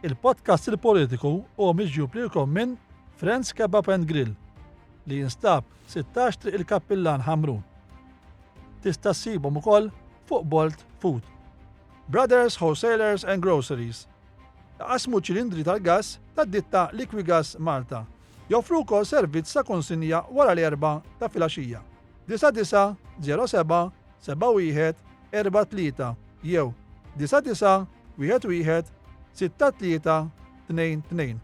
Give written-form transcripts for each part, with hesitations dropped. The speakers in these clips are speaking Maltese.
Il-podcast Il-Politiku huwa miġjub lilkom minn Friends Kebab and Grill li jinstab 16 Triq il-Kappillan Ħamrun. Tista' ssibhom ukoll fuq Bolt Food. Brothers Wholesalers and Groceries. Iqassmu ċilindri tal-gass tad-ditta Liquigas Malta. Joffru wkoll servizz ta' konsinja wara l-erbgħa ta' filgħaxija. 99 07 71 43 jew 99 11 63 22.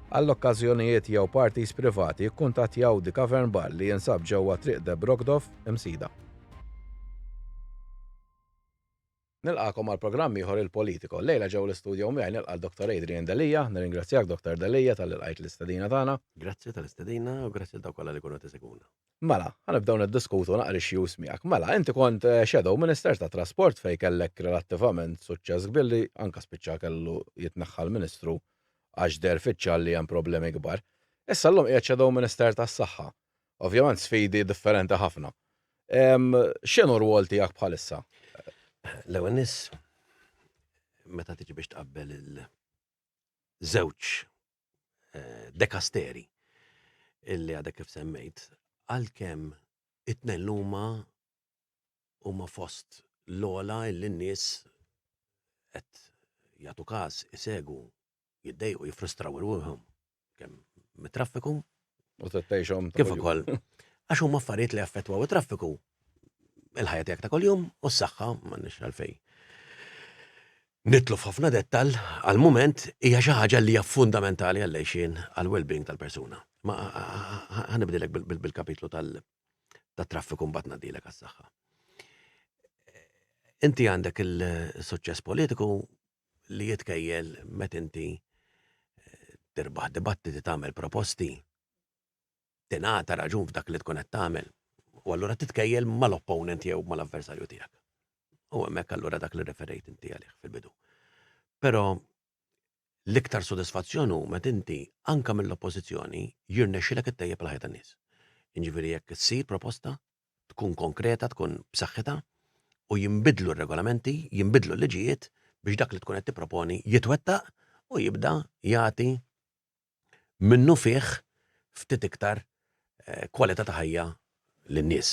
Għall-okkażjonijiet jew parties privati kkuntattjaw The Cavern Bar li jinsab ġewwa Triq De Brogdov, Imsida. Nilqagħkom għal programm ieħor Il-Politico. Llejla ġewwa l-istudio miegħi nilqa' l-Dottor Adrian Delia. Nirringrazzjak Dottor Delia talli lqajt l-istedina tagħna. Grazzi tal-istedina u grazzi lil dawk kollha li jkunu qed isegwuna. Mela, ħa nibdew niddiskutu naqra issues miegħek. Mela, inti kont Shadow Minister tat-Trasport fejn kellek relattivament suċċess kbir li anke spiċċa kellu jitneħħa l-Ministru għax deher fiċ-ċar li hemm problemi kbar. Issa llum qiegħed Shadow Minister tas-Saħħa. Ovvjament sfidi differenti ħafna. X'inhu r-rwol tiegħek bħalissa? L-ewwel nies meta tiġi biex tqabbel il-żewġ eh, dekasteri illi għadek kif semmejt, għalkemm it-tnejn l-huma huma fost l-ola illi n-nies qed jagħtu każ, isegu, jiddejqu, jiffrustraw irwieħhom kemm mit-traffiku U tgħixhom kif ukoll għax huma affarijiet li affettwaw it-traffiku il-ħajja tiegħek ta' kuljum u s-saħħa m'għandniex għalfejn. Nidħlu f'ħafna dettall għall-mument hija xi ħaġa li hija fundamentali għall-għixien għall-well-being tal-persuna. Ma ħa nibdilek bil-kapitlu tat-traffiku mbagħad ngħaddilek għas-saħħa. Inti għandek il-suċċess politiku li jitkejjel meta inti eh, tirbaħ dibattiti tagħmel proposti tingħata raġun f'dak li tkun qed tagħmel u allura titkejjel mal-opponent jew mal-avversarju tiegħek. U hemmhekk allura dak li referejt inti għalih fil-bidu. Però l-iktar sodisfazzjon hu meta inti anka mill-oppożizzjoni jirnexxilek ittejjeb il-ħajja tan-nies. Jiġifieri jekk issir proposta tkun konkreta, tkun b'saħħitha u jinbidlu r-regolamenti, jinbidlu l-liġijiet biex dak li tkun qed tipproponi jitwettaq u jibda jagħti minnufih ftit iktar eh, kwalità ta' ħajja lin-nies.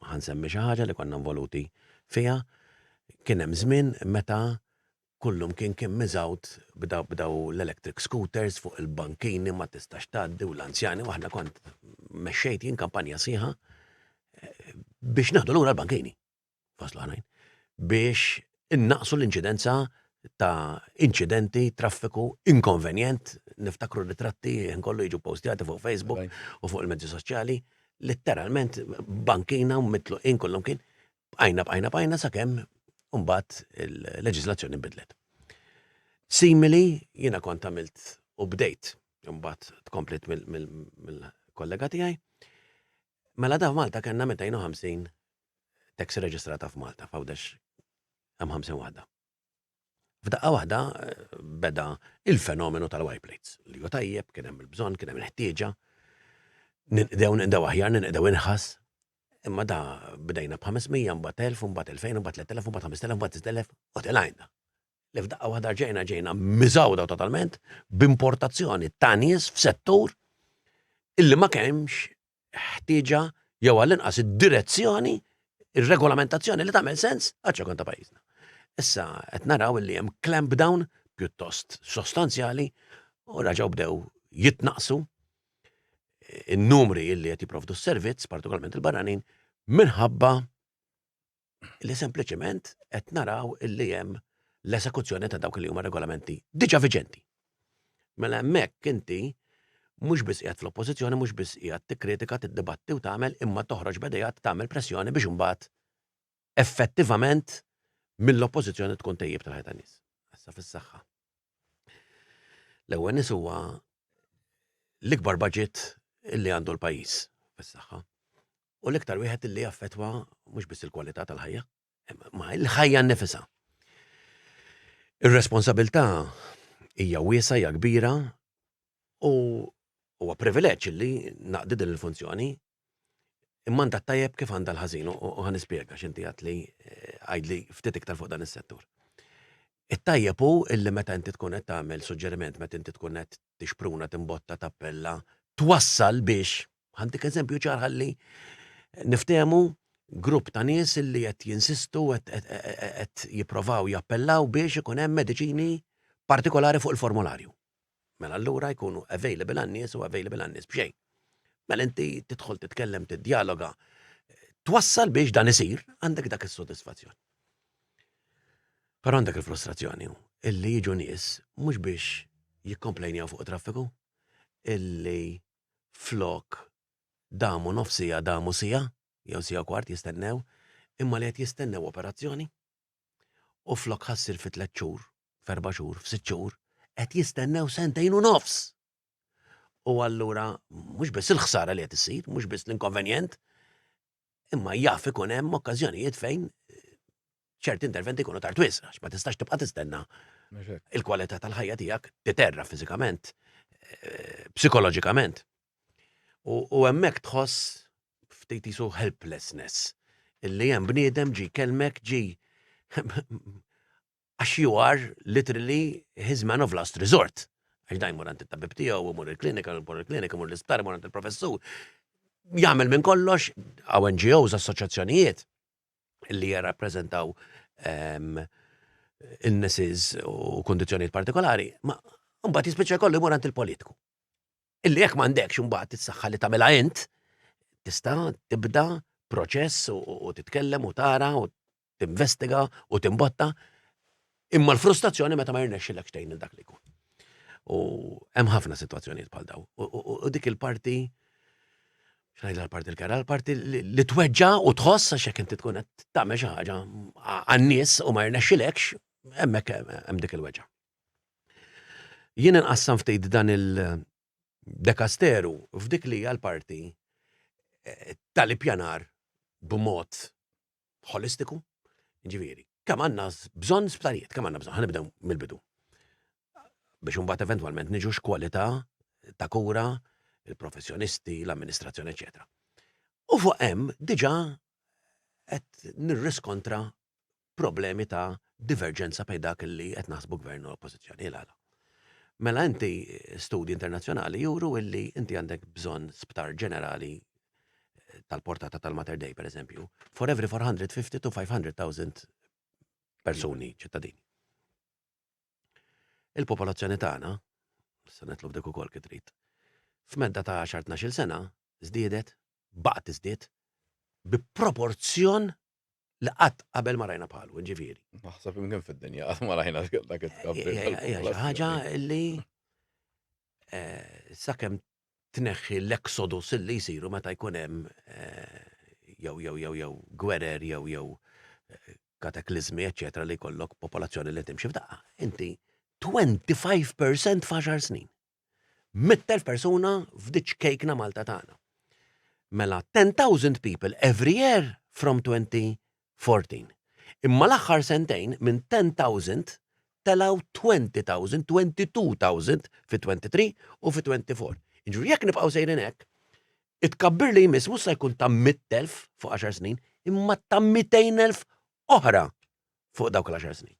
Ħa nsemmi xi ħaġa li konna involuti fiha. Kien hemm żmien meta kullum kien kien miżgħud b'daw l-electric scooters fuq il-bankini ma tistax tgħaddi u l-anzjani u aħna kont mexxejt jien kampanja sħiħa eh, biex naħdu lura l-bankini fost l-oħrajn biex innaqsu l-inċidenza ta' inċidenti, traffiku inkonvenjent, niftakru ritratti kollu jiġu postjati fuq Facebook u fuq il-mezzi soċjali, letteralment bankina u mitluqin kullum kien, bqajna bqajna bqajna sakemm mbagħad il-leġiżlazzjoni nbidlet. Simili jiena kont għamilt u bdejt mbagħad tkomplit mill-kollega tiegħi. Mela da f'Malta kellna 250 taxi reġistrata f'Malta, f'Għawdex hemm 50 waħda. F'daqqa waħda eh, beda il-fenomenu tal-white plates, li hu tajjeb, kien hemm il-bżonn, kien hemm il-ħtieġa, ninqdew ninqdew aħjar, ninqdew inħas. Imma da bdejna b'500, mbagħad 1000, mbagħad 2000, mbagħad 3000, mbagħad 5000, mbagħad 6000, u tilajna. Li f'daqqa waħda ġejna ġejna miżgħuda totalment b'importazzjoni ta' nies f'settur illi ma kemx ħtieġa jew għall-inqas id-direzzjoni, ir-regolamentazzjoni li tagħmel sens għaċ-ċokon ta' pajjiżna. Issa qed naraw li hemm clampdown pjuttost sostanzjali u raġgħu bdew jitnaqsu in-numri li qed jipprovdu s-servizz, partikolarment il-barranin, minħabba li sempliċement qed naraw illi hemm l-esekuzzjoni ta' dawk li huma regolamenti diġà viġenti. Mela hemmhekk inti mhux biss qiegħed fl-oppożizzjoni, mhux biss qiegħed tikkritika, tiddibatti u tagħmel, imma toħroġ b'idejat tagħmel pressjoni biex imbagħad effettivament mill-oppożizzjoni tkun tejjib tal-ħajja tan-nies. Issa fis-saħħa. L-ewwel nies huwa l-ikbar budget illi għandu l-pajjiż fis-saħħa. U l-iktar wieħed illi jaffetwa mhux biss il-kwalità tal-ħajja, ma il-ħajja nnifisha. Ir-responsabilità hija wiesa, hija kbira u huwa privileġġ li naqdi din il-funzjoni imma għandha tajjeb kif għandha l-ħażin u ħa nispjega x'inti għad li eh, għajdli ftit iktar fuq dan is-settur. It-tajjeb hu illi meta inti tkun qed tagħmel suġġeriment, meta inti tkun qed tixpruna, timbotta, tappella, twassal biex, ħa ntik eżempju ċar ħalli niftehmu, grupp ta' nies illi qed jinsistu, qed jipprovaw jappellaw biex ikun hemm mediċini partikolari fuq il-formularju. Mela allura jkunu available għan-nies u available għan-nies b'xejn. Mela inti tidħol titkellem, tiddialoga, twassal biex dan isir, għandek dak is-sodisfazzjon. Però għandek il-frustrazzjoni illi jiġu nies mhux biex jikkomplejnjaw fuq traffiku, illi flok damu nofsija, damu sija, jew sija kwart jistennew, imma li qed jistennew operazzjoni u flok ħassir fi tliet xhur, f'erba' xhur, f'sitt xhur, qed jistennew sentejn u nofs. U allura mhux biss il-ħsara li qed issir, mhux biss l-inkonvenjent, imma jaf ikun hemm okkażjonijiet fejn eh, ċerti interventi jkunu tard wisq, għax ma tistax tibqa' tistenna il-kwalità tal-ħajja tiegħek titerra fiżikament, eh, psikoloġikament. U hemmhekk tħoss ftit jisu helplessness illi hemm bniedem ġi kelmek ġi Għax you are literally his man of last resort. Għax da jmur għand it-tabib tiegħu, imur il-klinika, imur il-klinika, imur l-isptar, imur għand il-professur. Jagħmel minn kollox, għaw NGOs, assoċjazzjonijiet li jirrappreżentaw ehm, illnesses u kondizzjonijiet partikolari, ma mbagħad jispiċċa jkollu jmur għand il-politiku. Illi jekk m'għandekx imbagħad is-saħħa li tagħmilha int, tista' tibda proċess u titkellem u tara u tinvestiga u timbotta, imma l-frustrazzjoni meta ma jirnexxilekx tgħin lil dak li jkun. U hemm ħafna sitwazzjonijiet bħal daw. U dik il-parti x'ngħidla l-parti l-kera, l-parti li tweġġa u tħoss għax jekk inti tkun qed tagħmel xi ħaġa għan-nies u ma jirnexxilekx, hemmhekk hemm dik il-weġġa. Jien inqassam ftit dan il-dekasteru f'dik li hija l-parti eh, tal-ippjanar b'mod ħolistiku, ġifieri, kemm għandna bżonn sptarijiet, kemm għandna bżonn, ħanibdew mill-bidu. Biex imbagħad eventwalment niġu x'kwalità ta' kura, il-professjonisti, l-amministrazzjoni, eċetera. U fuq hemm diġà qed nirriskontra problemi ta' diverġenza bejn dak li qed naħsbu gvern u oppożizzjoni l Mela inti studji internazzjonali juru illi inti għandek bżonn sptar ġenerali tal-portata tal-Mater Dei, per eżempju, for every 450 to 500,000 persuni, ċittadini. Il-popolazzjoni tagħna, se nitlu f'dik ukoll kif trid, f'medda ta' 10-12 sena żdiedet, baqgħet tiżdied bi proporzjon li qatt qabel ma rajna bħalu, ġifieri. Naħseb imkien fid-dinja qatt ma rajna dak it-tkabbir. Hija xi ħaġa li eh, sakemm tneħħi l-exodus li jsiru meta jkun hemm eh, jew jew jew jew gwerer jew jew eh, kataklizmi eċċetera li jkollok popolazzjoni li timxi f'daqqa. Inti 25% f'għaxar snin. 100,000 persuna f'diċ kejkna Malta tagħna. Mela 10,000 people every year from 2014. Imma l-aħħar sentejn minn 10,000 telgħu 20,000, 22,000 fi 23 u fi 24. Jiġifieri jekk nibqgħu sejrin hekk, it-tkabbir li jmiss mhux se jkun ta' 100,000 fuq 10 snin, imma ta' 200,000 oħra fuq dawk l-10 snin.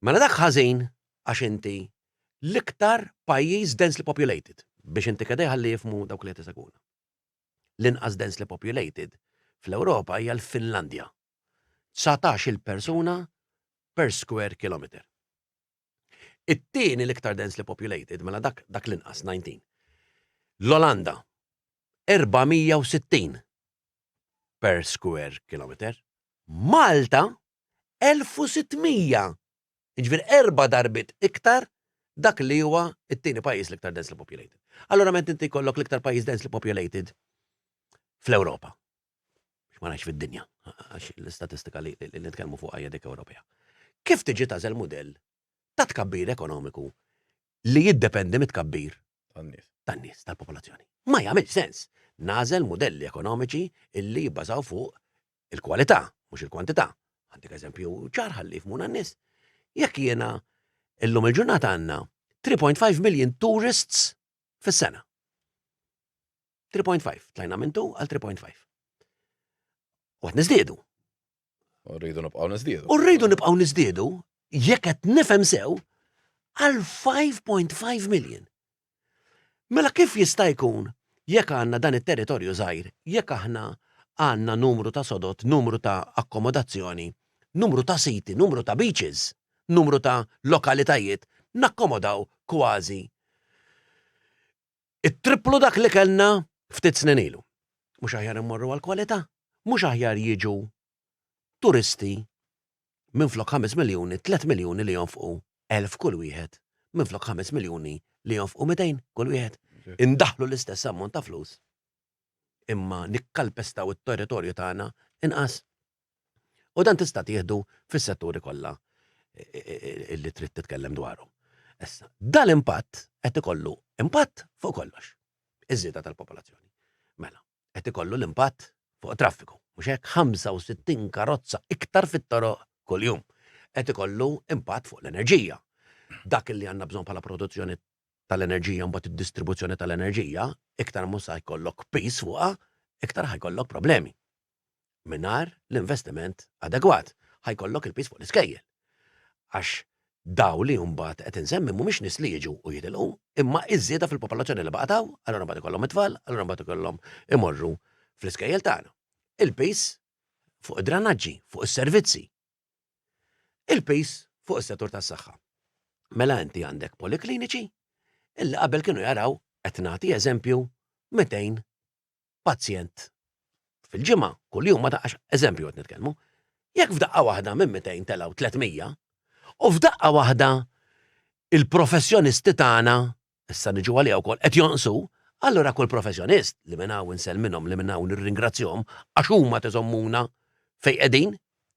Mela dak ħażin għax inti l-iktar pajjiż densely populated biex inti kedej ħalli jifmu dawk li qed isegwuna. L-inqas densely populated fl-Ewropa hija l-Finlandja. 19 il persuna per square kilometer. It-tieni l-iktar densely populated, mela dak, dak l-inqas 19. L-Olanda 460 per square kilometer. Malta 1600! Jiġifieri erba' darbiet iktar dak li huwa t-tieni pajjiż l-iktar densely populated. Allura meta inti jkollok l-iktar pajjiż densely populated fl-Ewropa, biex ma ngħidx fid-dinja, għax l-istatistika li nitkellmu fuqha hija dik Ewropea. Kif tiġi tagħżel mudell ta' tkabbir ekonomiku li jiddependi mit-tkabbir tan-nies, tan-nies, tal-popolazzjoni? Ma jagħmilx sens. Nagħżel mudelli ekonomiċi illi jibbażaw fuq il-kwalità, mhux il-kwantità. Għandek eżempju ċar ħalli jifhmuna n-nies. Jekk jiena illum il-ġurnata għandna 3.5 million tourists fis-sena. 3.5, tlajna minn 2 għal 3.5. U għad niżdiedu. U rridu nibqgħu niżdiedu. U rridu nibqgħu niżdiedu, jekk qed nifhem sew, għal 5.5 million. Mela kif jista' jkun jekk għandna dan it-territorju żgħir, jekk aħna għandna numru ta' sodod, numru ta' akkomodazzjoni, numru ta' siti, numru ta' beaches, numru ta' lokalitajiet, nakkomodaw kważi it-triplu dak li kellna ftit snin ilu. Mhux aħjar immorru għall-kwalità? Mhux aħjar jiġu turisti minflok 5 miljuni, 3 miljuni li jonfqu 1000 kull wieħed, minflok 5 miljuni li jonfqu 200 kull wieħed. Indaħlu l-istess ammont ta' flus, imma nikkalpestaw it-territorju tagħna inqas. U dan tista' tieħdu fis-setturi kollha li trid titkellem dwarhom. Issa, dal-impatt qed ikollu impatt fuq kollox. Iż-żieda tal-popolazzjoni. Mela, qed ikollu l-impatt fuq it-traffiku. Mhux hekk 65 karozza iktar fit-toroq kuljum. Qed ikollu impatt fuq l-enerġija. Dak li għandna bżonn bħala produzzjoni tal-enerġija mbagħad id-distribuzzjoni tal-enerġija, iktar mhux sa jkollok piż fuqha, iktar ħa jkollok problemi. Mingħajr l-investiment adegwat, ħa jkollok il-piż fuq l-iskejjel. Għax daw li mbagħad qed insemmi mhumiex nies li jiġu u jitilqu, imma iż-żieda fil-popolazzjoni li baqgħet hawn, allura mbagħad ikollhom it-tfal, allura mbagħad ikollhom imorru fl-iskejjel tagħna. Il-piż fuq id-dranaġġi, fuq is-servizzi. Il-piż fuq is-settur tas-saħħa. Mela inti għandek polikliniċi illi qabel kienu jaraw qed nagħti eżempju 200 pazjent fil-ġimgħa, kuljum ma daqqax eżempju qed nitkellmu. Jekk f'daqqa waħda minn 200 telgħu 300, u f'daqqa waħda il-professjonisti tagħna, issa niġu għaliha wkoll, qed jonqsu, allura kull professjonist li minn hawn insellminhom, li minn hawn nirringrazzjahom għax huma tiżommuna fejn qegħdin,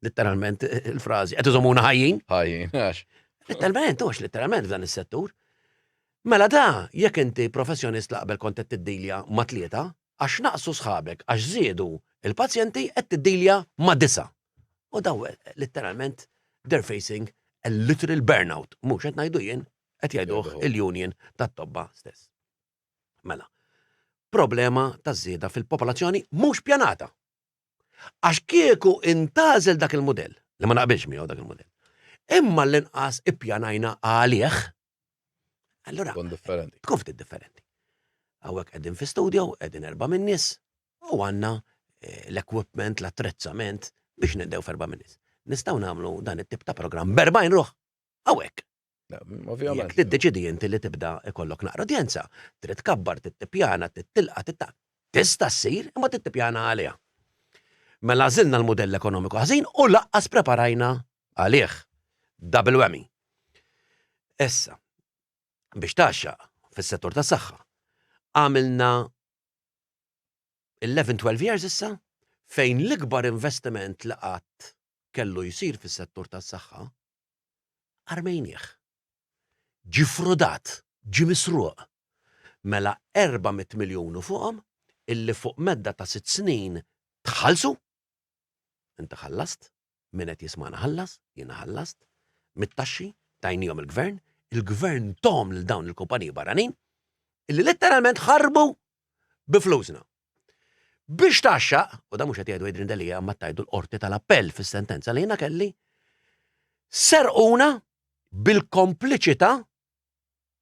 litteralment il-frażi, qed iżommuna ħajjin. Ħajjin, għax. Litteralment, hux litteralment f'dan is-settur. Mela da, jekk inti professjonist li qabel kont qed tiddilja ma' tlieta, għax naqsu sħabek, għax żiedu il-pazjenti qed tiddilja ma' disa'. U daw litteralment they're facing a literal burnout. Mhux qed ngħidu jien, qed jgħiduh il-union tat-tobba stess. Mela, problema ta' żieda fil-popolazzjoni mhux pjanata. Għax kieku intgħażel dak il-mudell, li ma naqbilx miegħu dak il-mudell, imma l-inqas ippjanajna għalih, allura tkun differenti. Tkun ftit differenti. Hawnhekk qegħdin fi studio, qegħdin erba' min-nies u għandna eh, l-equipment, l-attrezzament biex nindew f'erba' min-nies. Nistgħu nagħmlu dan it-tip ta' programm b'erbgħin ruħ hawnhekk. Ovvjament. Jekk tiddeċidi inti li tibda ikollok naqra udjenza, trid tkabbar, trid tippjana, trid tilqa', trid tista' ssir imma trid tippjana għaliha. Mela għażilna l-mudell ekonomiku ħażin u laqqas preparajna għalih. Double whammy. Issa, biex tgħaxxaq fis-settur tas-saħħa, għamilna 11-12 years issa fejn l-ikbar investiment li qatt kellu jsir fis-settur tas-saħħa armejnieh. Ġie frodat, ġie misruq. Mela 400 miljun u fuqhom illi fuq medda ta' sitt snin tħallsu. Inti ħallast, min qed jismagħna ħallas, jiena ħallast, mit-taxxi tajniehom il-gvern, il-gvern tahom lil dawn il-kumpaniji barranin illi letteralment ħarbu bi flusna. Biex tgħaxxaq, u dan mhux qed jgħidu Adrian Delia imma tgħidu l-Qorti tal-Appell fis-sentenza li jiena kelli, serquna bil-kompliċità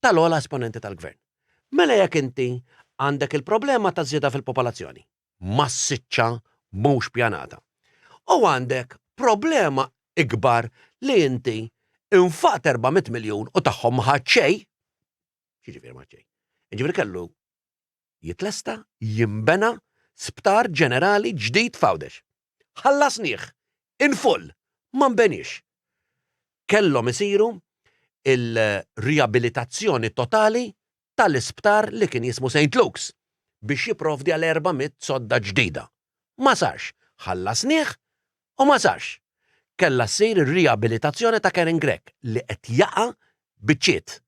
tal-ogħla esponenti tal-gvern. Mela jekk inti għandek il-problema ta' żieda fil-popolazzjoni, massiċċa mhux pjanata, u għandek problema ikbar li inti infaqt 400 miljun u tagħhom ma ħadt xejn, x'jiġifieri ma ħadt xejn? Jiġifieri kellu jitlesta, jinbena sptar ġenerali ġdid f'Għawdex. Ħallasnieh in full, ma nbeniex. Kellhom isiru il-riabilitazzjoni totali tal-isptar li kien jismu St. Luke's biex jipprovdi għal 400 sodda ġdida. Ma sarx. Ħallasnieh u ma sarx. Kellha ssir ir-riabilitazzjoni ta' Karen Grech li qed jaqa' biċċiet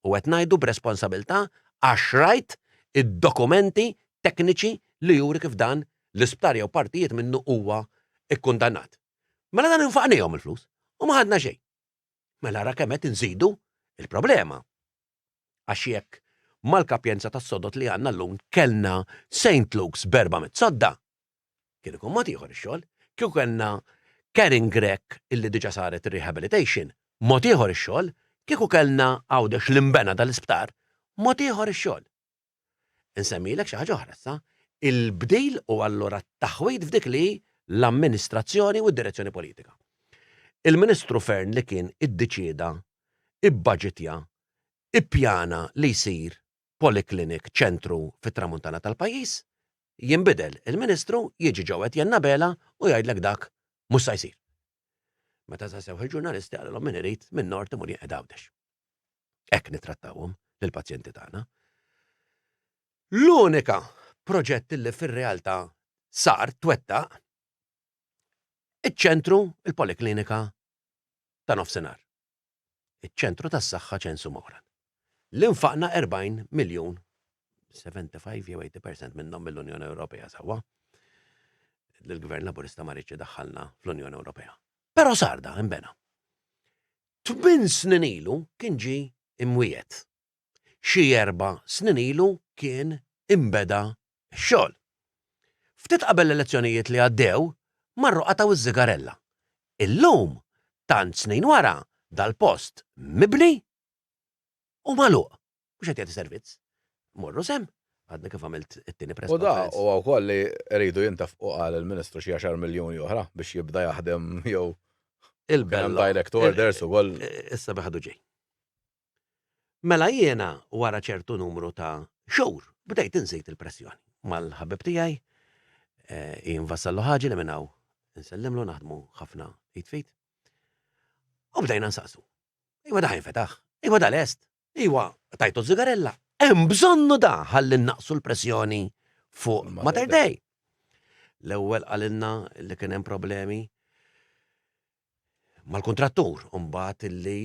u qed ngħidu b'responsabilità għax rajt id-dokumenti tekniċi li juri kif dan l-isptar jew partijiet minnu huwa kkundannat. Mela dan infaqniehom il-flus u ma ħadna xejn. Mela ara kemm qed inżidu il-problema. Għax jekk mal-kapjenza tas-sodod li għandna llum kellna St. Luke's b'erba' mitt sodda, kien ikun mod ieħor ix-xogħol. Kieku kellna Karen Grech illi diġà saret ir-rehabilitation, mod ieħor ix-xogħol, kieku kellna Għawdex li nbena dal-isptar, mod ieħor ix-xogħol. Insemmilek xi ħaġa oħra issa, il-bdil u allura t-taħwid f'dik li hi l-amministrazzjoni u d-direzzjoni politika. Il-Ministru Fearne li kien iddeċieda, ibbaġitja, ippjana li jsir polyclinic ċentru fit-tramuntana tal-pajjiż, jinbidel il-Ministru, jiġi Joe Etienne Abela u jgħidlek dak mhux sa jsir. Meta saqsewh il-ġurnalisti qalilhom min irid min-Nord imur jinqed Għawdex. Hekk nittrattawhom lill-pazjenti tagħna. L-unika proġett li fir-realtà sar twettaq iċ-ċentru il-poliklinika ta' nofsinhar. Iċ-ċentru tas-saħħa Ċensu Moran. Li nfaqna 40 miljun 75 jew 80% minnhom mill-Unjoni Ewropea sewwa. L-Gvern Laburista ma riedx idaħħalna fl-Unjoni Ewropea. Però sar da imbena. Tmin snin ilu kien ġie imwiegħed. Xi erba' snin ilu kien inbeda x-xogħol. Ftit qabel l-elezzjonijiet li għaddew, marru qatgħu ż-żigarella. Illum, tant snin wara, dal-post mibni u magħluq. Mhux qed jagħti servizz. Morru s'hemm. Għadni kif għamilt it-tieni press U da conference. huwa wkoll li rridu jintefqu qal il-Ministru xi għaxar miljuni oħra biex jibda jaħdem jew kien hemm Il-bella. direct orders ukoll. Issa biħadu ġej. Mela jiena wara ċertu numru ta' xhur bdejt inżid il-pressjoni mal-ħabib tiegħi eh, Ian Vassallo Ħaġi li minn hawn insellimlu naħdmu ħafna id fit. U bdejna nsaqsu. Iwa da ħajnfetaħ, iwa da lest, Iwa, tajtu zigarella. Hemm bżonnu da ħalli naqsu l-pressjoni fuq Mater Dei. L-ewwel qalilna li kien hemm problemi mal-kontrattur, u mbagħad illi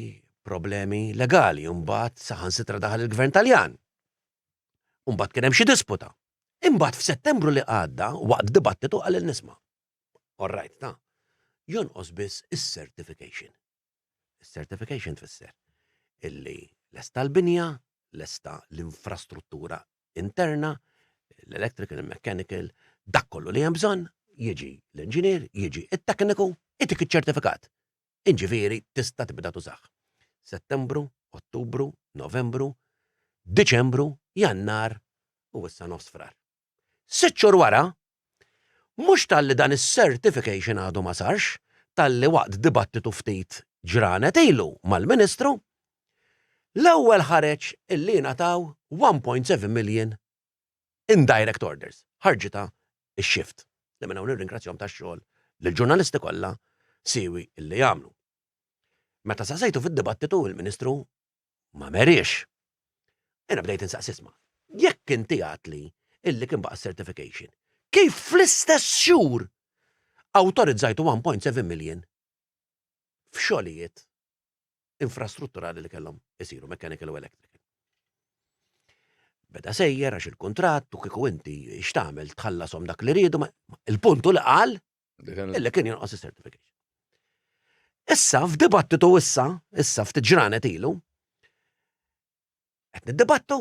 problemi legali, u mbagħad saħansitra daħal il-Gvern Taljan. U mbagħad kien hemm xi disputa. Imbagħad f'Settembru li għadda, waqt dibattitu qalil nisma'. All right, ta' jonqos biss is-certification. Is-certification tfisser illi lesta l-binja, lesta l-infrastruttura interna, l-electrical, il-mechanical, dak kollu li hemm bżonn, jiġi l-inġinier, jiġi it-tekniku, itik iċ-ċertifikat. Inġifieri tista' tibda tużah. Settembru, Ottubru, Novembru, Diċembru, Jannar u issa nofs Frar. Sitt xhur wara, mhux talli dan is-certification għadu ma sarx, talli waqt dibattitu ftit ġranet ilu mal-Ministru, l-ewwel ħareġ illi ngħataw 1.7 million in direct orders. Ħarġitha x-Shift, li minn hawn nirringrazzjahom tax-xogħol lill-ġurnalisti kollha siewi illi jagħmlu. Meta saqsejtu fid-dibattitu il-Ministru ma meriex. Jena bdejt insaqsi isma' jekk inti għatli illi kien baqa' certification, kif fl-istess xhur awtorizzajtu 1.7 million f'xogħlijiet infrastrutturali li kellhom isiru mechanical u electrical. Beda sejjer għax il-kuntratt u kieku inti x'tagħmel tħallasom dak li riedu, il-puntu li qal Illi kien jonqos is-certification. Issa f'dibattitu issa, issa ftit ġranet ilu, qed niddibattu,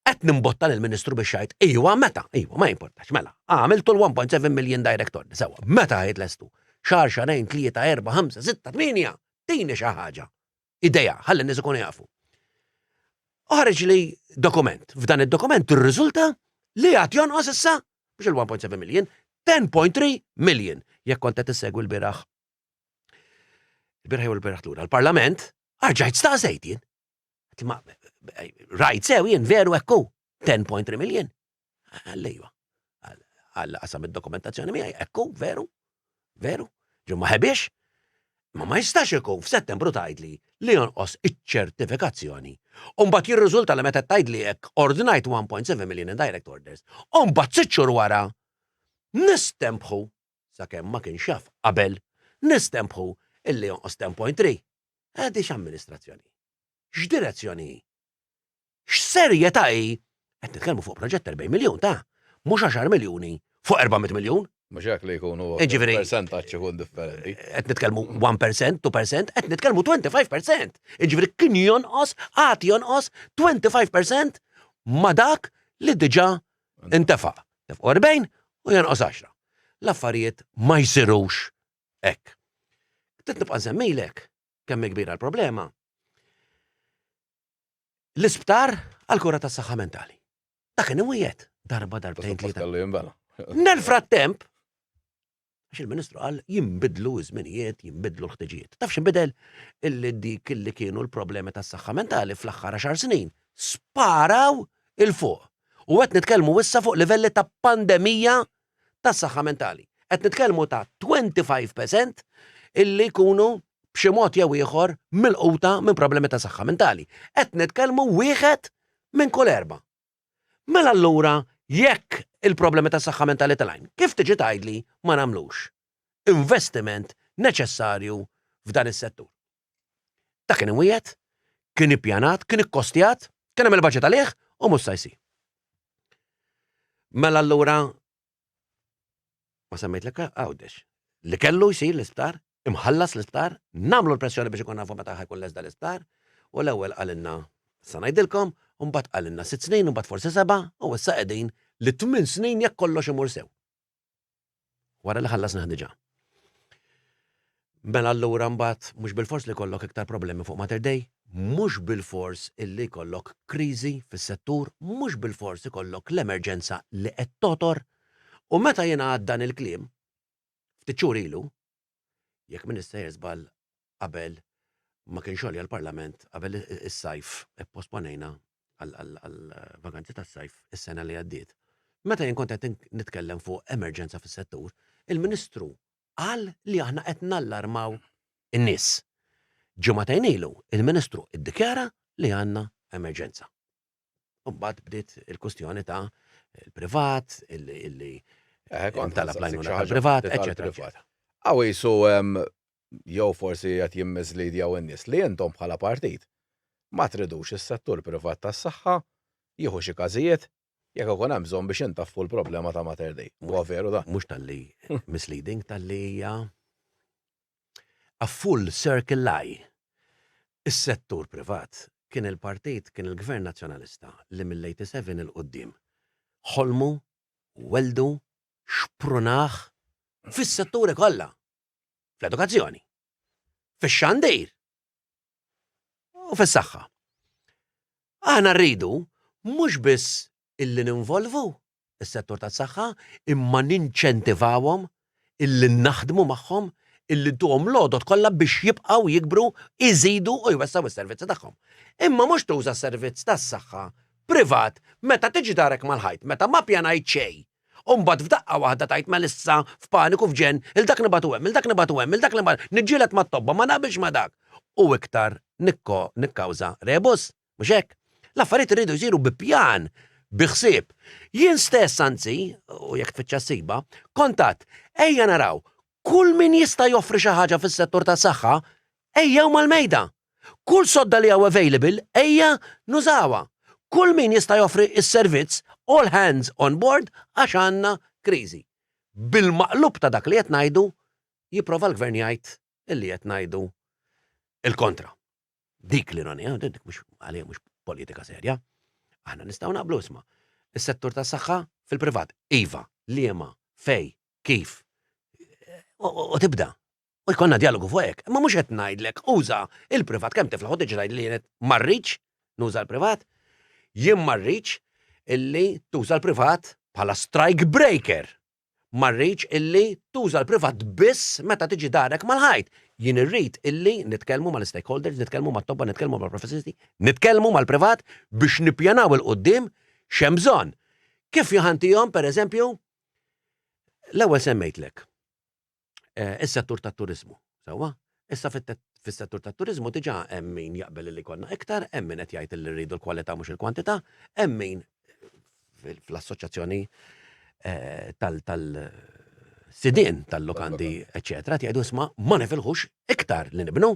qed nimbotta lill-Ministru biex jgħid iwa meta, iwa ma jimportax, mela, għamiltu l-1.7 million direct order, sewa, meta ħajt lestu? Xahar, xahrejn, tlieta, erba', ħamsa, sitta, tmienja, tini xi ħaġa. Idea, ħalli n-nies ikunu jafu. U ħareġ li dokument. F'dan id-dokument irriżulta li għad jonqos issa biex il-1.7 million, 10.3 million. Jekk kont qed issegwi l-bieraħ. Il-bieraħ jew il-bieraħ lura. L-Parlament arġajt staqsejt jien. Ma rajt sew jien veru ekku 10.3 million. Għallejwa. Għalla qasam id-dokumentazzjoni miegħi, ekku, veru, veru, ġu ma ħebiex. Ma ma jistax ikun f'Settembru tgħidli li jonqos iċ-ċertifikazzjoni. U mbagħad jirriżulta li meta tgħidli hekk ordnajt 1.7 million in direct orders, u mbagħad sitt xhur wara nistempħu sakemm ma kienx jaf qabel nistempħu illi jonqos 10.3. Għadi x'amministrazzjoni? X'direzzjoni hi? X'serjetà hi? Qed nitkellmu fuq proġett 40 miljun ta' mhux 10 miljuni fuq 400 miljun. Mhux hekk li jkunu Jiġifieri persentaġġ ikun differenti. Qed nitkellmu 1%, 2%, qed nitkellmu 25%. Jiġifieri kien jonqos, għad jonqos 25% ma' dak li diġà intefaq. Tefqu 40 u jonqos 10. L-affarijiet ma jsirux hekk. Trid nibqa' nsemmilek kemm hi kbira l-problema. L-isptar għall-kura tas-saħħa mentali. Dak kien imwiegħed darba darbtejn tlieta. Kellu jinbena. Nel frattemp, għax il-Ministru qal jinbidlu iż-żminijiet, jinbidlu l-ħtiġijiet. Taf x'inbidel? Illi dik illi kienu l-problemi tas-saħħa mentali fl-aħħar għaxar snin sparaw 'il fuq. U qed nitkellmu issa fuq livelli ta' pandemija tas-saħħa mentali. Qed nitkellmu ta' 25% illi jkunu b'xi mod jew ieħor milquta minn problemi ta' saħħa mentali. Qed nitkellmu wieħed minn kull erbgħa. Mela allura jekk il-problemi ta' saħħa mentali telgħin, kif tiġi tgħidli ma nagħmlux investiment neċessarju f'dan is-settur? Dak kien imwiegħed, kien ippjanat, kien ikkostjat, kien hemm il-baġit għalih u mhux sa jsir. Mela allura ma semmejtlek Għawdex li kellu jsir l-isptar, imħallas l-isptar, nagħmlu l-pressjoni biex ikun nafu meta ħa jkun lest dal-isptar, u l-ewwel qalilna sa ngħidilkom, u mbagħad qalilna sitt snin, u mbagħad forsi seba', u issa qegħdin li tmien snin jekk kollox imur sew. Wara li ħallasnih diġà. Mela allura mbagħad mhux bilfors li jkollok iktar problemi fuq Mater Dei, mhux bilfors illi jkollok kriżi fis-settur, mhux bilfors ikollok l-emerġenza li qed totor. U meta jingħad dan il-kliem, ftit xhur ilu, jekk m'iniex sejjer żball qabel ma kien xogħol l-Parlament qabel is-sajf ipposponejna għall-vaganzi tas-sajf is-sena li għaddiet. Meta jien kont qed nitkellem fuq emerġenza fis-settur, il-Ministru qal li aħna qed nallarmaw in-nies. Ġimagħtejn ilu, il-Ministru iddikjara li għandna emerġenza. U mbagħad bdiet il-kustjoni ta' il-privat, illi eh, talab l-għajnuna tal-privat, eċetera. Għaw jisu jew forsi qed jimmiżlidjaw in-nies li intom bħala partit ma tridux is-settur privat tas-saħħa jieħu xi każijiet Jekk ikun hemm bżonn biex intaffu l-problema ta' Mater Dei. Huwa veru dan? Mhux talli misleading, talli hija a full circle lie. Is-settur privat kien il-partit, kien il-Gvern Nazzjonalista li mill-87 'il quddiem ħolmu, welldu, xprunah fis-setturi kollha. Fl-edukazzjoni, fix-xandir, u fis-saħħa. Aħna rridu mhux biss illi ninvolvu s-settur tas-saħħa imma ninċentivawhom illi naħdmu magħhom illi ntuhom l-għodod kollha biex jibqgħu jikbru, iżidu u jwessgħu s-servizzi tagħhom. Imma mhux tuża s-servizz tas-saħħa privat meta tiġi darek mal-ħajt, meta ma pjanajt xejn U mbagħad f'daqqa waħda tgħid mela issa f'paniku f'ġenn, 'il dak nibagħtu hemm, 'il dak nibagħtu hemm, 'il dak nibagħtu niġġieled mat-tobba, ma naqbilx ma' dak. U iktar nikko nikkawża rebus, mhux hekk? L-affarijiet iridu jsiru bi pjan, bi ħsieb. Jien stess anzi, u jekk tfittxa ssibha, kont għedt, ejja naraw, kull min jista' joffri xi ħaġa fis-settur tas-saħħa, ejjew mal-mejda. Kull sodda li hawn available ejja nużawha. Kull min jista' joffri s-servizz, all hands on board għax għandna kriżi. Bil-maqlub ta' dak li qed ngħidu, jipprova l-Gvern jgħid illi qed ngħidu l-kontra. Dik l-ironija, dik mhux għalija mhux politika serja. Aħna nistgħu naqblu isma' is-settur tas-saħħa fil-privat, iva, liema, fej, kif. U tibda. U jkollna djalogu fuq hekk. Imma mhux qed ngħidlek uża il-privat kemm tiflaħ u tiġi tgħidli jien ma rridx nuża l-privat. Jien ma rridx illi tuża l-privat bħala strike breaker. Ma rridx illi tuża l-privat biss meta tiġi darek mal-ħajt. Jien irrid illi nitkellmu mal-stakeholders, nitkellmu mat-tobba, nitkellmu mal-professjonisti, nitkellmu mal-privat biex nippjanaw 'il quddiem x'hemm bżonn. Kif jaħantihom, pereżempju, l-ewwel semmejtlek Eh, is-settur tat-turiżmu. Sewwa? Issa fis-settur tat-turiżmu diġà hemm min jaqbel li jkollna iktar, hemm min qed jgħid li rridu l-kwalità mhux il-kwantità, hemm min fl-assoċjazzjoni eh, tal-sidien tal-lokandi, eċetera, jgħidu isma' ma nifilħux iktar li nibnu.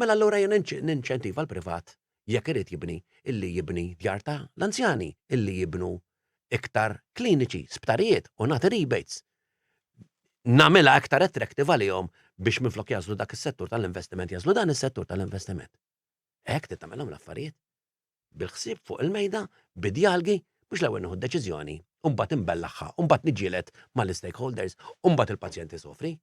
Mela allura jien ninċentiva l-privat jekk irid jibni illi jibni djar ta' l-anzjani, illi jibnu iktar kliniċi, sptarijiet u nagħti rebates. Nagħmilha iktar attractive għalihom biex minflok jagħżlu dak is-settur tal-investiment jagħżlu dan is-settur tal-investiment. Hekk trid tagħmilhom l-affarijiet. Bil-ħsieb fuq il-mejda, bi djalgi, mhux l-ewwel nieħu d-deċiżjoni u mbagħad imbellaħħa, u mbagħad niġġieled mal-istakeholders, u mbagħad il-pazjent isofri.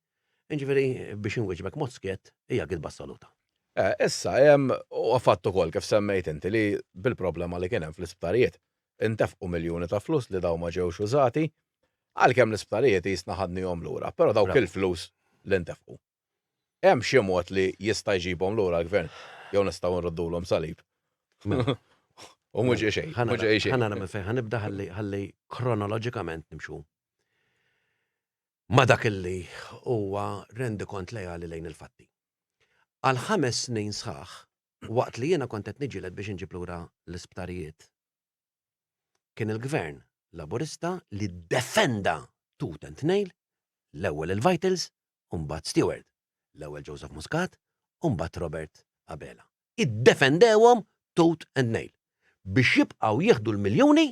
Jiġifieri biex inwieġbek mod skjett hija gidba assoluta. Eh, issa hemm u fatt ukoll kif semmejt inti li bil-problema li kien hemm fl-isptarijiet intefqu miljuni ta' flus li dawn ma ġewx użati, għalkemm l-isptarijiet qisna ħadnihom lura, però dawk il-flus li ntefqu. Hemm xi mod li jista' jġibhom lura l-gvern jew nistgħu nruddulhom salib? Mela. U mhux ġie xejn, mhux ġej xejn. Ħa nara minn fejn ħa nibda ħalli kronoloġikament nimxu. Ma' dak illi huwa rendikont leali lejn il-fatti. Għal ħames snin sħaħ, waqt li jiena kont qed niġġieled biex inġib lura l-isptarijiet, kien il-Gvern Laburista li ddefenda tooth and nail l-ewwel il-Vitals u mbagħad Steward, l-ewwel Joseph Muscat u mbagħad Robert Abela. Iddefendewhom tooth and nail biex jibqgħu jieħdu l-miljuni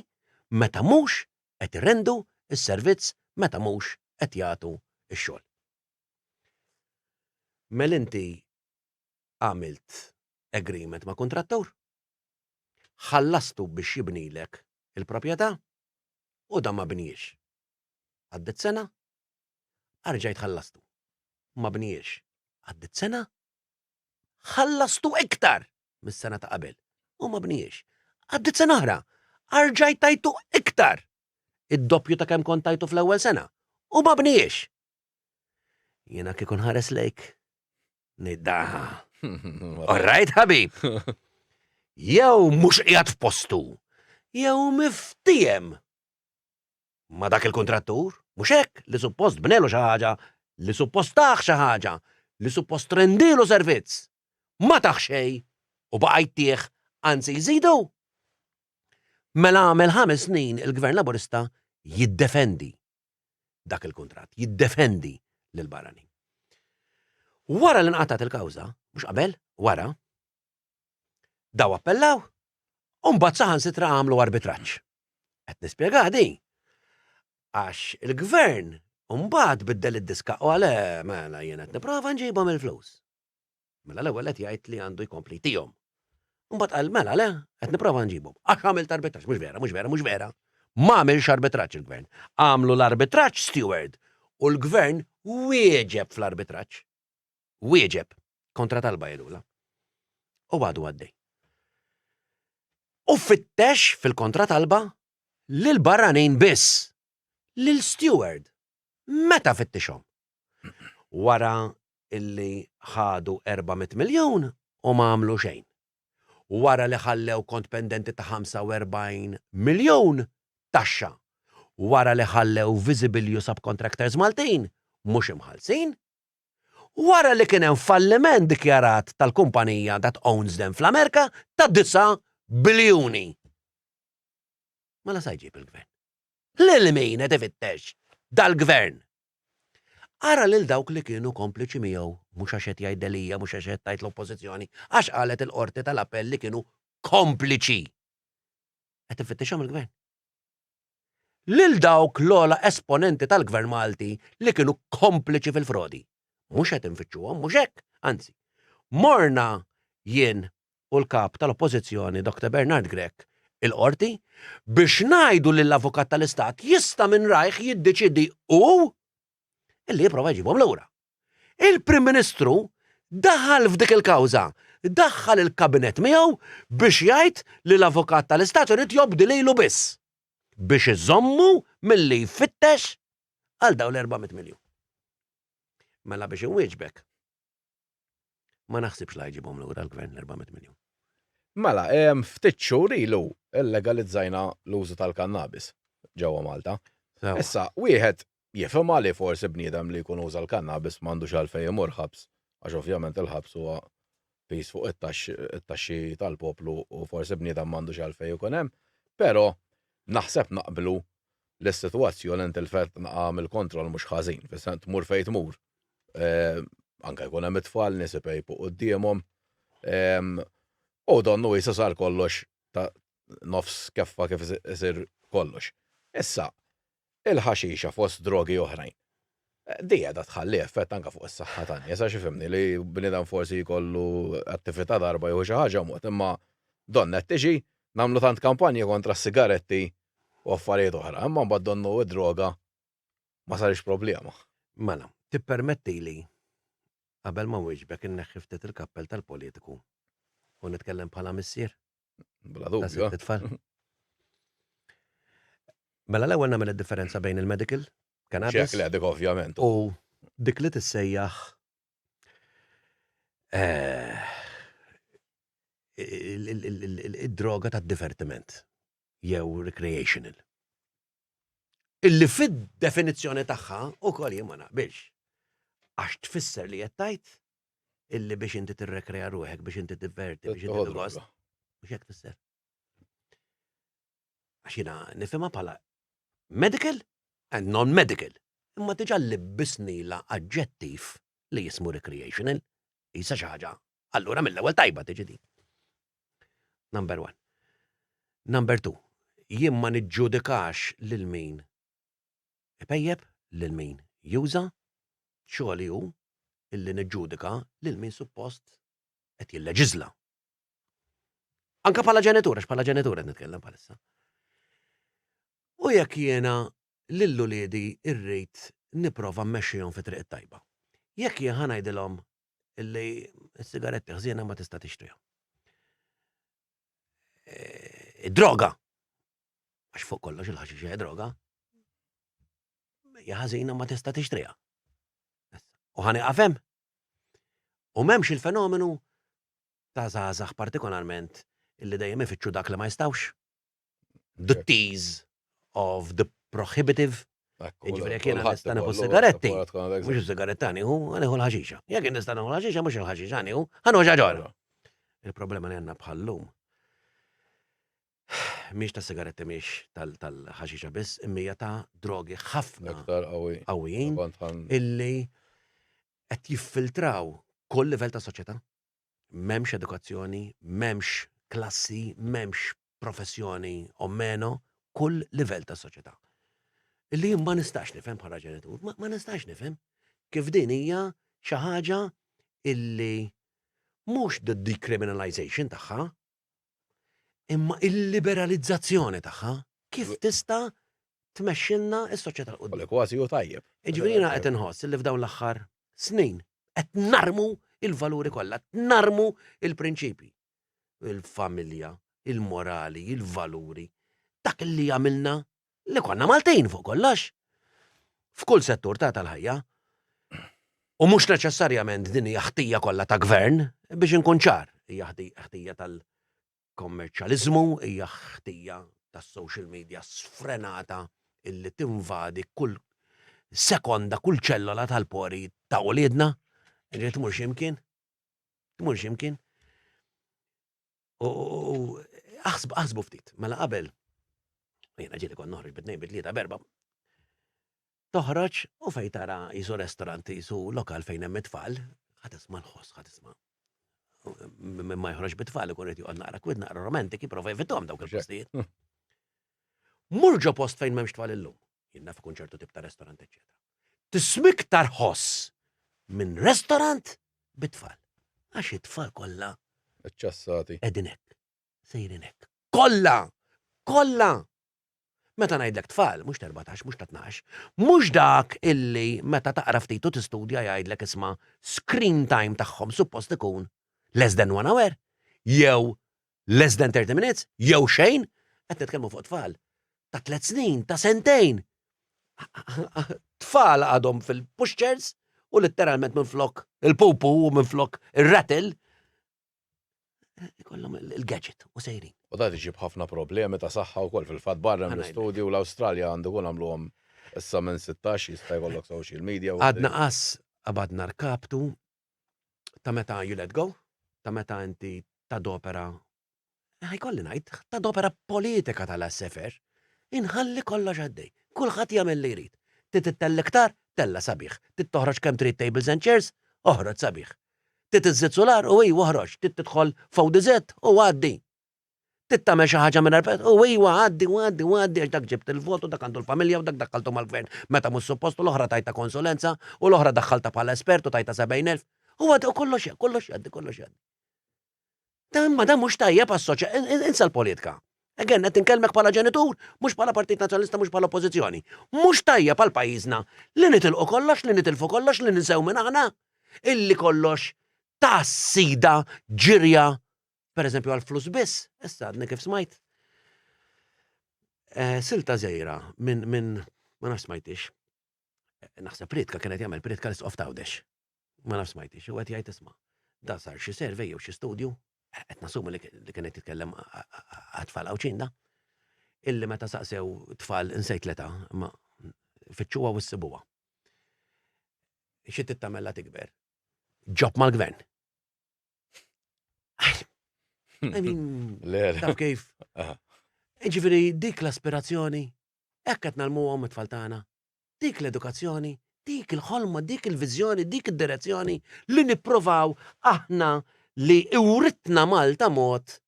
meta mhux qed irendu s-servizz meta mhux qed jagħtu x-xogħol. Mela inti għamilt agreement ma' kuntrattur, ħallastu biex jibnilek il-proprjetà u dan ma bnijiex. Għaddiet sena, arġajt ħallastu. Ma bnijiex. Għaddiet sena, ħallastu iktar mis-sena ta' qabel u ma bnijiex. Għaddiet sena oħra, arġajt tajtu iktar id-doppju ta' kemm kont tajtu fl-ewwel sena u ma bnijiex. Jiena kieku nħares lejk, ngħid All right, ħabib. Jew mhux qiegħed f'postu, jew miftiem ma' dak il-kuntrattur, mhux hekk, li suppost bnelu xi ħaġa, li suppost tah xi ħaġa, li suppost rendilu servizz. Ma tah xejn u baqa' jtih, anzi jżidu. Mela għamel ħames snin il-Gvern Laburista jiddefendi dak il-kuntratt, jiddefendi lill-barranin. Wara li nqatgħet il-kawża, mhux qabel, wara, daw appellaw, u mbagħad saħansitra għamlu arbitraġġ. Qed nispjega di. Għax il-gvern mbagħad biddel id-diska u għal eh, mela jien qed nipprova nġibhom il-flus. Mela l-ewwel qed jgħid li għandu jkompli jtihom. Mbagħad qal mela le, qed nipprova nġibhom. Għax għamilt arbitraġġ, mhux vera, mhux vera, mhux vera. Ma għamilx arbitraġġ il-gvern. Għamlu l-arbitraġġ Steward u l-gvern wieġeb fl-arbitraġġ. Wieġeb kontra talba jgħidulha. U għadu għaddej. U fittex fil-kontra talba lil barranin biss, lil Steward. Meta fittixhom? Wara illi ħadu 400 miljun u ma għamlu xejn. Wara li ħallew kont pendenti ta' 45 miljun taxxa. Wara li ħallew visibilju subcontractors Maltin mhux imħallsin. Wara li kien hemm falliment dikjarat tal-kumpanija that owns them fl-Amerka ta' 9 biljuni. Mela sa jġib il-gvern? Lil min qed ifittex dal-gvern? Ara lil dawk li kienu kompliċi miegħu, mhux għax qed jgħid Delia, mhux għax qed tgħid l-Oppożizzjoni, għax qalet il-Qorti tal-Appell li kienu kompliċi. Qed ifittixhom il-Gvern. Lil dawk l-ogħla esponenti tal-Gvern Malti li kienu kompliċi fil-frodi. Mhux qed infittxuhom, mhux hekk, anzi. Morna jien u l-Kap tal-Oppożizzjoni Dr. Bernard Grech il-Qorti biex ngħidu lill-Avukat tal-Istat jista' minn rajh jiddeċiedi hu illi jipprova jġibhom lura. Il-Prim Ministru daħal f'dik il-kawża, daħħal il-Kabinett miegħu biex jgħid li l-Avukat tal-Istat irid jobdi lilu biss biex iżommu milli jfittex għal dawn l-400 miljun. Mela biex inwieġbek, Ma naħsibx li ħajġibhom lura l-gvern l-400 miljun. Mela, ftit xhur ilu illegalizzajna l-użu tal-kannabis ġewwa Malta. Issa, wieħed jifhimha li forsi bniedem li jkun uża l-kannabis m'għandux għalfejn imur ħabs, għax ovvjament il-ħabs huwa piż fuq it-taxxi tal-poplu u forsi bniedem m'għandux għalfejn ikun hemm, però naħseb naqblu li s-sitwazzjoni ntilfet naqa' mill-kontroll mhux ħażin, fis-sens tmur fejn tmur. Eh, anke jkun hemm it-tfal nies ipejpu quddiemhom. Ehm, u donnu jisa sar kollox ta' nofs keffa kif isir kollox. Issa, il-ħaxixa fost drogi oħrajn. Eh, di qiegħda tħalli effett anke fuq is-saħħa tan-nies għax ifhimni li bniedem forsi jkollu attività darba jew xi ħaġa mod, imma donna qed tiġi nagħmlu tant kampanji kontra s-sigaretti u affarijiet oħra, imma mbagħad donnu id-droga ma sarix problema. Mela, Tippermettili qabel ma nwieġbek inneħħi ftit il-kappell tal-politiku u nitkellem bħala missier? Bla dubju. Tfal. Mela l-ewwel nagħmel id-differenza bejn il-medical cannabis. Ċek li dik ovvjament. U dik li tissejjaħ eh, id-droga tad-divertiment jew recreational. Illi fid-definizzjoni tagħha ukoll jien ma naqbilx. Għax tfisser li qed tgħid illi biex inti tirrekrea ruħek, biex inti diverti, biex inti tgost. Mhux hekk tfisser. Għax jiena nifhimha bħala medical and non-medical. Imma diġà libbisnila aġġettiv li jismu recreational, jisa xi ħaġa. Allura mill-ewwel tajba tiġi din. Number one. Number two, jien ma niġġudikax lil min ipejjep, lil min juża, xogħli hu illi niġġudika lil min suppost qed jilleġiżla. Anka bħala ġenitur, għax bħala ġenitur qed nitkellem bħalissa. U jekk jiena lil uliedi rrid nipprova mmexxihom fi triq it-tajba. Jekk jien ħa ngħidilhom illi s-sigaretti ħżiena ma tista' tixtrihom. E, id-droga, għax fuq kollox il-ħaxix hija droga, hija ħażina ma tista' tixtriha. U ħa nieqaf hemm. U m'hemmx il-fenomenu ta' żgħażagħ partikolarment illi dejjem ifittxu dak li ma jistgħux. The tease of the prohibitive. Jiġifieri jekk jiena nista' nieħu sigaretti, mhux is-sigaretta nieħu, nieħu l-ħaxixa. Jekk nista' nieħu l-ħaxixa, mhux il-ħaxixa nieħu, ħa nieħu xi ħaġa oħra. Il-problema li għandna bħal-lum mhix ta' sigaretti mhix tal-ħaxixa biss, imma hija ta' drogi ħafna qawwijin illi qed jiffiltraw kull livell ta' soċjetà. M'hemmx edukazzjoni, m'hemmx klassi, m'hemmx professjoni o meno, kull livell ta' soċjetà. Illi jien ma nistax nifhem bħala ġenitur, ma, ma nistax nifhem kif din hija xi ħaġa illi mhux the decriminalization tagħha, imma il-liberalizzazzjoni tagħha kif tista' tmexxilna s-soċjetà 'l quddiem. Kważi hu tajjeb. Jiġifieri jiena qed inħoss li f'dawn l-aħħar snin qed narmu il-valuri kollha, qed narmu il-prinċipji. Il-familja, il-morali, il-valuri, dak li għamilna li konna Maltin fuq kollox. F'kull settur ta' tal-ħajja. U mhux neċessarjament din hija ħtija kollha ta' gvern biex inkun ċar, hija ħtija tal-kommerċjaliżmu, hija ħtija tas-social media sfrenata illi tinvadi kull sekonda, kull ċellola tal-pori ta' uliedna, li tmur x'imkien, tmur x'imkien. U aħsbu ftit, mela qabel, jiena ġieli kont noħroġ bit-tnejn, bit-tlieta, b'erba'. Toħroġ u fejn tara jisu restaurant, jisu lokal fejn hemm it-tfal, ħa tisma' l-ħoss, ħa tisma' min ma joħroġ bit-tfal ikun irid joqgħod naqra kwid, naqra romantik, jipprova jevitahom dawk il-postijiet. Mur ġo post fejn m'hemmx tfal illum, jien naf ikun ċertu tip ta' restaurant, eċċetera. Tisma' iktar ħoss minn restaurant bit-tfal. Għax it-tfal kollha Iċċassati. Qegħdin hekk, sejrin hekk. Kollha! Kollha! Meta ngħidlek tfal, mhux ta' 14, mhux ta' 12, mhux dak illi meta taqra ftit u tistudja jgħidlek isma' screen time tagħhom suppost ikun less than one hour, jew less than 30 minutes, jew xejn, qed nitkellmu fuq tfal ta' tlet snin, ta' sentejn. Tfal għadhom fil-pushchairs u litteralment minflok il-pupu u minflok ir-rattle ikollhom il-gadget u sejrin. U da iġib ħafna problemi ta' saħħa wkoll fil-fatt barra mill-istudju u l-Awstralja għandu jkun għamluhom issa minn 16 jista' jkollok social media. Għadna qas qabadna rkaptu ta' meta you let go, ta' meta inti tadopera ħajkolli ngħid, tadopera politika tal-SFR. Inħalli kollox għaddej. Kulħadd jagħmel li jrid. Trid ittella' iktar, tella' sabiħ. Trid toħroġ kemm trid tables and chairs, oħroġ sabiħ. Trid iżżid sular u iwa oħroġ, trid tidħol f'ODZ u għaddi. Trid tagħmel xi ħaġa mingħajr pet u iwa għaddi u għaddi u għaddi għax dak ġibt il-vot u dak għandu l-familja u dak daħħaltu mal-gvern meta mhux suppost u l-oħra tajtha konsulenza u l-oħra daħħaltha bħala espert u tajtha 70,000. U għaddi u kollox kollox jgħaddi kollox jgħaddi. Dan ma dan mhux tajjeb għas-soċja, insa l-politika. Again, qed inkellmek bħala ġenitur, mhux bħala Partit Nazzjonalista, mhux bħala Oppożizzjoni. Mhux tajjeb għal pajjiżna li nitilqu kollox, li nitilfu kollox, li ninsew minn aħna, illi kollox ta' sida ġirja, per eżempju għal flus biss, issa għadni kif smajt. Eh, silta żejra minn min, ma nafx smajtix. Eh, naħseb pritka kienet jagħmel pritka l-isqof t'Għawdex. Ma nafx smajtix, u qed jgħid isma' da sar xi survey jew xi studju, qed nassumi li kien qed jitkellem għat-tfal Għawdxin da, illi meta saqsew tfal insejt l-età, imma fittxuha u ssibuha. Xi trid tagħmel la tikber? Ġob mal-gvern. I mean, taf kif? Ġifieri dik l-aspirazzjoni, hekk qed nagħlmuhom it-tfal tagħna. Dik l-edukazzjoni, dik il-ħolma, dik il-viżjoni, dik id-direzzjoni li nipprovaw aħna li writna Malta mod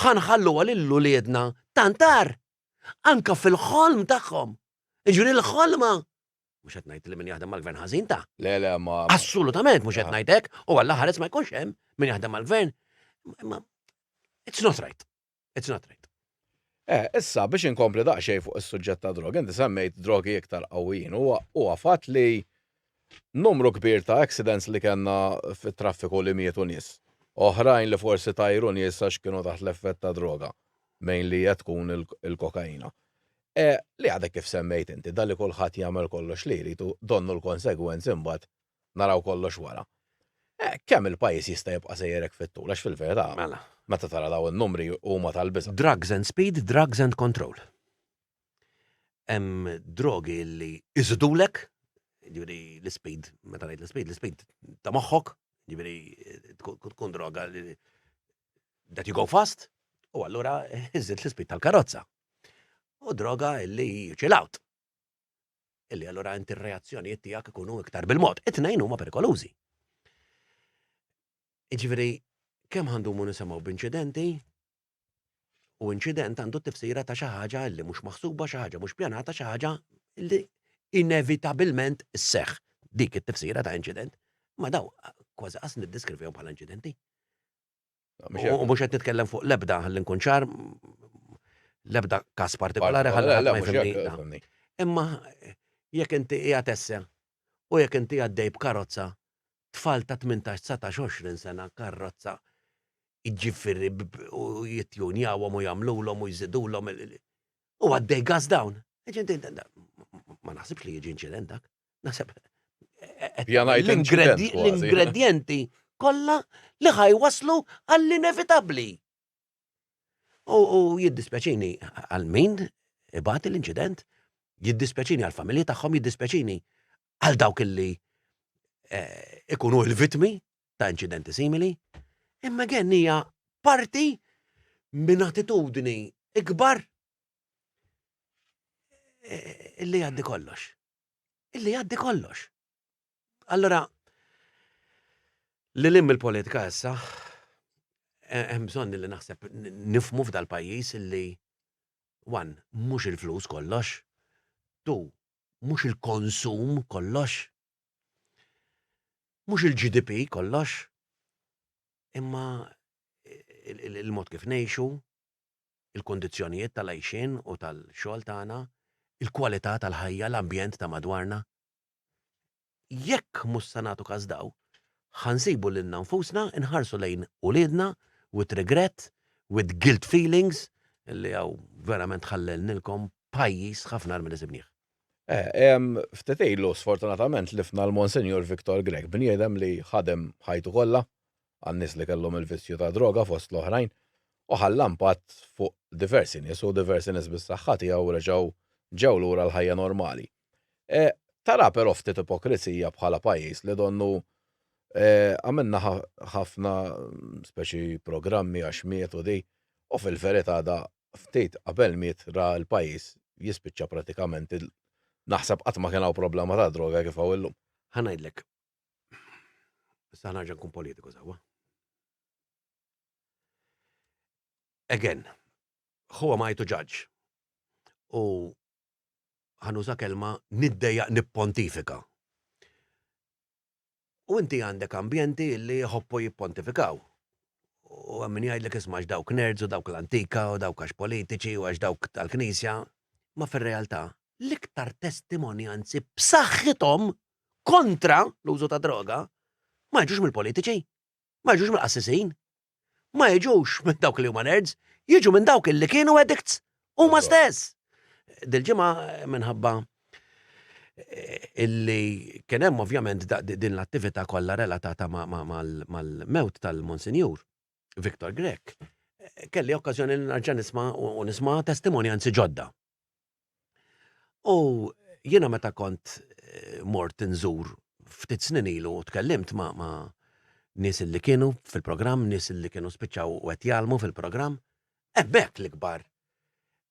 ħa nħalluha lil uliedna tant agħar anke fil-ħolm tagħhom. Jiġifieri l-ħolma mhux qed ngħid li min jaħdem mal-gvern ħażin ta'. Le, le, ma. Assolutament mhux qed ngħid hekk, u Alla ħares ma jkunx hemm min jaħdem mal-gvern. Imma it's not right. It's not right. Eh, issa biex inkompli daqsxejn fuq is-suġġett ta' drogi, inti semmejt drogi iktar qawwijin. Huwa fatt li numru kbir ta' accidents li kellna fit-traffiku li mietu nies. Oħrajn li forsi tajru nies għax kienu taħt l-effett ta' droga, mainly qed tkun il-kokaina. E, li għadek kif semmejt inti, dan li kulħadd jagħmel kollox li jrid u donnu l-konsegwenzi mbagħad naraw kollox wara. Eh, kemm il-pajjiż jista' jibqa' sejjer hekk fit-tul, għax fil-verità, mela. meta tara dawn in-numri huma tal-biża'. Drugs and speed, drugs and control. Hemm drogi li iżidulek, ġifieri l-speed, meta ngħid l-speed, l-speed ta' moħħok, ġifieri tkun droga li that you go fast, u allura iżid l-speed tal-karozza. U droga li you chill out. Illi allura inti r-reazzjonijiet tiegħek ikunu iktar bil-mod. It-tnejn huma perikolużi. Jiġifieri kemm ħandumu nisimgħu b'inċidenti u inċident għandu tifsira ta' xi ħaġa li mhux maħsuba, xi ħaġa mhux pjanata, xi ħaġa li inevitabilment isseħħ. Dik it-tifsira ta' inċident. Ma daw kważi qas niddiskrivihom bħala inċidenti. U mhux qed nitkellem fuq l-ebda ħalli nkun ċar, l-ebda każ partikolari ħalli ma jifhimni. Imma jekk inti qiegħed esse u jekk inti għaddej b'karozza tfal ta' 18, 19, 20 sena karozza jiġifieri u jittjunjawhom u jagħmlulhom u jżidulhom u għaddej gas down. Ma naħsibx li jiġi inċident dak. Naħseb l-ingredienti kollha li ħajwaslu għall-inevitabbli. U jiddispjaċini għal min ibati l-inċident, jiddispjaċini għal familji tagħhom, jiddispjaċini għal dawk illi eh, ikunu l-vitmi ta' inċidenti simili, imma gen hija parti minn attitudni ikbar eh, illi jgħaddi kollox. Illi jgħaddi kollox. Allora, li lim il-politika issa, eh, hemm bżonn li naħseb nifmu f'dal-pajjiż illi one, mhux il-flus kollox, two, mhux il-konsum kollox, mhux il-GDP kollox, imma il-mod kif ngħixu, il-kundizzjonijiet tal-għajxien u tal-xogħol tagħna, il-kwalità tal-ħajja, l-ambjent ta' madwarna. Jekk mhux se nagħtu każ daw, ħa nsibu lilna nfusna nħarsu lejn uliedna with regret, with guilt feelings, li hawn verament ħallelnilkom pajjiż ħafna agħar milli sibnieh. Eh, ftit ilu sfortunatament tlifna l-Monsinjur Victor Grech, bniedem li ħadem ħajtu kollha għan-nies li kellhom il-vizzju tad-droga fost l-oħrajn u ħalla impatt fuq diversi nies u diversi nies bis-saħħa tiegħu reġgħu ġew lura l-ħajja normali. E, tara però ftit ipokrizija bħala pajjiż li donnu e, għamilna ħafna speċi programmi għax miet u di u fil-verità da ftit qabel miet ra l-pajjiż jispiċċa pratikament naħseb qatt ma kien hawn problema ta' droga kif hawn illum. Ħa ngħidlek, Issa ħa nkun politiku sewwa. Again, who am I to judge? U ħa nuża kelma niddejjaq nippontifika. U inti għandek ambjenti li jħobbu jippontifikaw. U hemm min jgħidlek isma' għax dawk nerds u dawk l-antika u dawk għax politiċi u għax dawk tal-Knisja. Ma fir-realtà l-iktar testimonjanzi b'saħħithom kontra l-użu ta' droga ma jiġux mill-politiċi, ma jiġux mill-qassisin, ma jiġux minn dawk li huma nerds, jiġu minn dawk li kienu addicts huma stess. Dil-ġimgħa minħabba eh, illi kien hemm ovvjament din l-attività kollha relatata mal-mewt tal-Monsinjur Victor Grech, eh, kelli okkażjoni li narġa' nisma' u nisma' testimonjanzi ġodda. U jiena meta kont eh, mort nżur ftit snin ilu u tkellimt ma', ma nies li kienu fil-programm, nies li kienu spiċċaw u qed jgħallmu fil-programm, hemmhekk l-ikbar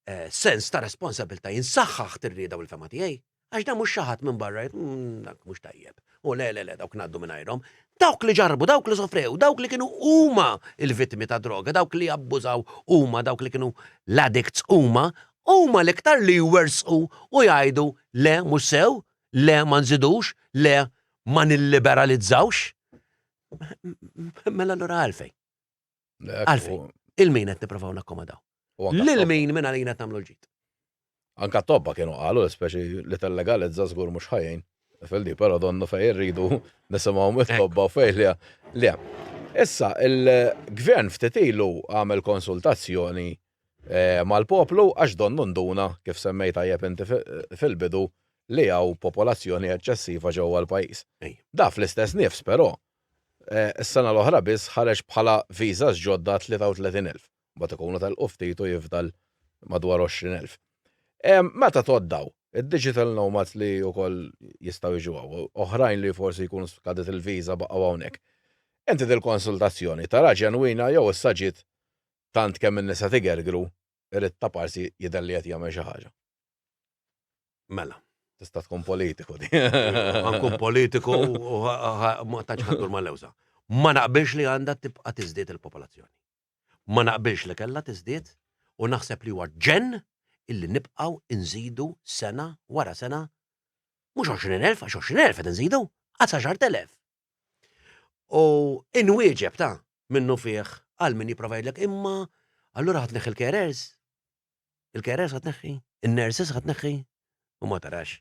eh, sens ta' responsabilità jinsaħħaħ tir-rieda u l-fema tiegħi. Għax dan mhux xi ħadd minn barra jgħid, mm, dak mhux tajjeb. U le, le, le, dawk ngħaddu mingħajrhom. Dawk li ġarrbu, dawk li sofrew, dawk li kienu huma l-vittmi ta' droga, dawk li abbużaw huma, dawk li kienu l-addicts huma, huma l-iktar li jwerżqu u jgħidu le mhux sew, le ma nżidux, le ma nilliberalizzawx. Mela allura għalfejn? Għalfejn? Il-min qed nipprovaw nakkomodaw? Lil min minn għalina qed nagħmlu l-ġid? Anka tobba kienu qalu speċi li tellegalizza żgur mhux ħajjin. Fil-di, però donnu fej irridu nisimgħu mit-tobba u fej li le. Issa, il-gvern ftit ilu għamel konsultazzjoni eh, mal-poplu għax donnu nduna kif semmejt tajjeb inti fil-bidu li hawn popolazzjoni eċċessiva ġewwa l-pajjiż. Da fl-istess nifs però eh, is-sena l-oħra biss ħareġ bħala visas ġodda 33,000. Mbagħad ikunu telqu ftit u jifdal madwar 20,000. Meta tgħoddaw, id-digital nomads li wkoll jistgħu jiġu hawn, oħrajn li forsi jkunu skadet il-viża baqgħu hawnhekk. Inti dil-konsultazzjoni tara ġenwina jew issa ġiet tant kemm in-nisa tigergru irid ta' parsi jidher li qed jagħmel xi ħaġa? Mela. Tista' tkun politiku di. Nkun politiku u ma tantx ħaddur mal-lewża. Ma naqbilx li għandha tibqa' tiżdied il-popolazzjoni. Ma naqbilx li kellha tiżdied u naħseb li huwa ġenn illi nibqgħu nżidu sena wara sena mhux 20,000 għax 20,000 qed inżidu, għas 10,000. U inwieġeb ta' minnu fih għal min jipprova jgħidlek imma allura ħa tneħħi l-carers. Il-carers ħa tneħħi, in-nurses ħa tneħħi u ma tarax.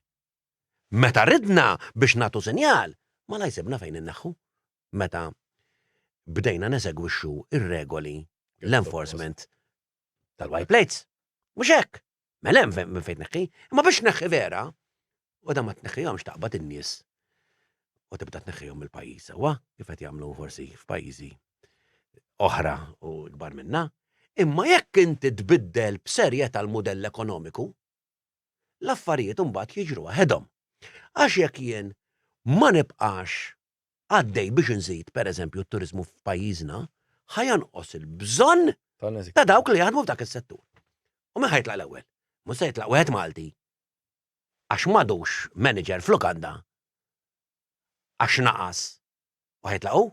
Meta ridna biex nagħtu sinjal, malaj sibna fejn inneħħu. Meta bdejna nesegwixxu ir-regoli l-enforcement tal-white plates. Mhux hekk. Mela hemm minn fejn tneħħi. Imma biex tneħħi vera, u da ma tneħħihomx taqbad in-nies u tibda tneħħihom mill-pajjiż sewwa, kif qed jagħmlu forsi f'pajjiżi oħra u ikbar minna. Imma jekk inti tbiddel b'serjetà l-mudell ekonomiku, l-affarijiet imbagħad jiġru waħedhom. Għax jekk jien ma nibqax għaddej biex inżid pereżempju t-turiżmu f'pajjiżna, ħa jonqos il-bżonn ta' dawk li jaħdmu f'dak is-settur. U min ħa jitlaq l-ewwel? Mhux se jitlaq wieħed Malti għax m'għadux manager f'lukanda għax naqas u ħa jitlaq hu.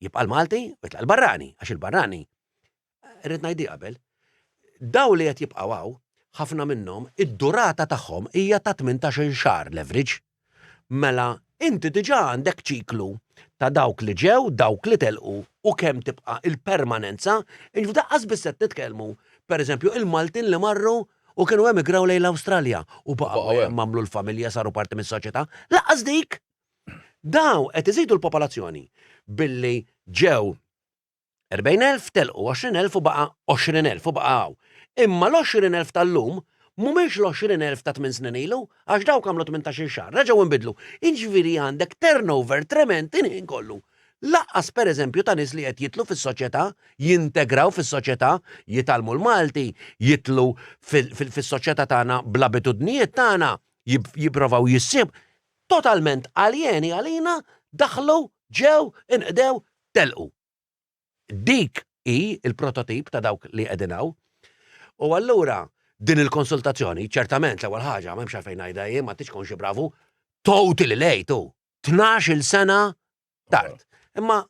Jibqa' l-Malti u jitlaq il-barrani, għax il-barrani, irrid ngħidhi qabel, daw li qed jibqgħu hawn, ħafna minnhom id-durata tagħhom hija ta' 18-il xahar l-average. Mela inti diġà għandek ċiklu ta' dawk li ġew, dawk li telqu u kemm tibqa' il-permanenza, jiġifieri daqqas biss qed nitkellmu, pereżempju, il-Maltin li marru u kienu emigraw lejn l-Awstralja u baqgħu hemm għamlu l-familja saru parti mis-soċjetà, lanqas dik! Dawn qed iżidu l-popolazzjoni billi ġew 40,000 telqu 20,000 u baqa' 20,000 u baqa' hawn. Imma l-20,000 tal-lum mhumiex l-20,000 ta' tmien snin ilu għax dawk għamlu 18-il xahar, reġgħu nbidlu. Jiġifieri għandek turnover tremend il-ħin kollu. Lanqas pereżempju ta' nies li qed jidħlu fis-soċjetà, jintegraw fis-soċjetà, jitgħallmu l-Malti, jidħlu fis-soċjetà tagħna bl-abitudnijiet tagħna, jipprovaw jissib totalment aljeni għalina, daħlu, ġew, inqdew, telqu. Dik hi l-prototip ta' dawk li qegħdin hawn. U allura din il-konsultazzjoni, ċertament l-ewwel ħaġa m'hemmx għalfejn ngħidha jien ma tridx tkun xi bravu, totally late hu. 12-il sena tard. Imma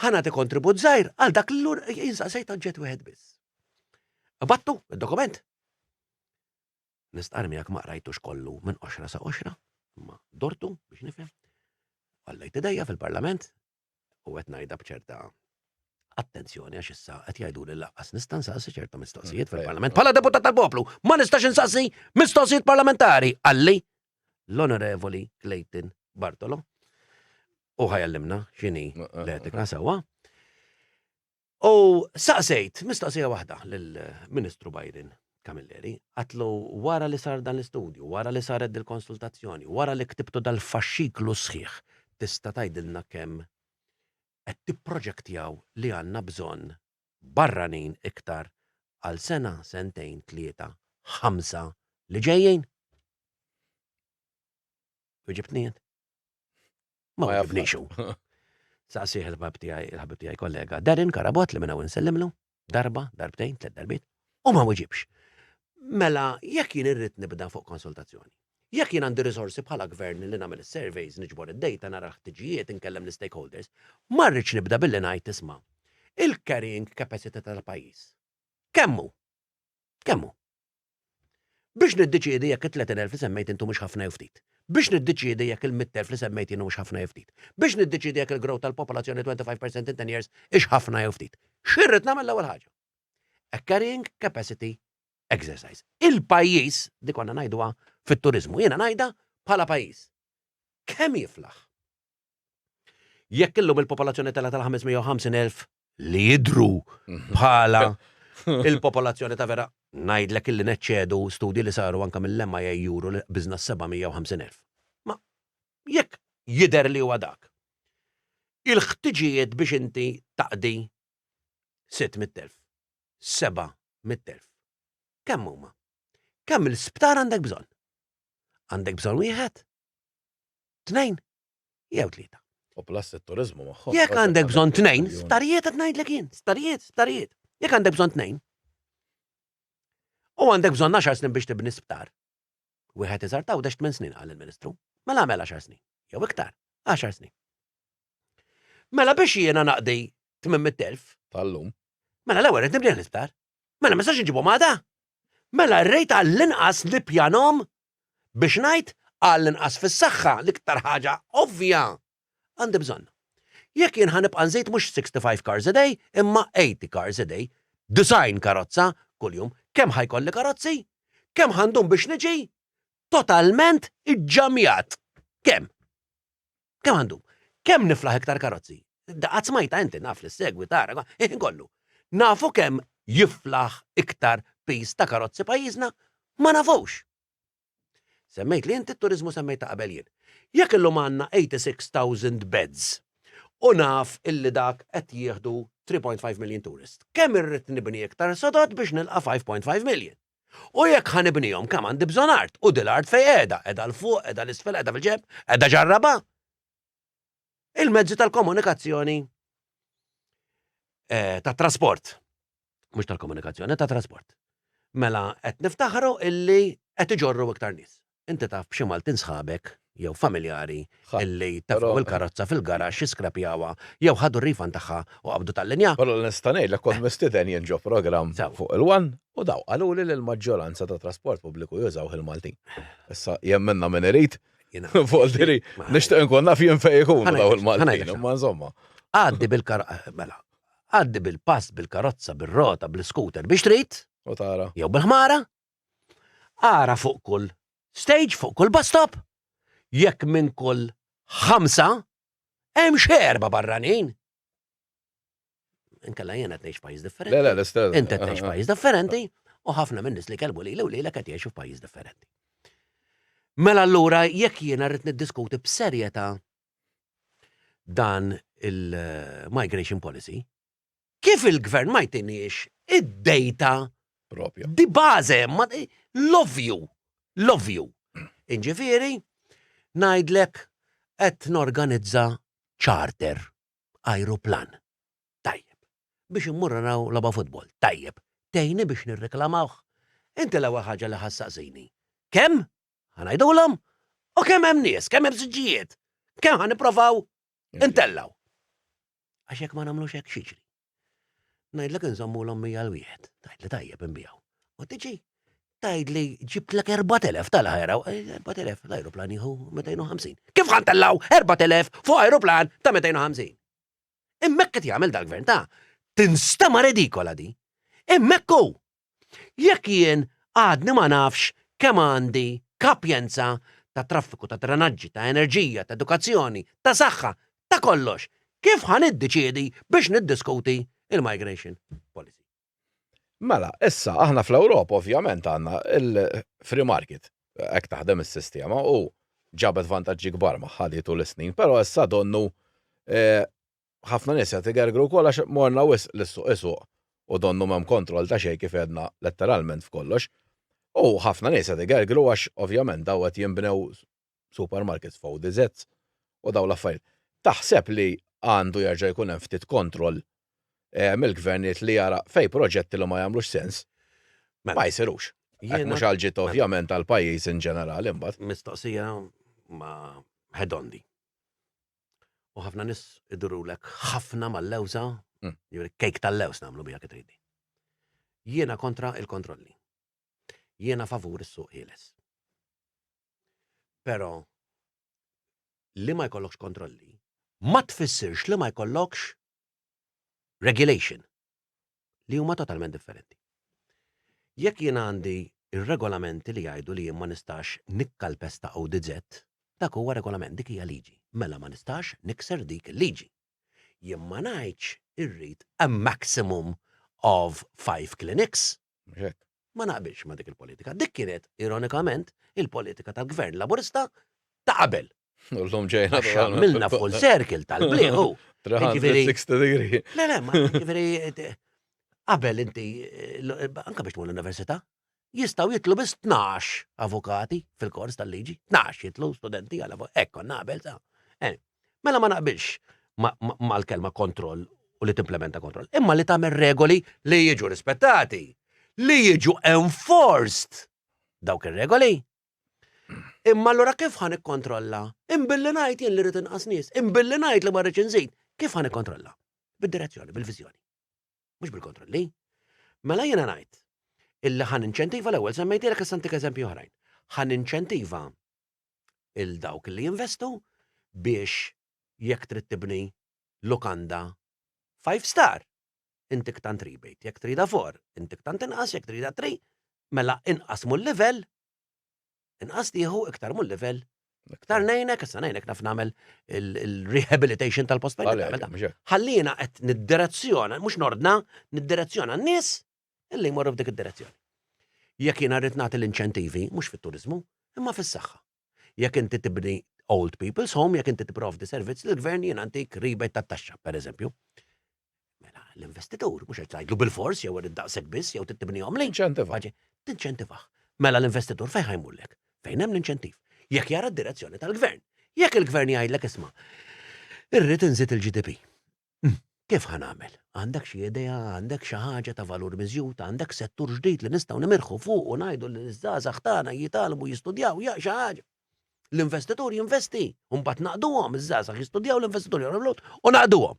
ħa nagħti kontribut żgħir għal dak li lura jien saqsejt oġġett wieħed biss. Battu id-dokument. Nistqarr miegħek ma qrajtux kollu minn qoxra sa qoxra, imma dortu biex nifhem. Għallejt idejja fil-Parlament u qed ngħidha b'ċerta. Attenzjoni għax issa qed jgħidu li laqqas nista' nsaqsi ċerta mistoqsijiet mm, fil-Parlament. Bħala deputat tal-poplu ma nistax insaqsi mistoqsijiet parlamentari qalli l-Onorevoli Clayton Bartolo. U ħajallimna x'inhi l-etika sewwa. U saqsejt mistoqsija waħda lill-Ministru Byron Camilleri, għatlu wara li sar dan l-istudju, wara li saret dil-konsultazzjoni, wara li ktibtu dal-faxxiklu sħiħ, tista' tgħidilna kemm qed tipproġektjaw li għandna bżonn barranin iktar għal sena, sentejn, tlieta, ħamsa li ġejjin? Weġibtni int? Ma weġibnix hu. Saqsih il-ħabib tiegħi, il-ħabib tiegħi kollega Darren Carabott li minn hawn insellimlu, darba, darbtejn, tliet darbiet, u ma weġibx. Mela, jekk jien irrid nibda fuq konsultazzjoni, jekk jien għandi risorsi bħala gvern li nagħmel is-surveys, niġbor id-data, nara l-ħtiġijiet, inkellem l-stakeholders, ma rridx nibda billi ngħid isma' il-carrying capacity tal-pajjiż. Kemm hu? Kemm hu? Biex niddeċiedi jekk it-30,000 li semmejt int humiex ħafna jew ftit. Biex niddeċiedi jekk il-100,000 li semmejt jien humiex ħafna jew ftit. Biex niddeċiedi jekk il-growth tal-popolazzjoni 25% in 10 years hix ħafna jew ftit. X'irrid nagħmel l-ewwel ħaġa? A carrying capacity exercise. Il-pajjiż, dik konna ngħiduha fit-turiżmu, jiena ngħidha bħala pajjiż. Kemm jiflaħ? Jekk illum il-popolazzjoni tela tal-550,000 li jidru mhm. bħala il-popolazzjoni ta' vera, ngħidlek illi neċċedu studji li saru anka mill-MIA juru li biżna 750,000. Ma jekk jidher li huwa dak. Il-ħtiġijiet biex inti taqdi 600,000, 700,000. Kemm huma? Kemm il-sptar għandek bżonn? Għandek bżonn wieħed? Tnejn? Jew tlieta. U plus it-turizmu magħhom. Jekk għandek bżonn tnejn, sptarijiet qed ngħidlek jien, sptarijiet, sptarijiet. Jekk għandek bżonn tnejn. U għandek bżonn 10 snin biex tibni sptar. Wieħed iżgħar t'Għawdex 8 snin qal il-Ministru. Mela għamel 10 snin. Jew iktar, 10 snin. Mela biex jiena naqdi 800,000. Tal-lum. Mela l-ewwel qed nibni l-isptar. Mela ma nistax inġibhom għada. Mela rrid għall-inqas nippjanhom Biex ngħid, għall-inqas fis-saħħa, l-iktar ħaġa ovvja, għandi bżonn. Jekk jien ħa nibqa' nżid mhux 65 cars a day, imma 80 cars a day, 90 karozza kuljum, kemm ħa jkolli karozzi? Kemm ħa ndum biex niġi? Totalment iġġamjat. Kemm? Kemm għandu? Kemm niflaħ iktar karozzi? Qatt smajta inti naf li segwi tara, iħin kollu. Nafu kemm jiflaħ iktar pis ta' karozzi pajjiżna? Ma nafux. Semmejt li inti t-turizmu semmejt ta' qabel jien. Jekk illum għandna 86,000 beds u naf illi dak qed jieħdu 3.5 million tourist, kemm irrid nibni iktar sodod biex nilqa' 5.5 million? U jekk ħa nibnihom kemm għandi bżonn art? U dil-art fejn qiegħda? Qiegħda 'l fuq, qiegħda 'l isfel, qiegħda fil-ġenb, qiegħda ġarraba? Il-mezzi tal-komunikazzjoni eh, tat-trasport. Mhux tal-komunikazzjoni, tat-trasport. Mela qed niftaħru illi qed iġorru iktar nies. Inti taf b'xi Maltin sħabek jew familjari illi tefgħu il-karozza fil-garaxx jiskrapjawha jew ħadu r-refund tagħha u qabdu tal-linja? Però li nista' ngħidlek kont mistieden jien ġo programm fuq il-One u daw qaluli li l-maġġoranza tat-trasport pubbliku jużawh il-Maltin. Issa jemminna min irid fuq diri nixtieq inkun naf jien fejn ikunu daw il-Maltin, imma insomma. Għaddi bil-karozza, mela, għaddi bil-pass, bil-karozza, bir-rota, bl-iscooter biex trid. U tara. Jew bil-ħmara. Ara fuq kull stage, fuq kull bus stop, jekk minn kull ħamsa hemm xi erba' barranin. Inkella jiena qed ngħix f'pajjiż differenti. Le, le, l-istess. Inti qed tgħix f'pajjiż differenti u ħafna minn nies li kellmu lili u lilek qed jgħixu f'pajjiż differenti. Mela allura jekk jiena rrid niddiskuti b'serjetà dan il-migration policy, Kif il-gvern ma jtiniex id-data propja. Di baże, ma l-ovvju, l-ovvju. Inġifieri, ngħidlek qed norganizza charter, ajruplan. Tajjeb. Biex immur naraw logħba futbol. Tajjeb. Tgħinni biex nirreklamawh. Inti l-ewwel ħaġa li ħa ssaqsini. Kemm? Ħa ngħidulhom? U kemm hemm nies, kemm hemm siġġijiet? Kemm ħa nipprovaw intellgħu? Għax jekk ma nagħmlux hekk x'jiġri? Ngħidlek inżommulhom 100 l wieħed, tgħidli tajjeb inbiegħu. U tiġi tgħidli ġibtlek 4000 tal-ħajra, 4000 l-ajruplan jieħu 250. Kif ħa ntellgħu 4000 fuq ajruplan ta' 250? Imma hekk qed jagħmel dal-gvern ta' Tinstema' redikola di. Imma hekk hu. Jekk jien għadni ma nafx kemm għandi kapjenza ta' traffiku, ta' drenaġġi, ta' enerġija, ta' edukazzjoni, ta' saħħa, ta' kollox, kif ħa niddeċiedi biex niddiskuti il-migration policy? Mela, issa aħna fl-Ewropa ovvjament għandna il-free market, hekk taħdem is-sistema u ġabet vantaġġi kbar magħha di tul is-snin, però issa donnu eh, ħafna nies qed igergru wkoll għax morna wisq li s-suq isuq u donnu m'hemm kontroll ta' xejn kif għedna letteralment f'kollox. U ħafna nies qed igergru għax ovvjament daw qed jinbnew supermarkets f'ODZs u dawn l-affarijiet. Taħseb li għandu jerġa' jkun hemm ftit kontroll eh, mill-gvernijiet li jara fej proġetti li ma jagħmlux sens mela, ma jsirux. Hekk mhux għal ġid mela. ovvjament għal pajjiż in ġenerali imbagħad. Mistoqsija ma head on di. U ħafna nis idurulek ħafna mal-lewża, mm. kejk tal-lews nagħmlu biha kif tridi. Jiena kontra il-kontrolli. Jiena favur is-suq ħieles. Però li ma jkollokx kontrolli ma tfissirx li ma jkollokx regulation li huma totalment differenti. Jekk jien għandi ir-regolamenti li jgħidu li jien ma nistax nikkalpesta ODZ, dak huwa regolament, dik hija liġi. Mela ma nistax nikser dik il-liġi. Jien ma ngħidx irrid a maximum of five clinics. Ma naqbilx ma dik il-politika. Dik kienet, ironikament, il-politika tal-gvern laburista ta' qabel. Ullum ġejna. Milna full circle tal-bliħu. 360 degree. Le, le, ma ġifieri qabel inti, anka biex tmur l-università, jistaw jitlu biss 12 avukati fil-kors tal-liġi, 12 jitlu studenti għal hekk konna qabel sa. Eh, mela ma naqbilx mal-kelma kontroll u li timplementa kontroll, imma li tagħmel regoli li jiġu rispettati, li jiġu enforced dawk ir-regoli. Imma allura kif ħa nikkontrolla? Imbilli ngħid jien li rrid inqas nies, imbilli ngħid li ma rridx inżid, kif ħa nikkontrolla? Bid-direzzjoni, bil-viżjoni. Mhux bil-kontrolli. Mela jiena ngħid illi ħa ninċentiva l-ewwel semmejtilek issa ntik eżempju oħrajn. Ħa ninċentiva il dawk li jinvestu biex jekk trid tibni lukanda five star intik tant rebate, jekk trida four, intik tant inqas, jekk trida three, mela inqas mul-livell Inqas tieħu iktar mul livell. Iktar ngħinek, issa ngħinek naf nagħmel il-rehabilitation tal-post fejn tagħmel. Ħallina qed niddirezzjona, mhux nordna, niddirezzjona n-nies illi jmorru f'dik id-direzzjoni. Jekk jiena rrid nagħti l-inċentivi, mhux fit-turiżmu, imma fis-saħħa. Jekk inti tibni old people's home, jekk inti tipprovdi servizz lill-gvern jiena ntik rebate tat-taxxa, pereżempju. Mela, l-investitur, mhux qed tgħidlu bil-fors jew irid daqshekk biss jew tibnihom li. Inċentiva. Tinċentivah. Mela l-investitur fejn ħajmurlek? Fejn hemm l-inċentiv? Jekk jara d-direzzjoni tal-gvern. Jekk il-gvern jgħidlek isma' irrid inżid il-GDP. Hmm, kif ħa nagħmel? Għandek xi idea, għandek xi ħaġa ta' valur miżjud, għandek settur ġdid li nistgħu nimirħu fuq u ngħidu li ż-żgħażagħ tagħna jitgħallmu jistudjaw, ja xi ħaġa. L-investitur jinvesti, u mbagħad naqduhom, iż-żgħażagħ jistudjaw l-investitur jagħmlu u naqduhom.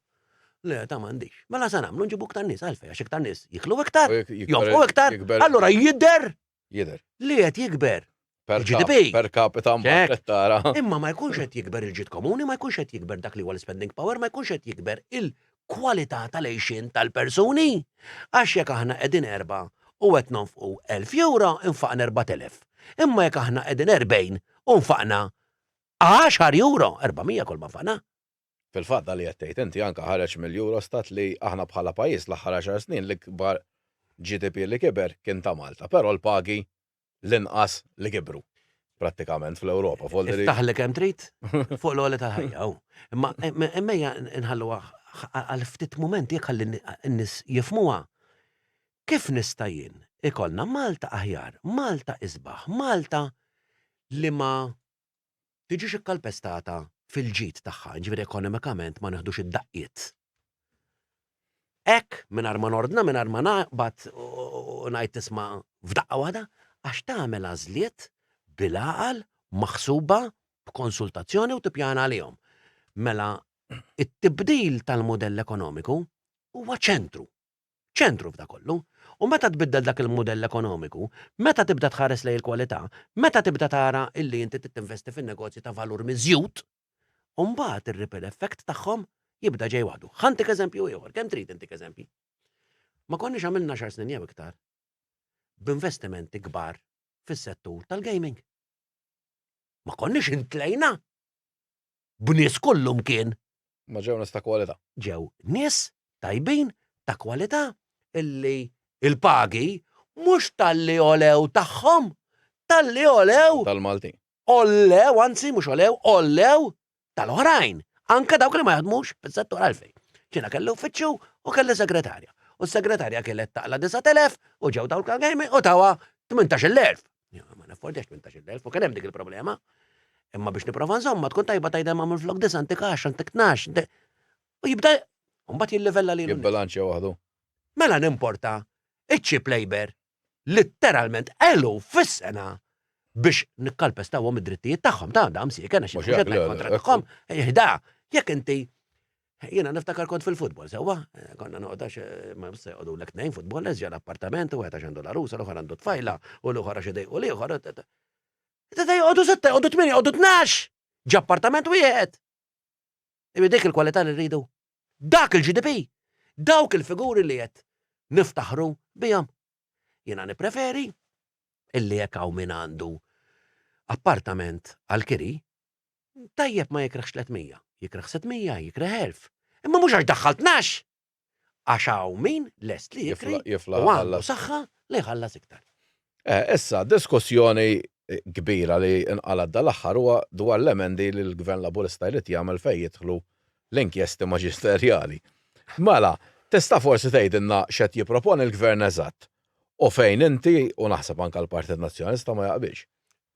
Le, ta' m'għandix. Mela sa nagħmlu nġibu iktar nies għalfejn għax iktar nies jiklu iktar, jonfqu iktar, allura jidher jidher li qed jikber. Per GDP. Per capita mbagħad tara. Imma ma jkunx qed jikber il-ġid komuni, ma jkunx qed jikber dak li huwa l-spending power, ma jkunx qed jikber il-kwalità tal-għixien tal-persuni. Għax jekk aħna qegħdin erba' u qed nonfqu 1000 euro, infaqna 4000. Imma jekk aħna qegħdin 40 u nfaqna għaxar euro, 400 kull ma nfaqna. Fil-fatt dan li qed tgħid inti anke ħareġ mill-Eurostat li aħna bħala pajjiż l-aħħar għaxar snin l-ikbar GDP li kiber kien ta' Malta, però l-pagi l-inqas li kibru prattikament fl-Ewropa. Iftaħli kemm trid fuq l-għoli tal-ħajja. Imma imma ejja nħalluha għal ftit mumenti jekk ħalli n-nies jifhmuha. Kif nista' jien ikollna Malta aħjar, Malta isbaħ, Malta li ma tiġix ikkalpestata fil-ġid tagħha, jiġifieri ekonomikament ma neħdux id-daqqiet. Hekk mingħajr ma nordna, mingħajr ma naqbad u ngħid tisma' f'daqqa waħda, għax tagħmel għażliet bil-għaqal, maħsuba, b'konsultazzjoni u tippjana għalihom. Mela it-tibdil tal-mudell ekonomiku huwa ċentru ċentru f'da kollu. U meta tbiddel dak il-mudell ekonomiku, meta tibda tħares lejn il-kwalità, meta tibda tara illi inti trid tinvesti fin-negozji ta' valur miżjud, u mbagħad ir-ripple effect tagħhom jibda ġej waħdu. Ħa ntik eżempju ieħor, kemm trid intik eżempji? Ma konniex għamilna xar snin jew iktar b'investimenti kbar fis-settur tal-gaming. Ma konniex intlejna b'nies kullum kien. Ma ġew nies ta' kwalità. Ġew nies tajbin ta' kwalità illi il-pagi mhux talli olew tagħhom, talli olew tal-Maltin. Ollew, anzi mhux olew, ollew tal-oħrajn, anke dawk li ma jaħdmux fis-settur għalfejn. Ġiena kelli uffiċċju u kelli segretarja. U s-segretarja kienet taqla 9,000 u ġew dawk tal-gaming u tawa 18,000. Ma naffordjax 18,000 u kien hemm dik il-problema. Imma biex nipprova nżomma tkun tajba tgħidha ma minn flok disa' ntik 10 ntik 12. U jibda mbagħad jillivella lilu. Jibbilanċja waħdu. Mela nimporta iċ-cheap labor litteralment eluf fis-sena biex nikkalpestawhom id-drittijiet tagħhom. Ta' da msieken għax Mhux hekk, le, kontra le, tagħhom. Da, jekk inti jiena niftakar kont fil-futbol, sewwa, eh, konna noqgħod eh, ma se joqogħdu lek tnejn futbolers ġal appartament u wieħed għax għandu l-għarusa, l-oħra għandu tfajla u l-oħra xi dejqu l-ieħor. Ta' joqogħdu sitta, joqogħdu tmien, joqogħdu 12. Ġa appartament wieħed. Imi dik il-kwalità li rridu. Dak il-GDP. Dawk il-figuri li qed niftaħru bihom. Jiena nippreferi illi jekk hawn min għandu appartament għall-kiri, tajjeb ma jikrihx 300, jikrih 600, jikrih 1000. Imma mhux għax daħħal 12! Għax hawn min lest li jikri Jifla- u għandu jħallas. saħħa li jħallas iktar. Eh, issa, diskussjoni kbira li nqalgħet dal-aħħar huwa dwar l-emendi li l-Gvern Laburista jrid jagħmel fejn jidħlu l-inkjesti maġisterjali. Mela, tista' forsi tgħidilna x'qed jipproponi l-Gvern eżatt u fejn inti u naħseb anke l-Partit Nazzjonalista ma jaqbilx.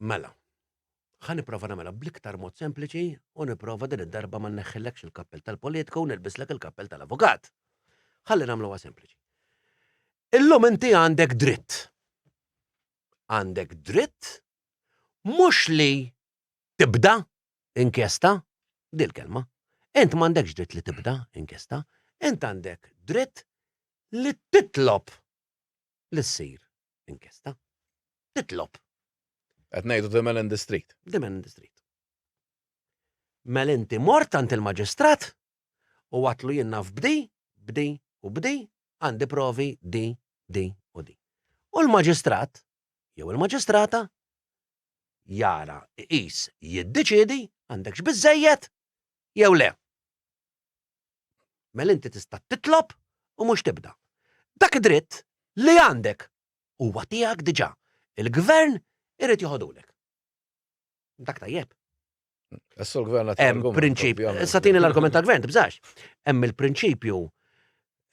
Mela, ħa nipprova nagħmilha bl-iktar mod sempliċi u nipprova din id-darba ma nneħħilekx il-kappell tal-politiku u nilbislek il-kappell tal-avukat. Ħalli nagħmluha sempliċi. Illum inti għandek dritt. Għandek dritt mhux li tibda inkjesta, di l-kelma. Int m'għandekx dritt li tibda inkjesta, int għandek dritt li titlob li ssir inkjesta. Titlob. Qed ngħidu the man in the street. The man in the street. Mela inti mort għand il-maġistrat u għatlu jien naf b'di, b'di u b'di, għandi provi di, di u di. U l-maġistrat jew il-maġistrata jara, iqis, jiddeċiedi għandekx biżżejjed jew le. Mela inti tista' titlob u mhux tibda. Dak id-dritt li għandek huwa tiegħek diġà. Il-gvern irid joħodulek. Dak tajjeb. Issa l-gvern qed Hemm prinċipju, issa tini l-argument tal-gvern, tibżax. Hemm il-prinċipju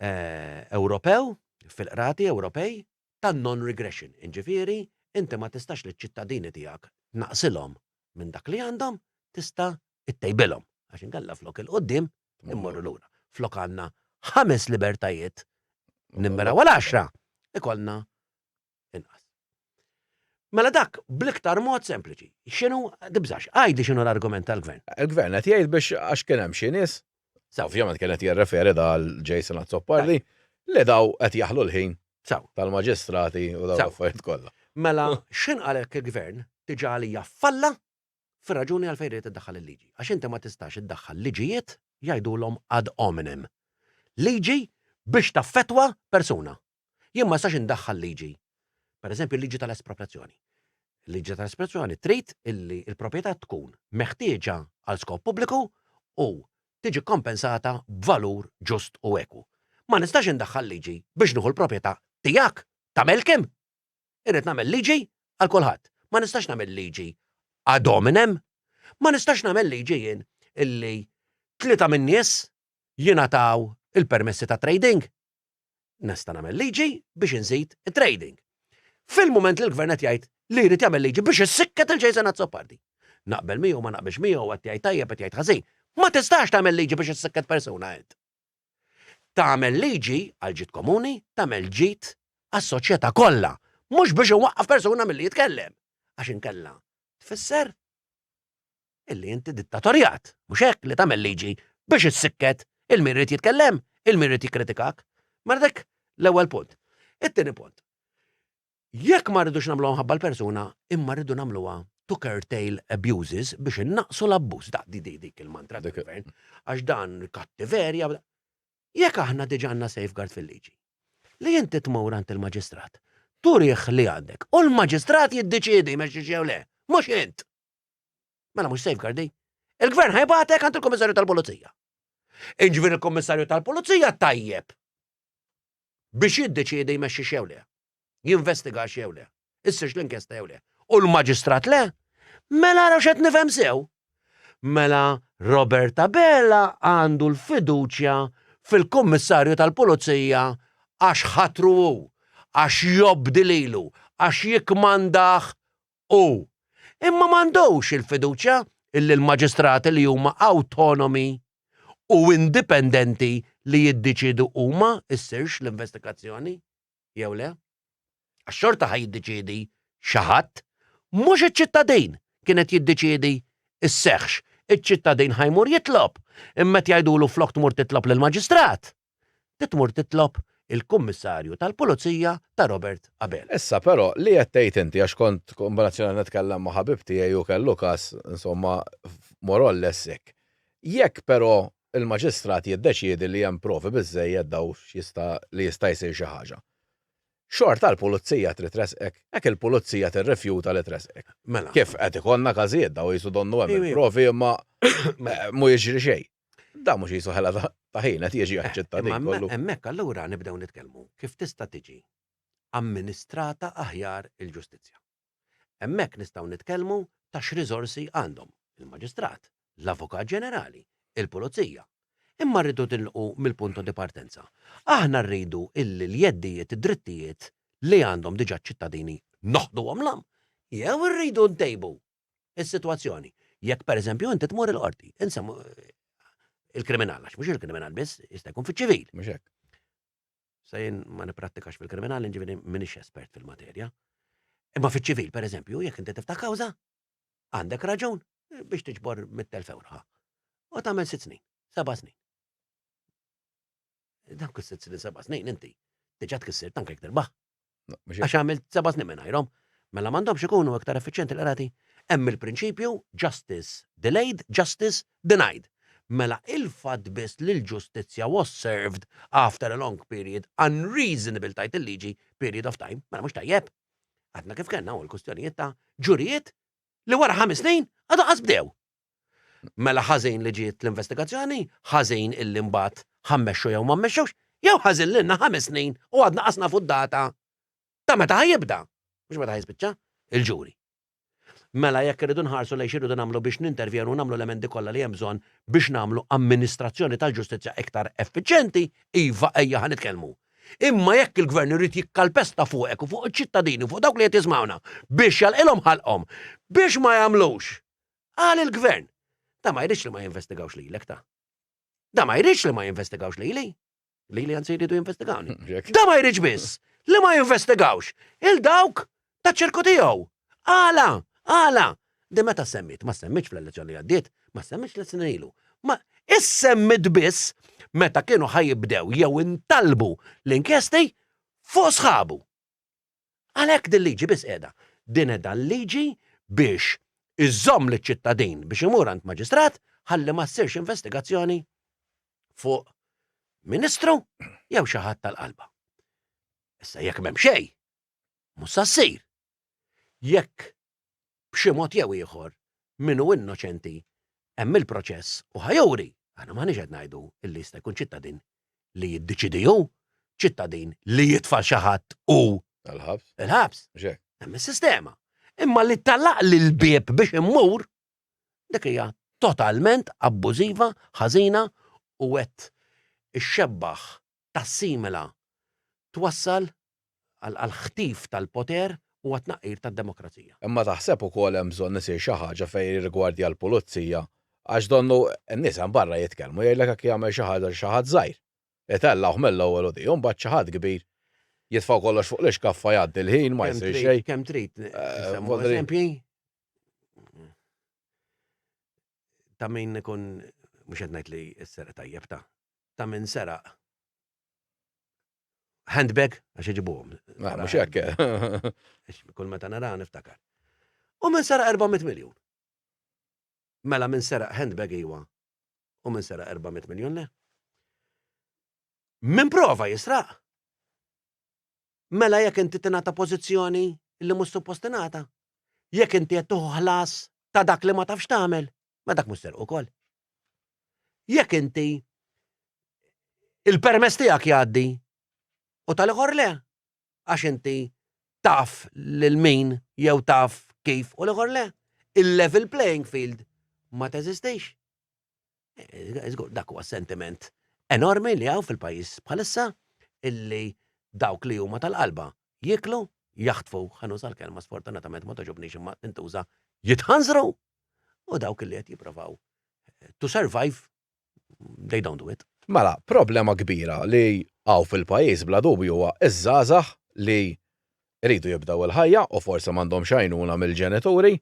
eh, Ewropew fil-qrati Ewropej ta' non-regression. Inġifieri, inti ma tistax li ċittadini tiegħek naqsilhom minn dak li għandhom, tista' ittejbilhom. Għax inkella flok il-qoddim immorru lura. Flok għandna ħames libertajiet nimmiraw għal għaxra, ikollna inqas. Mela dak bl-iktar mod sempliċi. X'inhu tibżax, għajdi x'inhu l-argument tal-gvern. Il-gvern qed jgħid biex għax kien hemm xi nies, ovvjament kien qed jirreferi dal Jason Azzopardi, li daw qed jaħlu l-ħin tal-maġistrati u daw l-affarijiet kollha. Mela x'in qalek il-gvern diġà għalija falla fir-raġuni għalfejn irid iddaħħal il-liġi. Għax inti ma tistax iddaħħal liġijiet jgħidulhom ad hominem. Liġi biex taffettwa persuna. Jien ma nistax indaħħal liġi. Per eżempju, l-liġi tal-espropriazzjoni. Il-liġi tal-espropriazzjoni trid illi l-proprjetà tkun meħtieġa għal skop pubbliku u tiġi kompensata b'valur ġust u ekwu. Ma nistax indaħħal liġi biex nieħu l-proprjetà tiegħek ta' Malcolm. Irrid nagħmel liġi għal kulħadd. Ma nistax nagħmel liġi ad hominem. Ma nistax nagħmel liġi jien illi tlieta min-nies jingħataw il-permessi ta' trading. Nista' nagħmel liġi biex inżid it-trading. Fil-mument li l-gvern qed jgħid li jrid jagħmel liġi biex issikket il-Jason Azzopardi. Naqbel miegħu ma naqbilx miegħu qed jgħid tajjeb qed jgħid ħażin. Ma tistax tagħmel liġi biex issikket persuna int. Tagħmel liġi għal ġid komuni, tagħmel ġid għas-soċjetà kollha, mhux biex inwaqqaf persuna milli jitkellem. Għax inkella tfisser illi inti dittatorjat, mhux hekk li tagħmel liġi biex issikket il-min irid jitkellem, il-min irid jikkritikak. Mela dak l-ewwel punt. It-tieni punt. Jekk ma rridux nagħmluha mħabba l-persuna, imma rridu nagħmluha to curtail abuses biex innaqsu l-abbuż. Da, di, di, dik il-mantra tal-gvern. Għax dan kattiverja. Jekk aħna diġà għandna safeguard fil-liġi. Li inti tmur għand il-maġistrat, turih li għandek, u l-maġistrat jiddeċiedi jmexxix jew le, mhux int. Mela mhux safeguard di. Il-gvern ħa jibgħatek għand il-Kummissarju tal-Pulizija. Inġifieri il-Kummissarju tal-Pulizija tajjeb biex jiddeċiedi jmexxix jew le, jinvestigax jew le, issirx l-inkjesta jew le. U l-maġistrat le? Mela ara x'qed nifhem sew. Mela Robert Abela għandu l-fiduċja fil-Kummissarju tal-Pulizija għax ħatru hu, għax jobdi lilu, għax jikkmandah hu. Imma m'għandux il-fiduċja illi l-maġistrati li huma awtonomi u indipendenti li jiddeċiedu huma issirx l-investigazzjoni jew le. Għax xorta ħa jiddeċiedi xi ħadd, mhux iċ-ċittadin kien qed jiddeċiedi isseħħx. Iċ-ċittadin ħa jmur jitlob, imma qed jgħidulu flok tmur titlob lill-maġistrat, titmur titlob il-Kummissarju tal-Pulizija ta' Robert Abela. Issa però, li qed tgħid inti għax kont kombinazzjoni nitkellem ma' ħabib tiegħi u kellu każ insomma more or less hekk. Jekk però il-maġistrat jiddeċiedi li hemm provi biżżejjed daw x'jista' li jista' jsir xi ħaġa. Xorta l-pulizija trid tressqek, hekk il-pulizija tirrifjuta li tressqek. Mela. Kif qed ikollna każijiet daw qisu donnu hemm il-provi imma mhu jiġri xejn. Dan mhux qisu ħela ta' ħin qed jiġi għaċ-ċittadin kollu. Hemmhekk allura nibdew nitkellmu kif tista' tiġi amministrata aħjar il-ġustizzja. Hemmhekk nistgħu nitkellmu ta' x'riżorsi għandhom il-Maġistrat, l-Avukat Ġenerali, il-Pulizija. Imma rridu nilqu mill-punto di partenza. Aħna rridu illi l-jeddijiet, id-drittijiet li għandhom diġà ċ-ċittadini noħduhomlhom jew irridu ntejbu is-sitwazzjoni. Jekk pereżempju inti tmur il-qorti, insemmu il-kriminal, għax mhux il-kriminal biss, jista' jkun fiċ-ċivil. Mhux hekk. Sa jien ma nipprattikax fil-kriminal, ġifieri m'iniex espert fil-materja. Imma fiċ-ċivil, pereżempju, jekk inti tiftaħ kawża, għandek raġun biex tiġbor 100,000 euro. U tagħmel sitt snin, seba' snin. Dawk is-sitt snin, seba' snin inti diġà tkissir tanke jekk tirbaħ. Għax għamilt seba' snin mingħajrhom. Mela m'għandhomx ikunu iktar effiċjenti l-qrati. Hemm il-prinċipju justice delayed, justice denied. Mela il-fatt biss li l-ġustizzja was served after a long period, unreasonable tgħid il-liġi, period of time, mela mhux tajjeb. Għadna kif kellna u l-kustjonijiet ta' ġurijiet li wara ħames snin għadu qas bdew. Mela ħażin li ġiet l-investigazzjoni, ħażin illi mbagħad ħa mmexxu jew ma mmexxux, jew ħażin lilna ħames snin u għadna qas nafu d-data ta' meta ħa jibda, mhux meta ħa jispiċċa, il-ġuri. Mela jekk irridu nħarsu lejn x'irridu nagħmlu biex nintervjenu u nagħmlu l-emendi kollha li hemm bżonn biex nagħmlu amministrazzjoni tal-ġustizzja iktar effiċjenti, iva ejja ħa nitkellmu. Imma jekk il-gvern irid jikkalpesta fuqek u fuq iċ-ċittadini u fuq dawk li qed jismgħuna biex jagħlqilhom ħalqhom biex ma jagħmlux Qal il-gvern. Da ma jridx li ma jinvestigawx lilek ta. Da ma jridx li ma jinvestigawx lili. Lili anzi jridu jinvestigawni. Da ma jridx biss li ma jinvestigawx il dawk ta' ċirku tiegħu. Għala, għala. Di meta semmit, ma semmitx fl-elezzjoni li għaddiet, ma semmitx l snin ilu. Ma issemmit biss meta kienu ħajibdew jew intalbu l-inkjesti fuq sħabu. Għalhekk din liġi biss qiegħda. Din qiegħda l-liġi biex iżżomm liċ-ċittadin biex imur għand maġistrat ħalli ma ssirx investigazzjoni fuq ministru jew xi ħadd tal-qalba. Issa jekk m'hemm xejn, mhux sa ssir. Jekk b'xi mod jew ieħor min hu innoċenti hemm il-proċess u ħa juri, aħna m'aħniex qed ngħidu illi jista' jkun ċittadin li jiddeċiedi hu, ċittadin li jitfa' xi ħadd hu Il-ħabs. Il-ħabs. Hemm is-sistema. Imma li talaq lil bieb biex immur, dik hija totalment abbużiva, ħażina u qed ixxebbaħ tassimila twassal għall-ħtif tal-poter u għat-tnaqqir tad-demokrazija. Imma taħseb ukoll hemm bżonn isir xi ħaġa fejn jirrigwardja l-pulizija għax donnu n-nies hemm barra jitkellmu jgħidlek hekk jagħmel xi ħaġa xi ħadd żgħir itellgħuh mill-ewwel u di u mbagħad xi ħadd kbir jitfgħu kollox fuq l-ixkaffa jgħaddi l-ħin ma jsir xejn. Kemm trid nsemmu eżempji ta' min ikun mhux qed ngħid li s-serq tajjeb ta' ta' min seraq handbag, għax iġibuhom. Ah, mhux hekk. Kull meta nara niftakar. U min seraq 400 miljun. Mela min seraq handbag iwa u min seraq 400 miljun le. Min prova jisraq. Mela jekk inti tingħata pożizzjoni li mhux suppost tingħata, jekk inti qed tieħu ħlas ta' dak li ma tafx tagħmel, ma dak mhux serq ukoll. Jekk inti il-permess tiegħek jgħaddi u tal-ieħor le, għax inti taf lil min jew taf kif u l-ieħor le. Il-level playing field ma teżistix. Eh, dak huwa sentiment enormi li hawn fil-pajjiż bħalissa illi dawk li huma tal-qalba jieklu, jaħtfu, ħa nuża l-kelma sfortunatament ma togħġobnix imma tintuża, jitħanżru u dawk li qed jipprovaw eh, to survive they don't do it. Mela, problema kbira li hawn fil-pajjiż bla dubju huwa iż-żgħażagħ li jridu jibdew il-ħajja u forsi m'għandhomx għajnuna mill-ġenituri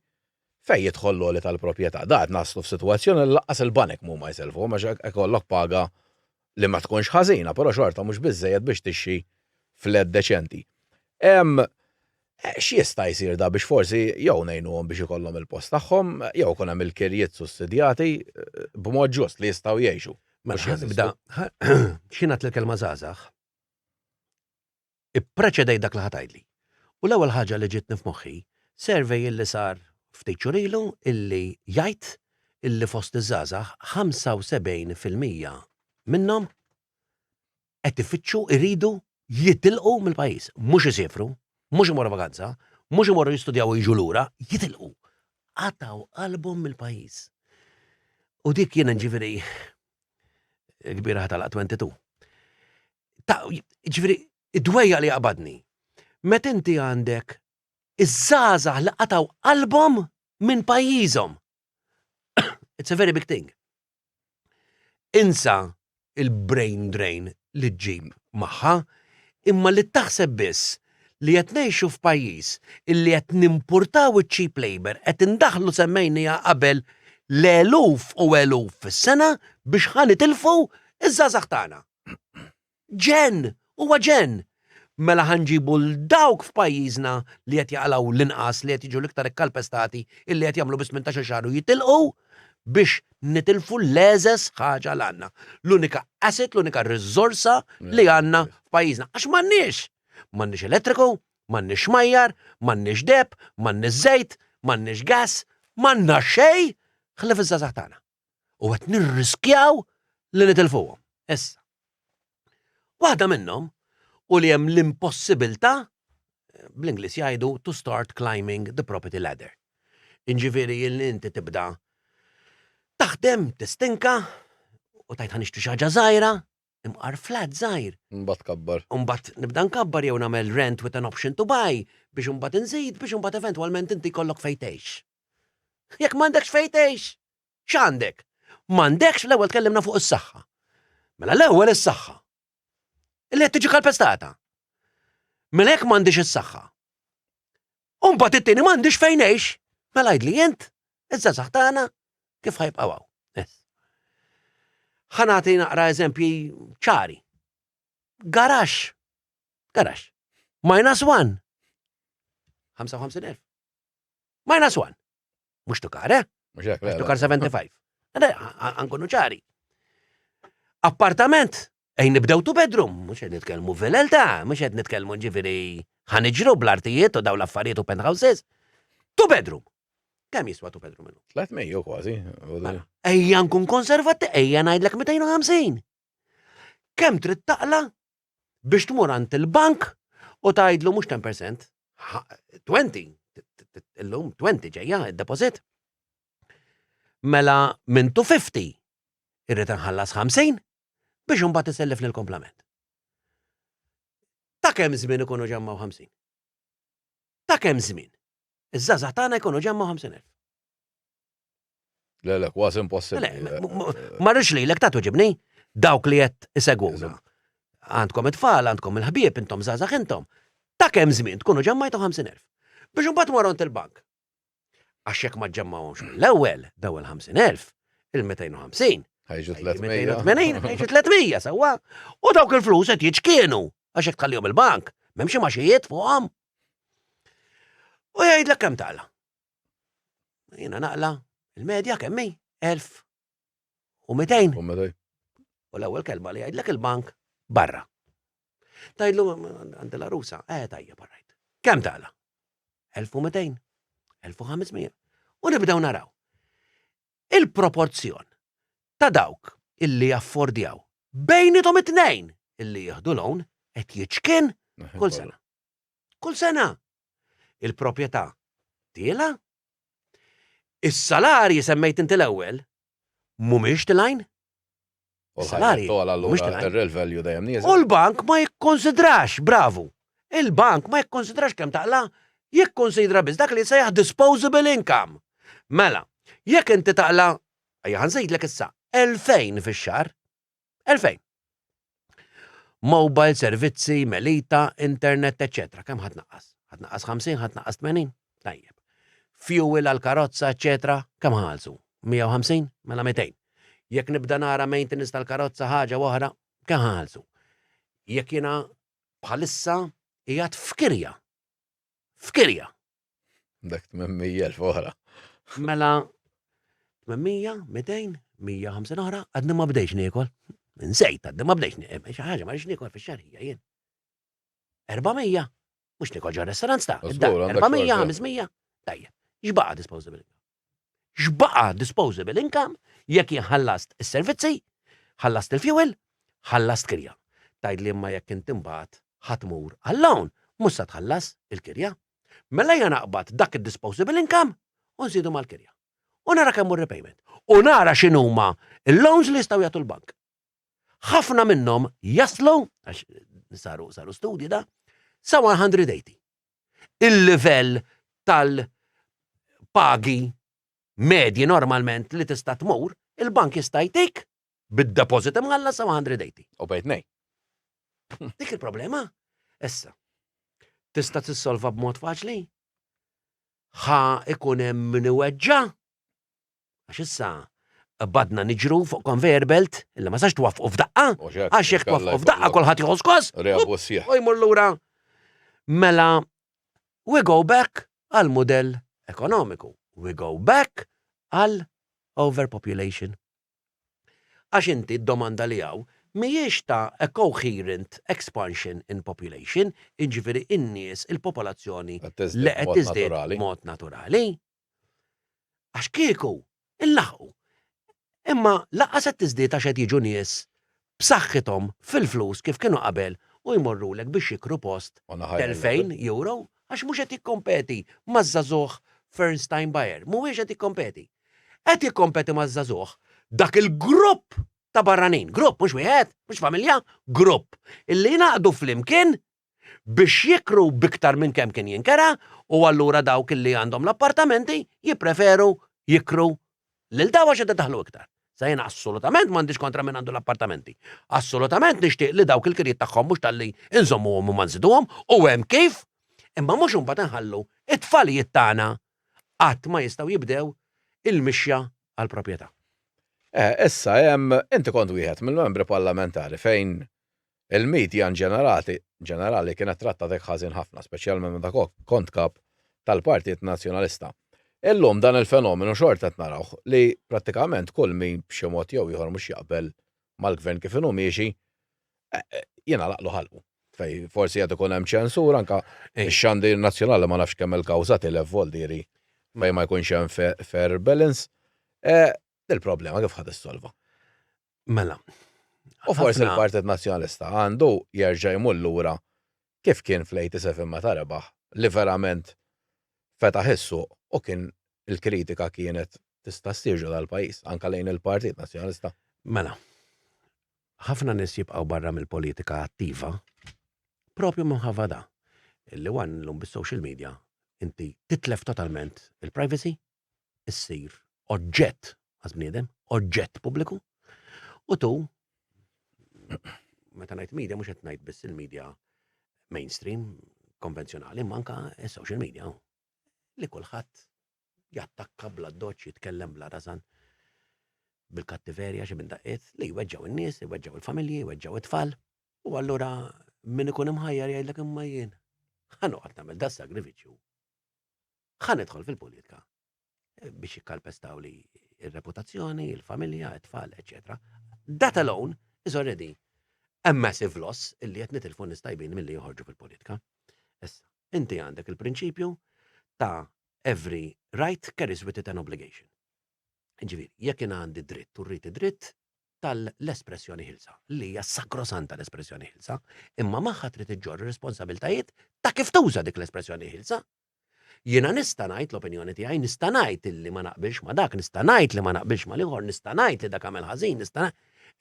fejn jidħol l-għoli tal-proprjetà. Da qed naslu f'sitwazzjoni li lanqas il-banek m'huma jsellfuhom għax hekk ikollok paga li ma tkunx ħażina, però xorta mhux biżżejjed biex tixtri flat deċenti. X'jista' jsir da biex forsi jew ngħinuhom biex ikollhom il-post tagħhom, jew ikun hemm il-kirjiet sussidjati b'mod ġust li jistgħu jgħixu. Mela ħa nibda, x'ingħad l-kelma żgħażagħ, ippreċedejt dak li ħa tgħidli. U l-ewwel ħaġa li ġietni f'moħħi, survey illi sar ftit xhur ilu illi jgħid illi fost iż-żgħażagħ 75% minnhom qed ifittxu iridu jitilqu mill-pajjiż, mhux isiefru, mhux imorru vakanza, mhux imorru jistudjaw u jiġu lura, jitilqu. Qatgħu qalbhom mill-pajjiż. U dik jiena ġifieri kbira ħa tagħlaq 22. Ta' ġifieri id-dwejja li jaqbadni. Meta inti għandek iż-żgħażagħ li qatgħu qalbhom minn pajjiżhom. It's a very big thing. Insa il-brain drain li ġġib magħha, imma li taħseb biss li qed ngħixu f'pajjiż illi qed nimpurtaw iċ-cheap labour, qed indaħħlu semmejniha qabel l-eluf u eluf fis-sena biex ħa nitilfu ż-żgħażagħ tagħna. Ġenn! Huwa ġenn! Mela ħa nġibu 'l dawk f'pajjiżna li qed jaqalgħu l-inqas, li qed jiġu l-iktar ikkalpestati, illi qed jagħmlu biss tmintax-il xahar u jitilqu biex nitilfu l-egħżeż ħaġa l għandna. L-unika asset, l-unika riżorsa li għandna f'pajjiżna. Għax m'għandniex! M'għandniex elettriku, m'għandniex xmajjar, m'għandniex deheb, m'għandniex żejt, m'għandniex gas, m'għandna xejn ħlief iż-żgħażagħ tagħna. U qed nirriskjaw li nitilfuhom. Issa. Waħda minnhom u li hemm l-impossibilità bl-Ingliż jgħidu to start climbing the property ladder. Inġifieri li inti tibda taħdem, tistinka u tajt ħa nixtri xi ħaġa żgħira, imqar flat żgħir. Mbagħad kabbar. Mbagħad nibda nkabbar jew nagħmel rent with an option to buy biex imbagħad inżid biex imbagħad eventwalment inti jkollok fejn tgħix. Jekk m'għandekx fejn tgħix, x'għandek? M'għandekx l-ewwel tkellimna fuq is-saħħa. Mela l-ewwel is-saħħa. Illi qed tiġi kalpestata. Mela jekk m'għandix is-saħħa. U mbagħad it-tieni m'għandix fejn ngħix. Mela għidli int, iż-żgħażagħ tagħna kif ħa jibqgħu hawn. Ħa nagħti naqra eżempji ċari. Garax. Garax. Minus one. 55,000. Minus one. Mux tukar, eh? Mux hekk, le. Tukar 75. Ankunu ċari. Appartament, ejn nibdew two bedroom, mux qed nitkellmu vilel ta' mux qed nitkellmu ġifieri ħaniġru bl-artijiet u daw l-affarijiet u penthouses. Two bedroom. Kemm jiswa two bedroom illum? 300 kważi. Mela, ejja nkun konservatti, ejja ngħidlek 250. Kemm trid taqla biex tmur għand il-bank u tgħidlu mhux 10%, 20, illum 20 ġejja id-deposit. Mela minn 250 irrid nħallas 50 biex imbagħad isellifni l-komplament. Ta' kemm żmien ikunu ġemmaw 50? Ta' kemm żmien? Iż-żgħażagħ tagħna jkunu ġemmaw 50,000. Le, le, kważi impossibbli. Ma rridx lilek ta' tuġibni dawk li qed isegwuna. Għandkom it-tfal, għandkom il-ħbieb, intom żgħażagħ intom. Ta' kemm żmien tkunu ġemmajtu 50,000. Biex imbagħad morru il-bank. Għax jekk ma ġemmawhomx mill-ewwel, daw il-50,000, il-250. Ħajġu 300. 280, ħajġu 300, sewwa. U dawk il-flus qed jiċkienu għax jekk tħallihom il-bank, m'hemmx imgħaxijiet fuqhom. U jgħidlek kemm taqla'. Jiena naqla il-medja kemm hi? 1200. U 200. U l-ewwel kelma li jgħidlek il-bank barra. Tgħidlu għandi l-għarusa, eh tajjeb all right. Kemm taqla'? 1200, 1500. U nibdew naraw. Il-proporzjon ta' dawk illi jaffordjaw bejnithom it-tnejn illi jieħdu loan qed jiċkien kull sena. Kull sena. Il-proprjetà tiela', is-salarji semmejt inti l-ewwel mhumiex tilgħin. Salarji. Mhux Il-real value dejjem nieżel. U l-bank ma jikkonsidrax, bravu. Il-bank ma jikkonsidrax kemm taqla', jikkonsidra biss dak li jsejjaħ disposable income. Mela, jekk inti taqla', ejja ħa nżidlek issa, 2000 fix-xahar, 2000. Mobile, servizzi, melita, internet, eċċetera. Kemm ħa tnaqqas? Ħa tnaqqas 50, ħa tnaqqas 80? Tajjeb. Fuel għal karozza, eċċetera, kemm ħalsu? 150? Mela 200. Jekk nibda nara maintenance tal-karozza ħaġa oħra, kemm ħalsu? Jekk jiena bħalissa qiegħed f'kirja. F'kirja. Dak 800,000 oħra. Mela 800, 200, 150 oħra, għadni ma bdejx niekol. Nsejt, għadni ma bdejx niekol. Xi ħaġa ma rridx niekol fix-xahar hija jien. 400, mhux niekol ġo restaurant ta' 400, 500, tajjeb. X'baqa' disposable income? X'baqa' disposable income jekk jien ħallast is-servizzi, ħallast il-fuel, ħallast kirja. Tgħid li imma jekk inti mbagħad ħa tmur għal-loan, mhux sa tħallas il-kirja. Mela ejja naqbad dak id-disposable income u nżidu mal-kirja. U nara kemm hu repayment. U nara x'inhuma il-loans li jistgħu jagħtu l-bank. Ħafna minnhom jaslu, għax saru saru studji da, sa 180. Il-livell tal-pagi medji normalment li tista' tmur, il-bank jista' jtik bid-deposit imħallas sa 180. U bejt nej. Dik il-problema. Issa, tista' tissolva b'mod faċli? Ħa ikun hemm min iweġġa'? Għax issa badna niġru fuq conveyor belt illi ma sax twaffqu f'daqqa, għax jekk twaffqu f'daqqa kulħadd jieħu skoss u jmur lura. Mela, we go back għal mudell ekonomiku. We go back għal overpopulation. Għax inti d-domanda li hawn mhijiex ta' a coherent expansion in population, jiġifieri n-nies, il-popolazzjoni li qed tiżdied b'mod naturali. Għax kieku nlaħqu. Imma lanqas qed tiżdied għax qed jiġu nies b'saħħithom fil-flus kif kienu qabel u jmorrulek biex jikru post t'2000 euro għax mhux qed jikkompeti maż-żagħżugħ first time buyer, mhuwiex qed jikkompeti. Qed jikkompeti maż-żagħżugħ dak il-grupp ta' barranin, grupp mhux wieħed, mhux familja, grupp illi jingħaqdu flimkien biex jikru b'iktar minn kemm kien jinkera u allura dawk illi għandhom l-appartamenti jippreferu jikru lil daw għax qed idaħħlu iktar. Sa jiena assolutament m'għandix kontra min għandu l-appartamenti. Assolutament nixtieq li dawk il-kirjiet tagħhom mhux talli nżommuhom u ma nżiduhom u hemm kif, imma mhux imbagħad inħallu it-tfalijiet tagħna qatt ma jistgħu jibdew il-mixja għall-proprjetà. Eh, issa hemm inti kont wieħed mill-membri parlamentari fejn Il-media inġenerati ġenerali kienet trattatek ħażin ħafna, speċjalment meta kont kap tal-Partit Nazzjonalista. Illum dan il-fenomenu xorta qed narawh li prattikament kull min b'xi mod jew ieħor mhux jaqbel mal-gvern kif inhu miexi, jingħalaqlu ħalqu. Fejn forsi qed ikun hemm ċensura anke x-xandir nazzjonali ma nafx kemm il-kawża tilef voldieri fejn ma jkunx hemm fair balance. Dil-problema kif ħa tissolva? Mela. U forsi l-Partit Nazzjonalista għandu jerġa' jmur lura kif kien fl-87 meta rebaħ li verament fetaħ is-suq u kien il-kritika kienet tista' ssir ġo dal-pajjiż anke lejn il-Partit Nazzjonalista. Mela. Ħafna nies jibqgħu barra mill-politika attiva propju minħabba da. Illi one illum bis-social media inti titlef totalment il-privacy, issir oġġett għas bniedem, oġġett pubbliku, u tu, meta ngħid media mhux qed ngħid biss il-media mainstream konvenzjonali, imma anka social media li kulħadd jattakka bla doċ, jitkellem bla rażan bil-kattiverja xi minn daqqiet li jweġġgħu in-nies, jweġġgħu il-familji, jweġġgħu it-tfal. U allura min ikun imħajjar jgħidlek imma jien ħa noqgħod nagħmel da sagrifiċċju Ħa nidħol fil-politika biex jikkalpestawli il-reputazzjoni, il-familja, it-tfal, etc. That alone is already. A massive loss illi qed nitilfu nies tajbin milli joħorġu fil-politika. Issa, inti għandek il-prinċipju ta' every right carries with it an obligation. Ġifieri, jekk jien għandi dritt u rrid dritt tal-espressjoni ħilsa, li hija sakrosanta l-espressjoni ħilsa, imma magħha trid iġġorr responsabiltajiet ta' kif tuża dik l-espressjoni ħilsa. Jiena nista' ngħid l-opinjoni tiegħi, nista' ngħid illi ma naqbilx ma' dak, nista' ngħid li ma naqbilx ma' l-ieħor, nista' ngħid li dak għamel ħażin, nista'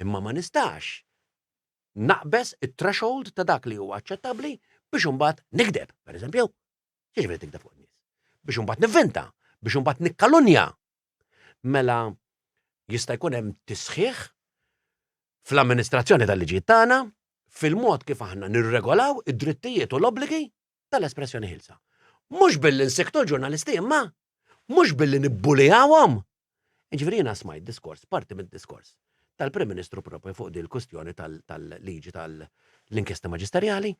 imma ma nistax naqbeż it-threshold ta' dak li huwa aċċettabbli biex imbagħad nikdeb, pereżempju. Jiġifieri tikdeb fuq in-nies. Biex imbagħad nivvinta, biex imbagħad nikkalunja. Mela jista' jkun hemm tisħiħ fl-amministrazzjoni tal-liġijiet tagħna fil-mod kif aħna nirregolaw id-drittijiet u l-obbligi tal-espressjoni ħilsa. Mhux billi nsikktu l-ġurnalisti imma, mhux billi nibbulijawhom. Jiġifieri jiena smajt diskors, parti mid-diskors tal-Prim Ministru propju fuq din il-kustjoni tal-liġi tal-inkjesta maġisterjali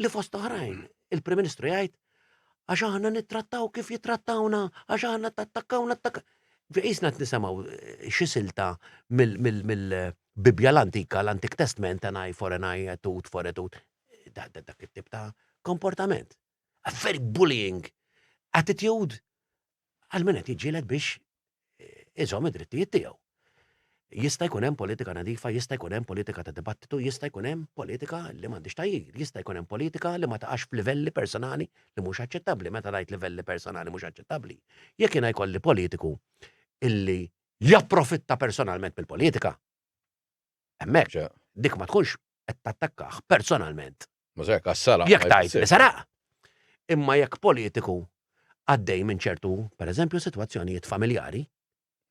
li fost oħrajn il-Prim Ministru jgħid għax aħna nittrattaw kif jitrattawna, għax aħna tattakkawna attakka. Qisna qed nisimgħu eh, xi silta mill-Bibbja l-antika, l-Antik Testament, an eye for an eye, a tooth for a tooth. Dak it-tip ta' komportament. A very bullying attitude għal min qed jiġġieled biex eh, iżomm id-drittijiet tiegħu. Jista' jkun hemm politika nadifa, jista' jkun hemm politika ta' dibattitu, jista' jkun hemm politika li m'għandix tajjir, jista' jkun hemm politika li ma taqax f'livelli personali li mhux aċċettabbli. Meta ngħid livelli personali mhux aċċettabbli, jekk jiena jkolli politiku illi japprofitta personalment mill-politika, hemmhekk dik ma tkunx qed tattakkah personalment. Mhux hekk għax saraq. Jekk tgħid li saraq. Imma jekk politiku għaddej minn ċertu, pereżempju, sitwazzjonijiet familjari,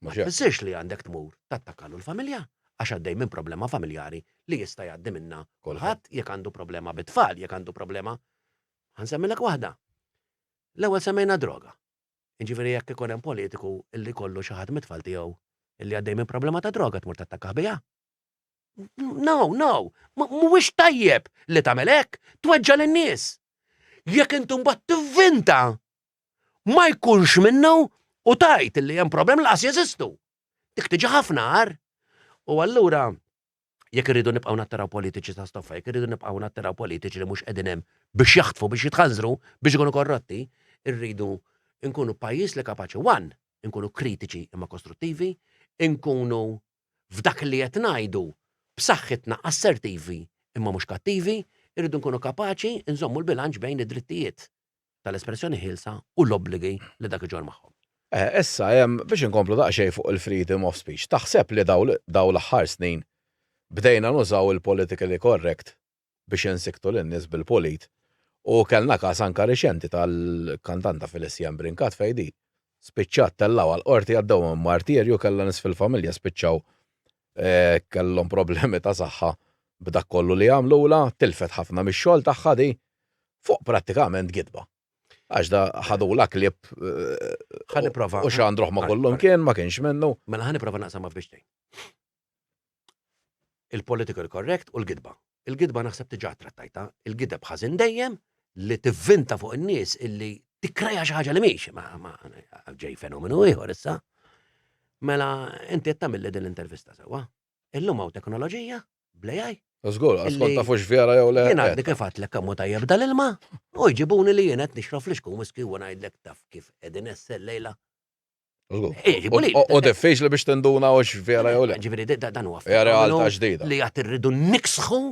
ma tfissirx li għandek tmur tattakkalu l-familja għax għaddej minn problema familjari li jista' jgħaddi minnha kulħadd jekk għandu problema bit-tfal, jekk għandu problema. Ħa nsemmilek waħda. L-ewwel semmejna droga. Jiġifieri jekk ikun hemm politiku li jkollu xi ħadd mit-tfal tiegħu li għaddej minn problema ta' droga tmur tattakkah biha. No, no, mhuwiex tajjeb li tagħmel hekk, tweġġa' lin-nies. Jekk inti mbagħad tivvinta ma jkunx minnu u tajt li hemm problem laqas jeżistu. Dik tiġi ħafna agħar. U allura jekk irridu nibqgħu nattiraw politiċi ta' stoffa, jekk irridu nibqgħu nattiraw politiċi li mhux qegħdin hemm biex jaħtfu, biex jitħanżru, biex ikunu korrotti, irridu nkunu pajjiż li kapaċi one, nkunu kritiċi imma kostruttivi, nkunu f'dak li qed ngħidu b'saħħitna assertivi imma mhux kattivi, irridu nkunu kapaċi nżommu l-bilanċ bejn id-drittijiet tal-espressjoni ħielsa u l-obbligi li dak iġorr magħhom. Eh, issa, biex inkomplu daqsxejn fuq il-freedom of speech, taħseb li dawn l-aħħar snin bdejna nużaw il-politically correct biex insikktu lin-nies bil-pulit u kellna każ anke riċenti tal-kantanta Felicia Brincat fejn di spiċċat tellgħuha l-qorti għaddew minn martirju kellha nies fil-familja spiċċaw eh, kellhom problemi ta' saħħa b'dak kollu li għamlula, tilfet ħafna mix-xogħol tagħha di fuq prattikament gidba. Għax da ħadula klip eh, Ħa nipprova. u xandruh ma kullum kien ma kienx minnu. Mela ħa nipprova naqsam f'biċċtejn. Il-political correct u l-gidba. Il-gidba naħseb diġà trattajta. Il-gideb ħażin dejjem li tivvinta fuq in-nies illi tikkreja xi ħaġa li mhix. Ma, ma ġej fenomenu ieħor issa. Mela inti qed tagħmel din l-intervista sewwa. Illum hawn teknoloġija bl-AI. Żgur, għax kont tafux vera jew le. Jien għadni kif għadtlek kemm hu tajjeb dal-ilma u jġibuni li jien qed nixrob flixkun whisky u ngħidlek taf kif qegħdin essa llejla. U diffiċli biex tinduna u vera jew le. Ġifieri dan huwa realtà ġdida. Li għad irridu niksħu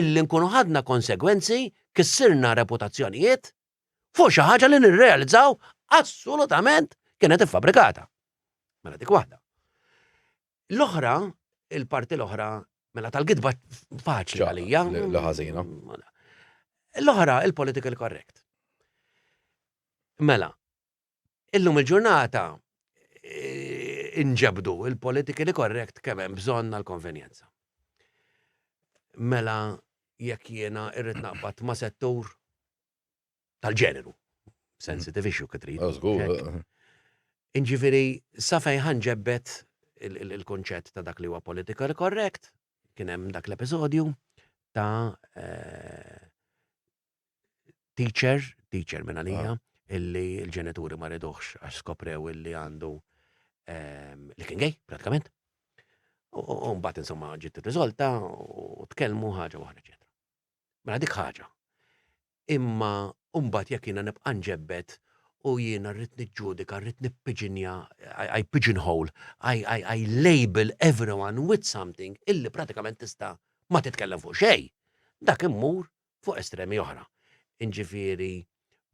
illi nkunu ħadna konsegwenzi, kissirna reputazzjonijiet fuq xi ħaġa li nirrealizzaw assolutament kienet iffabbrikata. Mela dik waħda. L-oħra, il-parti l-oħra, mela tal-gidba faċli għalija. Li ħażina. L-oħra, il-political correct. Mela, Illum il-ġurnata eh, inġebdu il-politically correct kemm hemm bżonn għall-konvenjenza. Mela jekk jiena irrid naqbad ma' settur tal-ġeneru, sensitive issue kif trid. Ah, Inġifieri sa fejn ħanġebbet il-konċett ta' dak li huwa politically correct, kien hemm dak l-episodju ta' eh, teacher, teacher minn għalija, ah. illi l-ġenituri ma riduħx għax skoprew illi għandu ehm, li kien gay, pratikament. U mbagħad insomma ġiet irriżolta u tkellmu ħaġa oħra, eċetera. Mela dik ħaġa. Imma mbagħad jekk jiena nibqa' nġebbed u jiena rrid niġġudika, rrid nippiġinja, I pigeonhole, I, I, I label everyone with something illi pratikament tista' ma titkellem fuq xejn. Dak immur fuq estremi oħra. Inġifieri,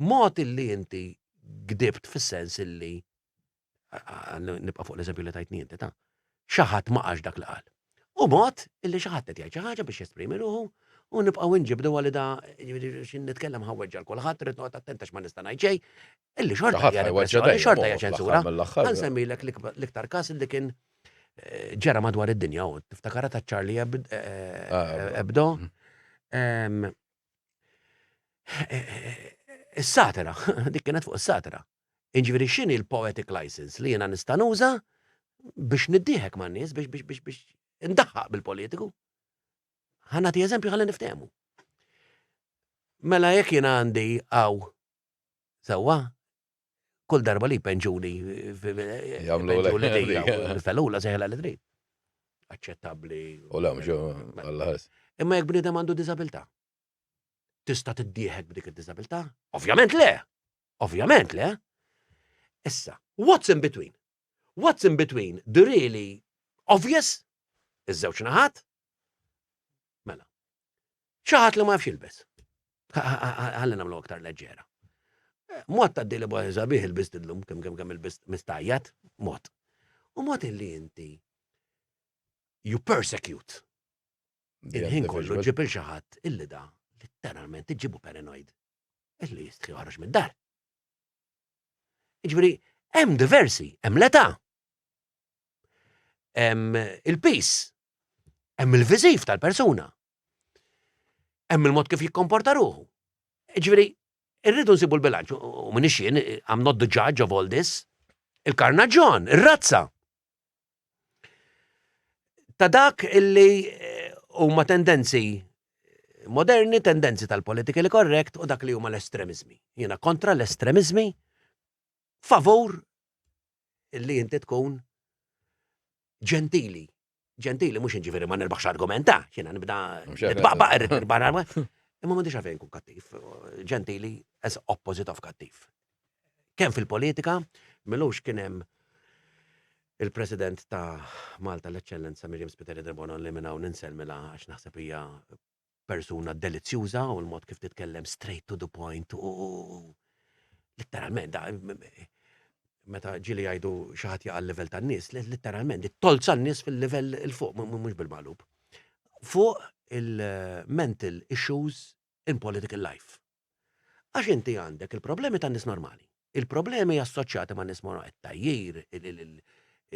mod illi inti gdibt fis-sens illi nibqa' fuq l-eżempju li tajtni inti ta' xi ħadd ma qalx dak li qal. U mod illi xi ħadd qed jgħid xi ħaġa biex jesprimi ruħu u nibqgħu nġibdu għal da xi nitkellem ħawweġġa l kulħadd irid noqgħod attent għax ma nista' ngħid xejn, illi xorta hija repressjoni, xorta hija ċensura. Ħansemmilek l-iktar każ illi kien eh, ġera madwar id-dinja u tiftakara ta' Charlie eh, ah, Hebdo. Mm. Eh, is-satira, dik kienet fuq is-satira. Inġifieri x'inhi l-poetic license li jiena nista' nuża biex niddieħek man-nies biex biex biex biex indaħħaq bil-politiku. Ħa nagħti eżempju ħalli niftehmu. Mela jekk jiena għandi għaw sewwa, kull darba li penġuni jagħmlu felula seħla li trid. Aċċettabbli. U le mhux għall Imma jekk bniedem għandu diżabilità. Tista' tiddieħek b'dik id-diżabilità? Ovvjament le! Ovvjament le. Issa, what's in between? What's in between the really obvious, iż-żewġ naħat? Mela. Xi ħadd li ma jafx jilbes. Ħalli nagħmlu aktar leġġera. Mod ta' li bħal sabiħ il-bist illum, kemm kemm kemm il-bist mistajjat, mod. U mod illi inti you persecute. Il-ħin kollu ġib il xi ħadd illi da letteralment iġibu paranoid. Illi jistħi joħroġ mid-dar. Jiġifieri hemm diversi, hemm l-età. Hemm il-pis, hemm il-viżiv tal-persuna. Hemm il-mod kif jikkomporta ruħu. Jiġifieri irridu nsibu l-bilanċ u m'iniex jien, I'm not the judge of all this. Il-karnaġġon, ir-razza. Ta' dak illi eh, huma tendenzi moderni, tendenzi tal-politically correct u dak li huma l-estremizmi. Jiena kontra l-estremizmi favur illi inti tkun ġentili. Ġentili mhux ġifieri ma nirbaħx argumenta, jiena nibda nitbaqbaq irrid nirbaħ argument. Imma m'għandix għalfejn nkun kattiv. Ġentili as opposite of kattiv. Kemm fil-politika, milux kien hemm il-President ta' Malta l-Eċċellenza Miriam Spiteri Debono li minn hawn insellmilha għax naħseb hija persuna delizzjuża u l-mod kif titkellem straight to the point u letteralment meta ġili jgħidu xi ħadd jaqa' l-livell tan-nies, letteralment tolza n-nies fil-livell il fuq mhux bil-maqlub. Fuq il-mental issues in political life. Għax inti għandek il-problemi tan-nies normali, il-problemi assoċjati man-nies normali, it-tgħajjir,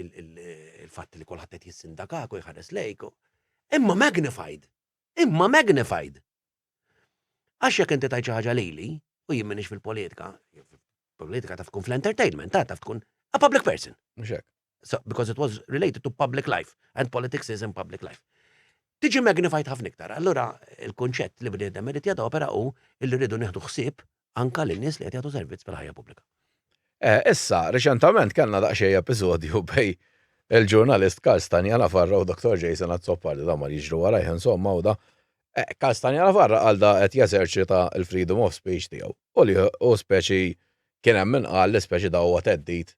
il-fatt li kulħadd qed jissindakak u jħares lejk. Imma magnified. Imma magnified. Għax jekk inti tajt xi ħaġa lili u jien m'iniex fil-politika, politika taf tkun fl-entertainment, taf tkun a public person. Mhux hekk. So, because it was related to public life and politics is in public life. Tiġi magnified ħafna iktar. Allura il-kunċett li bniedem irid jadopera hu li rridu nieħdu ħsieb anka lin-nies li qed jagħtu servizz fil-ħajja pubblika. Eh, issa, riċentament kellna daqsxejn episodju bej il-ġurnalist Karl Stanja Navarra u Dr. Jason Azzopardi da mar jiġru warajh insomma u da. Eh, Karl Stanja Navarra qal da qed jeżerċita l-freedom of speech tiegħu. U li u speċi kien hemm min qal li speċi da huwa theddid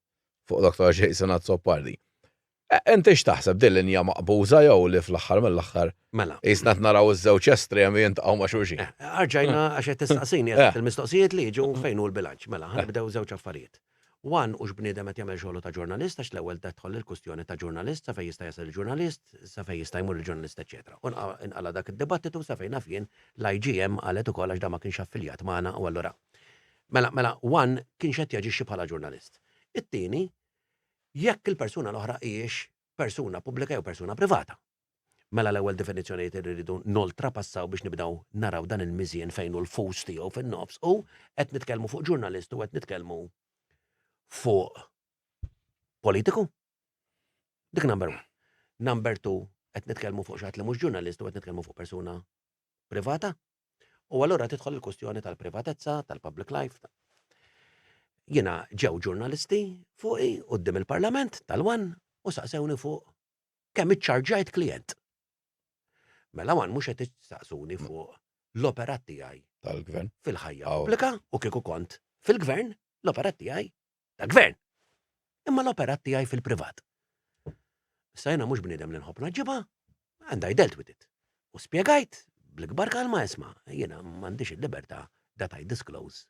fuq Dr. Jason Azzopardi. Eh, inti x'taħseb din linja maqbuża jew li fl-aħħar mill-aħħar Mela. Qisna qed naraw iż-żewġ estremi jintaqgħu ma' xulxin. Eh, arġajna għax qed tistaqsini qed il-mistoqsijiet li jiġu fejn hu l-bilanċ. Mela, ħa nibdew żewġ affarijiet. One hux bniedem qed jagħmel xogħlu ta' ġurnalist għax l-ewwel tidħol il-kwistjoni ta' ġurnalist sa fejn jista' jasal il-ġurnalist, sa fejn jista' jmur il-ġurnalist eċċetera. U nqala' dak id-dibattitu sa fejn naf jien l-IGM qalet ukoll għax dan ma kienx affiljat magħna u allura Mela, mela, one kienx qed jaġixxi bħala ġurnalist. It-tieni, jekk il-persuna l-oħra hijiex persuna pubblika jew persuna privata. Mela l-ewwel definizzjonijiet li rridu noltrapassaw biex nibdew naraw dan il-miżien fejn hu l-fus tiegħu fin-nofs hu qed nitkellmu fuq ġurnalist u qed nitkellmu fuq politiku. Dik number one. Number two, qed nitkellmu fuq xi ħadd li mhux ġurnalist u qed nitkellmu fuq persuna privata. U allura tidħol il-kustjoni tal-privatezza, tal-public life. Jiena ġew ġurnalisti fuqi quddiem il-Parlament tal-One u saqsewni fuq kemm iċċarġajt klient. Mela wan mhux qed issaqsuni fuq l-operat tiegħi tal-gvern fil-ħajja pubblika u kieku kont fil-gvern l-operat tiegħi ta' gvern. Imma l-operat tiegħi fil-privat. Issa jiena mhux bniedem li nħobb naġġibha, and I dealt with it. U spjegajt bl-ikbar kalma isma' jiena m'għandix il-libertà that I disclose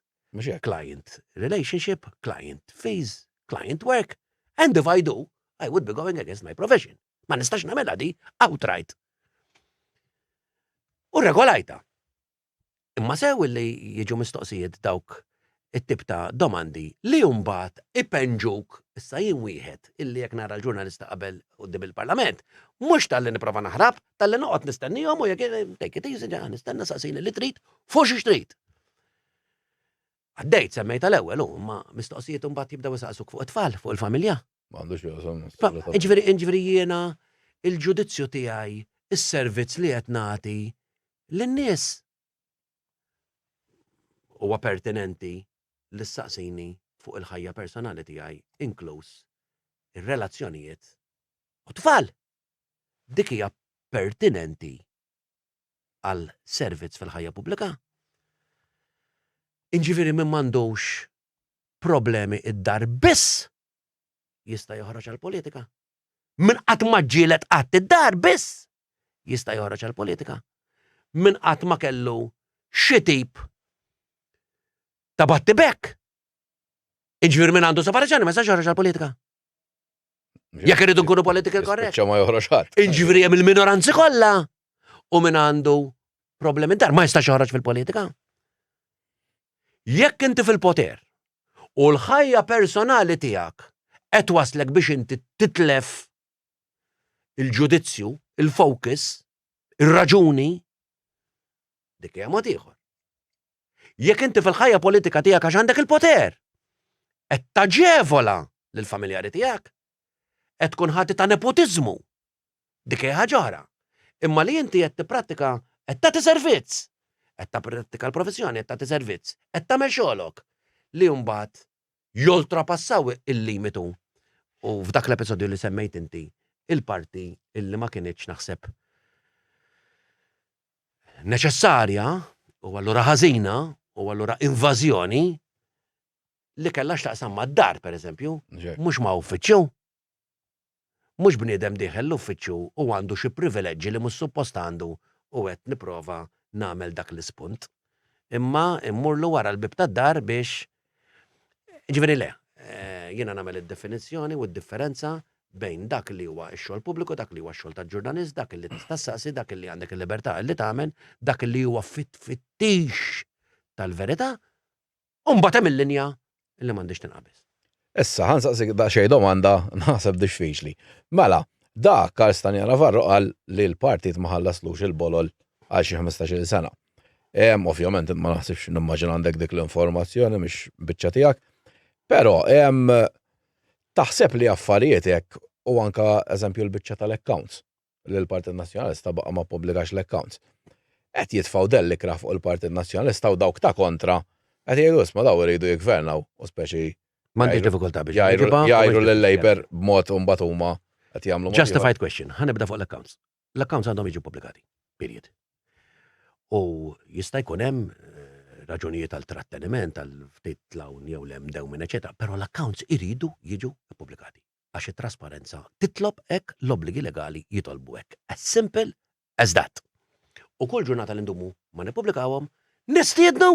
client relationship, client fees, client work, and if I do, I would be going against my profession. Ma nistax nagħmilha di outright. U regolajta. Imma sew li jiġu mistoqsijiet dawk it-tip ta' domandi li mbagħad ipenġuk issa jien wieħed illi jekk nara l-ġurnalista qabel quddiem il-Parlament, mhux talli nipprova naħrab, talli noqgħod nistennihom u jekk take it easy, nistenna saqsini li trid fuq xi trid. Għaddejt semmejta l-ewwel u ma mistoqsijiet imbagħad jibdew isaqsuk fuq it-tfal, fuq il-familja. M'għandux jaqsam. Ġifieri ġifieri jiena il-ġudizzju tiegħi, is-servizz li qed nagħti lin-nies huwa pertinenti li ssaqsini fuq il-ħajja personali tiegħi inkluż ir-relazzjonijiet u tfal. Dik hija pertinenti għal servizz fil-ħajja pubblika. Inġifieri min m'għandux problemi id-dar biss jista' joħroġ għall-politika. Min qatt ma ġġieled qatt id-dar biss jista' joħroġ għall-politika. Min qatt ma kellu xi tip ta' battibek. Iġifieri min għandu separazzjoni ma jistax joħroġ għall-politika. Jekk irridu nkunu political correct. Ma joħroġ ħadd. Inġifieri hemm il-minoranzi kollha u min għandu problemi dar ma jistax joħroġ fil-politika. Jekk inti fil-poter u l-ħajja personali tiegħek qed waslek biex inti titlef il-ġudizzju, il-focus, ir-raġuni, dik hija mod ieħor. Jekk inti fil-ħajja politika tiegħek għax għandek il-poter, qed taġevola lill-familjari tiegħek, qed tkun ħati ta' nepotiżmu. Dik hija ħaġa oħra. Imma li inti qed tipprattika qed tagħti servizz, qed tipprattika l-professjoni, qed tagħti servizz, qed tagħmel xogħolok li mbagħad joltrapassaw il-limitu u f'dak l-episodju li semmejt inti il-parti illi ma kinitx naħseb neċessarja u allura ħażina u allura invażjoni li kellha x'taqsam mad-dar pereżempju, mhux ma' uffiċċju. Mhux bniedem dieħel l-uffiċċju u għandu xi privileġġi li mhux suppost għandu u qed nipprova nagħmel dak l-ispunt. Imma immurlu wara l-bieb tad-dar biex Ġifieri le, jiena nagħmel id-definizzjoni u d-differenza bejn dak li huwa x-xogħol pubbliku, dak li huwa x-xogħol ta' ġurnalist, dak li tista' ssaqsi, dak li għandek il-libertà li tagħmel, dak li huwa fit-fittix tal-verità, u mbagħad hemm il-linja li m'għandix tinqabeż. Issa, ħa nsaqsik daqsxejn domanda naħseb diffiċli. Mela, dak Karl Stania Navarro qal li l-partit ma ħallaslux il-bolol għal xi 15-il sena. Ovvjament ma naħsibx nimmaġina għandek dik l-informazzjoni mhix biċċa tiegħek. Però taħseb li affarijiet hekk u anka eżempju l-biċċa tal-accounts li l-Partit Nazzjonalista baqa' ma ppubblikax l-accounts. Qed jitfgħu dell ikrah fuq il-Partit Nazzjonalista u dawk ta' kontra qed jgħidu isma' daw iridu jiggvernaw u speċi M'għandix diffikultà biex jgħidu lil-Labour b'mod u mbagħad huma qed jagħmlu. Justified question. Ħa nibda fuq l-accounts. L-accounts għandhom jiġu pubblikati. Period. U jista' jkun hemm eh, raġunijiet għal tratteniment, għal ftit lawn jew lem dewmin, eċetera, però l-accounts iridu jiġu pubblikati għax it-trasparenza titlob hekk, l-obbligi legali jitolbu hekk. As simple as that. U kull ġurnata li ndumu ma nippubblikawhom, nistiednu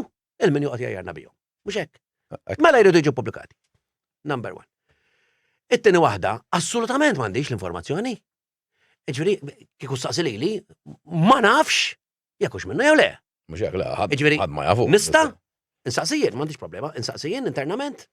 il-min joqgħod jgħajjarna bihom. Mhux hekk. Mela jridu jiġu pubblikati. Number one. It-tieni waħda, assolutament m'għandix l-informazzjoni. Ġifieri, kieku staqsi lili, ma nafx jekk hux minnu jew le. Mhux hekk le, ħadd ma jafu. Nista' insaqsi jien, m'għandix problema, insaqsi jien internament,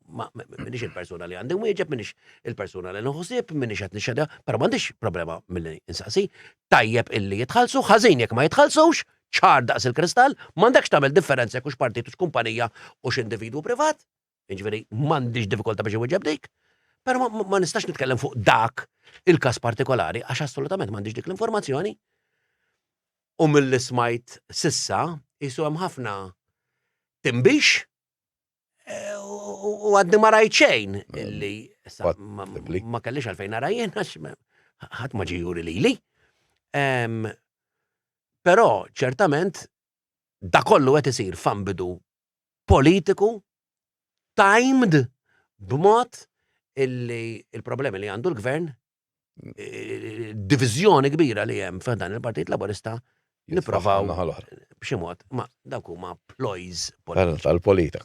minix il-persuna li għandi nwieġeb, minix il-persuna li nħossib, minix qed nixxedha, però m'għandix problema milli insaqsi. Tajjeb illi jitħallsu, ħażin jekk ma jitħallsux, ċar daqs il-kristall, m'għandekx tagħmel differenza jekk hux partit hux kumpanija u x'individwu privat. Jiġifieri m'għandix diffikultà biex inwieġeb dik, però ma nistax nitkellem fuq dak il-każ partikolari għax assolutament m'għandix dik l-informazzjoni. U milli smajt sissa jisu hemm ħafna timbix eh, u għadni ma rajt xejn illi ma kellix għalfejn nara jien għax. Ħadd ma ġie juri lili. Però ċertament da kollu qed isir f'ambidu politiku timed b'mod illi il-problemi li għandu l-gvern diviżjoni kbira li hemm f'dan il-Partit Laburista nipprovaw b'xi mod, ma dawk huma ploys politiċi. Tal-politika.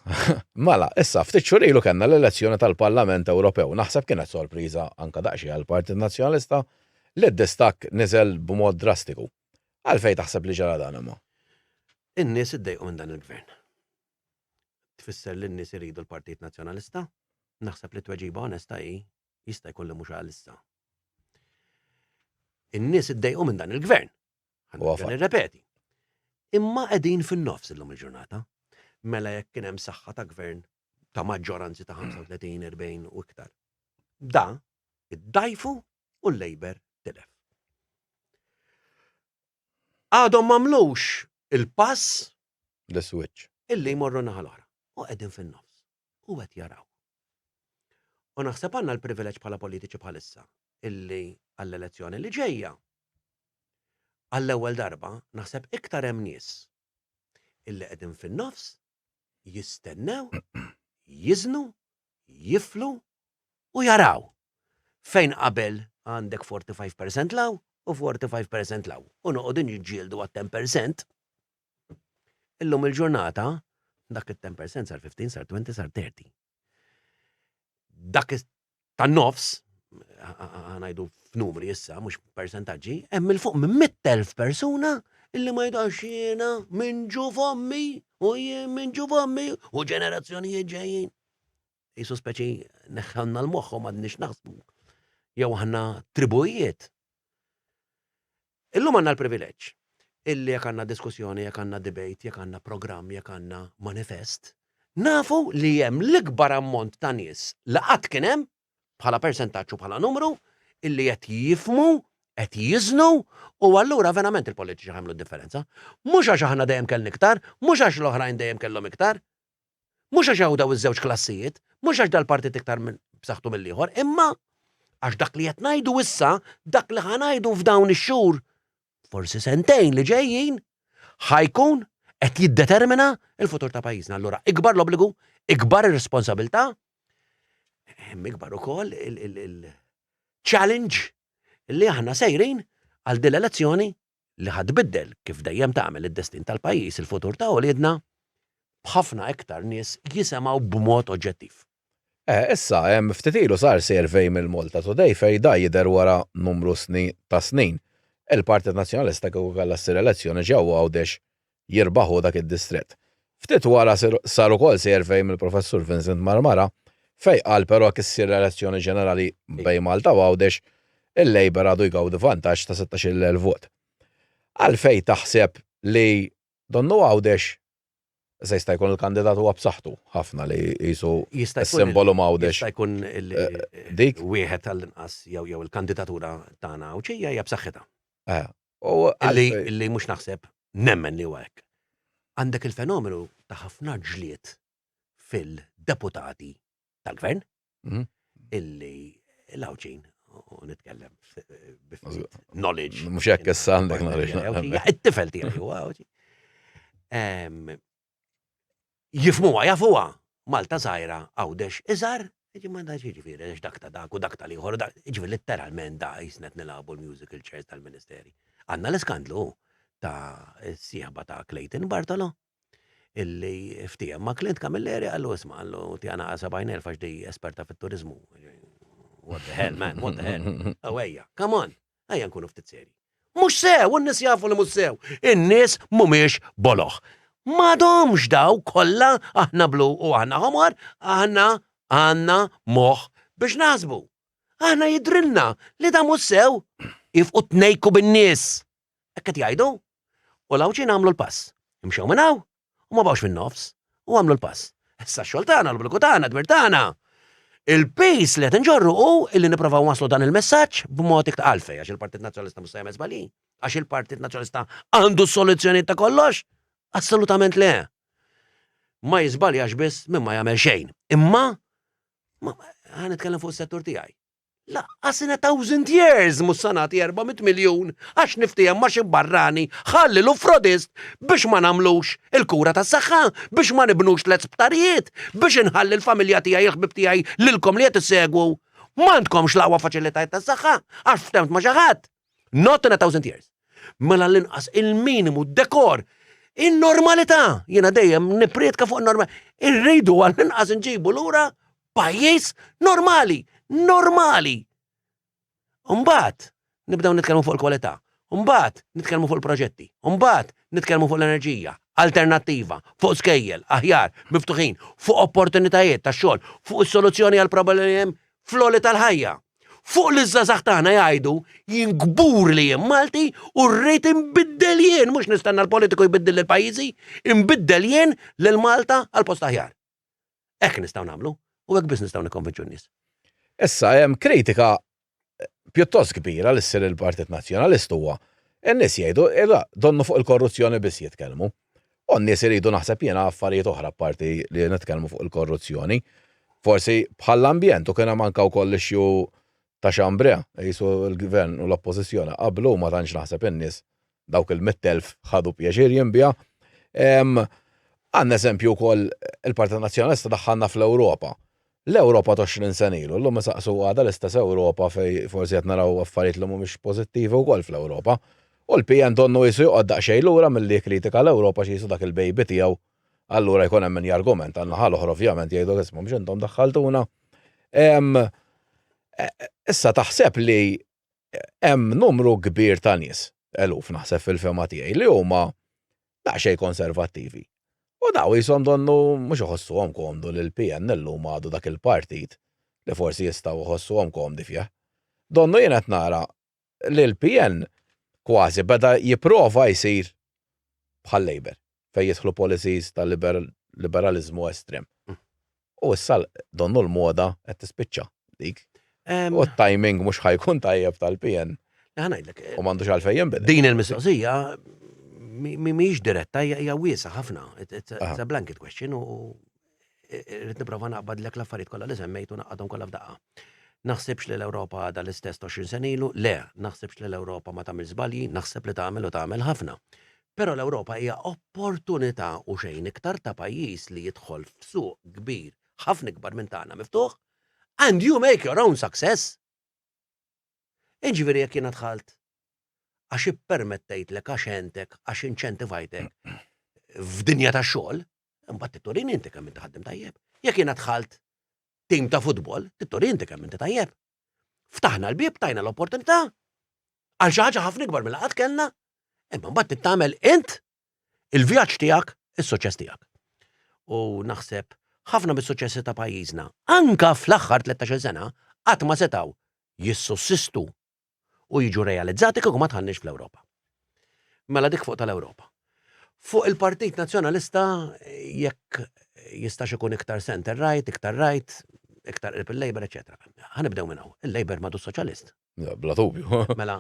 Mela, issa ftit xhur ilu kellna l-elezzjoni tal-Parlament Ewropew. Naħseb kienet sorpriża anke daqsxejn għall-Partit Nazzjonalista li d-distakk niżel b'mod drastiku. Għalfejn taħseb li ġara dan imma? In-nies iddejqu minn dan il-gvern. Tfisser li n-nies iridu l-Partit Nazzjonalista? Naħseb li t-tweġiba onesta hi jista' jkun li mhux għalissa. In-nies iddejqu minn dan il-gvern. Nirrepeti. Imma qegħdin fin-nofs illum il-ġurnata. Mela jekk kien hemm saħħa ta' gvern ta' maġġoranzi ta' 35, 40 u iktar. Da, id-dajfu u l-Labour tilef. Għadhom m'għamlux il-pass The switch. Illi jmorru naħa l-oħra. U qegħdin fin-nofs. U qed jaraw. U naħseb għandna l-privileġġ bħala politiċi bħalissa illi għall-elezzjoni li ġejja għall-ewwel darba naħseb iktar hemm nies illi qegħdin fin-nofs jistennew, jiżnu, jiflu u jaraw. Fejn qabel għandek 45% law u 45% law u noqogħdu niġġieldu għat-10%. Illum il-ġurnata dak it-10% sar 15, sar 20, sar 30. Dak tan-nofs, ħanajdu f'numri issa, mhux persentaġġi, hemm il fuq minn 100,000 persuna illi ma jdax jiena minn ġu fommi u jien minn ġu fommi u ġenerazzjonijiet ġejjin. Jisu speċi neħħanna l-moħħ u m'għadniex naħsbu. Jew aħna tribujiet. Illum għandna l-privileġġ illi jekk għandna diskussjoni, jekk għandna debate, jekk għandna programm, jekk għandna manifest, nafu li hemm l-ikbar ammont ta' nies li qatt kien hemm bħala persentaġġ u bħala numru illi qed jifhmu, qed jiżnu u allura verament il-politiċi ħa jagħmlu d-differenza. Mhux għax aħna dejjem kellna iktar, mhux għax l-oħrajn dejjem kellhom iktar, Mhux għax hawn daw iż-żewġ klassijiet, mhux għax dal-partit iktar b'saħħtu mill-ieħor, imma għax dak li qed ngħidu issa, dak li ħa ngħidu f'dawn ix-xhur, forsi sentejn li ġejjin, ħa jkun qed jiddetermina l-futur ta' pajjiżna. Allura ikbar l-obbligu, ikbar ir-responsabilità, hemm ikbar ukoll il-challenge li aħna sejrin għal din l-elezzjoni li ħa tbiddel, kif dejjem tagħmel, id-destin tal-pajjiż, il-futur ta' uliedna, b'ħafna iktar nies jisemgħu b'mod oġġettiv. Eh, issa, ftit ilu sar survey mill-Malta Today fejn da jidher wara numru sni ta' snin. Il-Partit Nazzjonalista kieku kellha ssir elezzjoni ġewwa Għawdex jirbaħ hu dak id-distrett. Ftit wara sar ukoll survey mill-Professur Vincent Marmara fejn qal però jekk issir elezzjoni ġenerali bejn Malta u Għawdex, il-Labour għadu jgawdi vantaġġ ta' 16,000 vot. Għalfejn taħseb li donnu Għawdex issa jista' jkun il-kandidat huwa b'saħħtu ħafna li qisu s-simbolu m'Għawdex. Jista' jkun dik wieħed għall-inqas jew jew il-kandidatura tagħna Għawdxija hija b'saħħitha. Eh, Illi mhux naħseb nemmen li huwa hekk. Għandek il-fenomenu ta' ħafna ġlied fil-deputati tal-gvern mhm. illi l-Għawdxin u nitkellem knowledge. Mhux hekk issa għandek knowledge. It-tifel tiegħi huwa Għawdxi. Jifmuha, jafuha. Malta żgħira, Għawdex iżgħar, jiġi ma dax jiġifieri għax dak ta' dak u dak tal-ieħor u dak, jiġifieri litteralment da qisna qed nilagħbu l-musical chairs tal-ministeri. Għandna l-iskandlu ta' s-sieħba ta' Clayton Bartolo illi ftiehem ma' Clint Camilleri qallu isma' qallu tiegħna 70,000 għax di esperta fit-turiżmu. What the hell, man, what the hell. Oh ejja, come on. Ejja nkunu ftit serji. Mhux sew, u n-nies jafu li mhux sew. In-nies mhumiex boloh. M'għadhomx daw kollha aħna blu u aħna ħomor, aħna għandna moħħ biex naħsbu. Aħna jidhrilna li da mhux sew. Ifqu tnejku bin-nies. Hekk qed jgħidu. U l-Għawdxin għamlu l-pass. Imxew minn hawn u ma baqgħux fin-nofs u għamlu l-pass. Issa x-xogħol tagħna, l-obbligu tagħna, dmir tagħna. Il-piż li qed inġorru hu illi nipprovaw waslu dan il-messaġġ b'mod iktar għalfej għax il-Partit Nazzjonalista mhux se jagħmel żbalji, għax il-Partit Nazzjonalista għandu s-soluzzjonijiet ta' kollox? Assolutament le. Ma jiżbaljax biss min ma jagħmel xejn. Imma ħa nitkellem fuq is-settur tiegħi. Laqqas in a thousand years mhux sa nagħti 400 miljun għax niftiehem ma' xi barrani ħalliel u frodist biex ma nagħmlux il-kura tas-saħħa, biex ma nibnux tlett sptarijiet, biex inħalli l-familja tiegħi, il-ħbieb tiegħi, lilkom li qed issegwu m'għandkomx l-aqwa faċilitajiet tas-saħħa għax ftemt ma' xi ħadd. Not in a thousand years. Mela l-inqas il-minimu dekor in-normalità. Jiena dejjem nipprietka fuq in-normalità. Irridu għall-inqas nġibu lura pajjiż normali, normali. Mbagħad nibdew nitkellmu fuq il-kwalità. Mbagħad nitkellmu fuq il-proġetti. Mbagħad nitkellmu fuq l-enerġija alternattiva, fuq skejjel, aħjar, miftuħin, fuq opportunitajiet ta' xogħol, fuq is-soluzzjoni għal problemi hemm fl-għoli tal-ħajja. Fuq li ż-żgħażagħ tagħna jgħidu jien kbur li jien Malti u rrid inbiddel jien, mhux nistenna l-politiku jbiddel lil pajjiżi, inbiddel jien lil Malta għal post aħjar. Hekk nistgħu nagħmlu u hekk biss nistgħu nikkonvinċu n-nies. Issa hemm kritika pjuttost kbira li ssir il-Partit Nazzjonalist huwa n-nies jgħidu donnu fuq il-korruzzjoni biss jitkellmu. U n-nies iridu naħseb jiena affarijiet oħra apparti li nitkellmu fuq il-korruzzjoni. Forsi bħall-ambjent u kien hemm anke wkoll l-issue ta' Chambray, qisu l-Gvern u l-Oppożizzjoni qablu u ma tantx naħseb in-nies dawk il-100,000 ħadu pjaċir jien biha. Għandna eżempju wkoll il-Partit Nazzjonalista daħħalna fl-Ewropa. L-Ewropa t'20 sena ilu, llum isaqsu għadha l-istess Ewropa fejn forsi qed naraw affarijiet li mhumiex pożittivi wkoll fl-Ewropa. U l-PN donnu qisu joqgħod daqsxejn lura milli jikkritika l-Ewropa għax qisu dak il-baby tiegħu. Allura jkun hemm min jargumenta għan-naħa l-oħra ovvjament jgħidu isma' mhux intom daħħaltuna. Issa taħseb li hemm numru kbir ta' nies, eluf naħseb fil-fehma tiegħi, li huma daqsxejn konservattivi. U daw qishom donnu mhux iħossuhom komdu li l-PN illum għadu dak il-partit li forsi jistgħu jħossuhom komdi fih. Donnu jien qed nara li l-PN kważi beda jipprova jsir bħal-Labour fejn jidħlu policies ta' liberaliżmu estrem. U issa donnu l-moda qed tispiċċa dik. U t-timing mhux ħa jkun tajjeb tal-PN. Ngħidlek. U m'għandux għalfejn jinbidel. Din il-mistoqsija mhijiex diretta, hija wiesgħa ħafna. It's a blanket question u rrid nipprova naqbadlek l-affarijiet kollha li semmejt u naqadhom kollha f'daqqa. Naħsibx li l-Ewropa għadha l-istess 20 sena ilu, le, naħsibx li l-Ewropa ma tagħmel żbalji, naħseb li tagħmel u tagħmel ħafna. Però l-Ewropa hija opportunità u xejn iktar ta' pajjiż li jidħol f'suq kbir, ħafna ikbar minn tagħna miftuħ, and you make your own success. Jiġifieri jekk jiena dħalt għax ippermettejtlek, għax għentek, għax inċentivajtek f'dinja ta' xogħol, imbagħad titturini inti kemm inti ħaddiem tajjeb. Jekk jiena dħalt tim ta' futbol, titturini inti kemm inti tajjeb. Ftaħna l-bieb, tajna l-opportunità għal xi ħaġa ħafna ikbar mill qatt kellna, imma mbagħad tittamel int il-vjaġġ tiegħek, is-suċċess tiegħek. U naħseb ħafna mis-suċċessi ta' pajjiżna, anka fl-aħħar 13-il sena, qatt ma setgħu jissussistu u jiġu realizzati kieku ma dħalniex fl-Ewropa. Mela dik fuq tal-Ewropa. Fuq il-Partit Nazzjonalista jekk jistax ikun iktar center right, iktar right, iktar qrib il-Labour, eċetera. Ħanibdew minn hawn. Il-Labour m'għadux soċjalist. Bla dubju. Mela,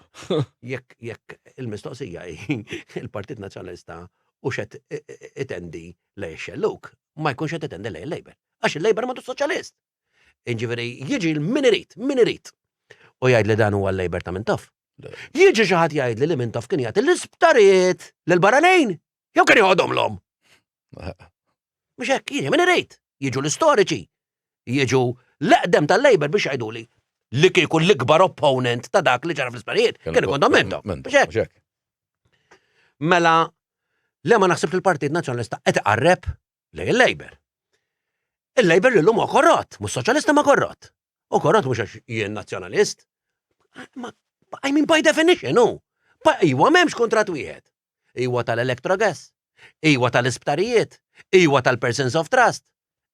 jekk jekk il-mistoqsija hi il-Partit Nazzjonalista u xed itendi lej xelluk, ma jkunx qed itendi lej il-Labour. Għax il-Labour m'għadux soċjalist. Jiġifieri jiġi min irid, min irid. U jgħid li dan huwa l-Labour ta' Mintoff. Jiġi xi ħadd jgħid li Mintoff kien jagħti l-isptarijiet lill-barranin jew kien joħodhomlhom. Mhux hekk, jiġi min irid. Jiġu l-istoriċi, jiġu l-eqdem tal-Labour biex jgħiduli li kieku l-ikbar opponent ta' dak li ġara fl-isptarijiet kien ikun Dom Mintoff. Mhux hekk. Mela, le ma naħseb li l-Partit Nazzjonalista qed iqarreb lejn il-Labour. Il-Labour li l-lum huwa korrott, mhux soċjalista ma korrott. U korrott mhux għax jien nazzjonalist. Ma, I mean by definition, hu. Iwa m'hemmx kuntratt wieħed. Iwa tal-electrogas, iwa tal-isptarijiet, iwa tal-persons of trust.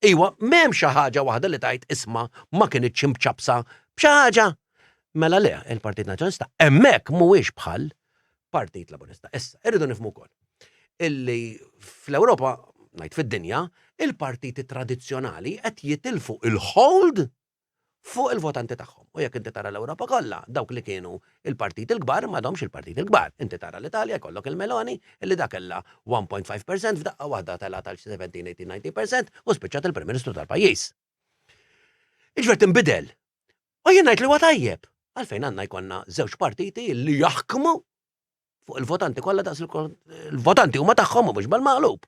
Iwa m'hemmx xi ħaġa waħda li tajt isma' ma kinitx imċapsa b'xi ħaġa. Mela le, il-Partit Nazzjonalista hemmhekk mhuwiex bħal Partit Laburista. Issa, irridu nifhmu wkoll illi fl-Ewropa, ngħid fid-dinja, il-partiti tradizzjonali qed jitilfu il-hold fuq il-votanti tagħhom. U jekk inti tara l-Ewropa kollha, dawk li kienu il-partiti l-kbar m'għadhomx il-partiti l-kbar. Inti tara l-Italja jkollok il-Meloni illi dak kellha 1.5% f'daqqa waħda telgħet għal 17, 18, 19% u spiċċat il-Prim Ministru tal-pajjiż. Iġver tinbidel. U jien ngħid li huwa tajjeb. Għalfejn għandna jkollna żewġ partiti li jaħkmu fuq il-votanti kollha daqs il-votanti huma tagħhom u mhux bil-maqlub.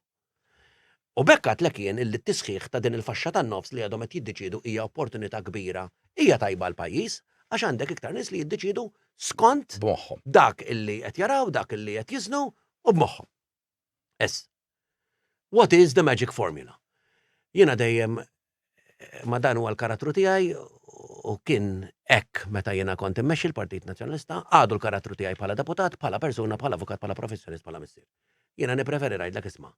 U b'hekk għadtlek jien illi t-tisħiħ ta' din il-faxxa tan-nofs li għadhom qed jiddeċiedu hija opportunità kbira, hija tajba għall-pajjiż għax għandek iktar nies li jiddeċiedu skont B'moħħhom. dak illi qed jaraw, dak illi qed jiżnu u b'moħħhom. Issa, what is the magic formula? Jiena dejjem ma dan huwa l-karattru tiegħi u kien hekk meta jiena kont immexxi l-Partit Nazzjonalista, għadu l-karattru tiegħi bħala deputat, bħala persuna, bħala avukat, bħala professjonist, bħala missier. Jiena nippreferi ngħidlek isma'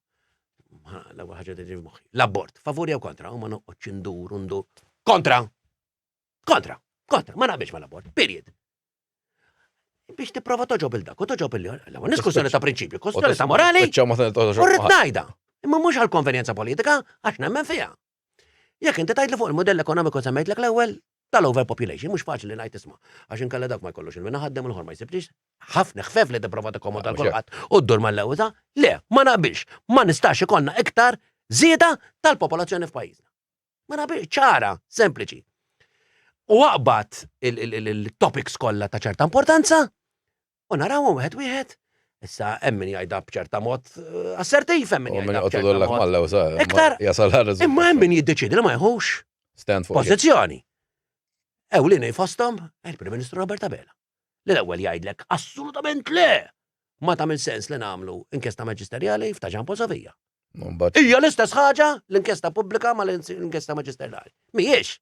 l-ewwel ħaġa tiġi f'moħħi. L-abort, favur jew kontra, u ma noqgħodx indur u ndur. Kontra! Kontra! Kontra, ma naqbilx mal-abort, period. Biex tipprova toġob il dak u toġob il L-ewwel kwestjoni ta' prinċipju, kwestjoni ta' morali. U rrid ngħidha. Imma mhux għal konvenjenza politika għax nemmen fiha. Jekk inti tgħidli fuq il-modell ekonomiku semmejtlek l-ewwel tal-overpopulation, mhux faċli ngħid isma' għax inkella dak ma jkollux il-minna ħaddem u l-ħor ma jsibx. Ħafna ħfef li tipprova tikkomoda l kulħadd u ddur mal-ewwel Le, ma naqbilx, ma nistax ikollna iktar żieda tal-popolazzjoni f'pajjiżna. Ma naqbilx, ċara, sempliċi. U aqbad il-topics kollha ta' ċerta importanza u narawhom wieħed wieħed. Issa hemm min jgħidha b'ċerta mod eh, assertiv, hemm min jgħidha b'ċerta mod. Iktar, imma hemm min jiddeċiedi li ma jħux pożizzjoni. Ewlieni fosthom il-Prim Ministru Robert Abela. Li l-ewwel jgħidlek assolutament le! Ma tagħmel sens li nagħmlu inkjesta maġisterjali f'ta' Ġan Paul Sofija. Hija l-istess ħaġa l-inkjesta pubblika ma l-inkjesta maġisterjali. Mhijiex.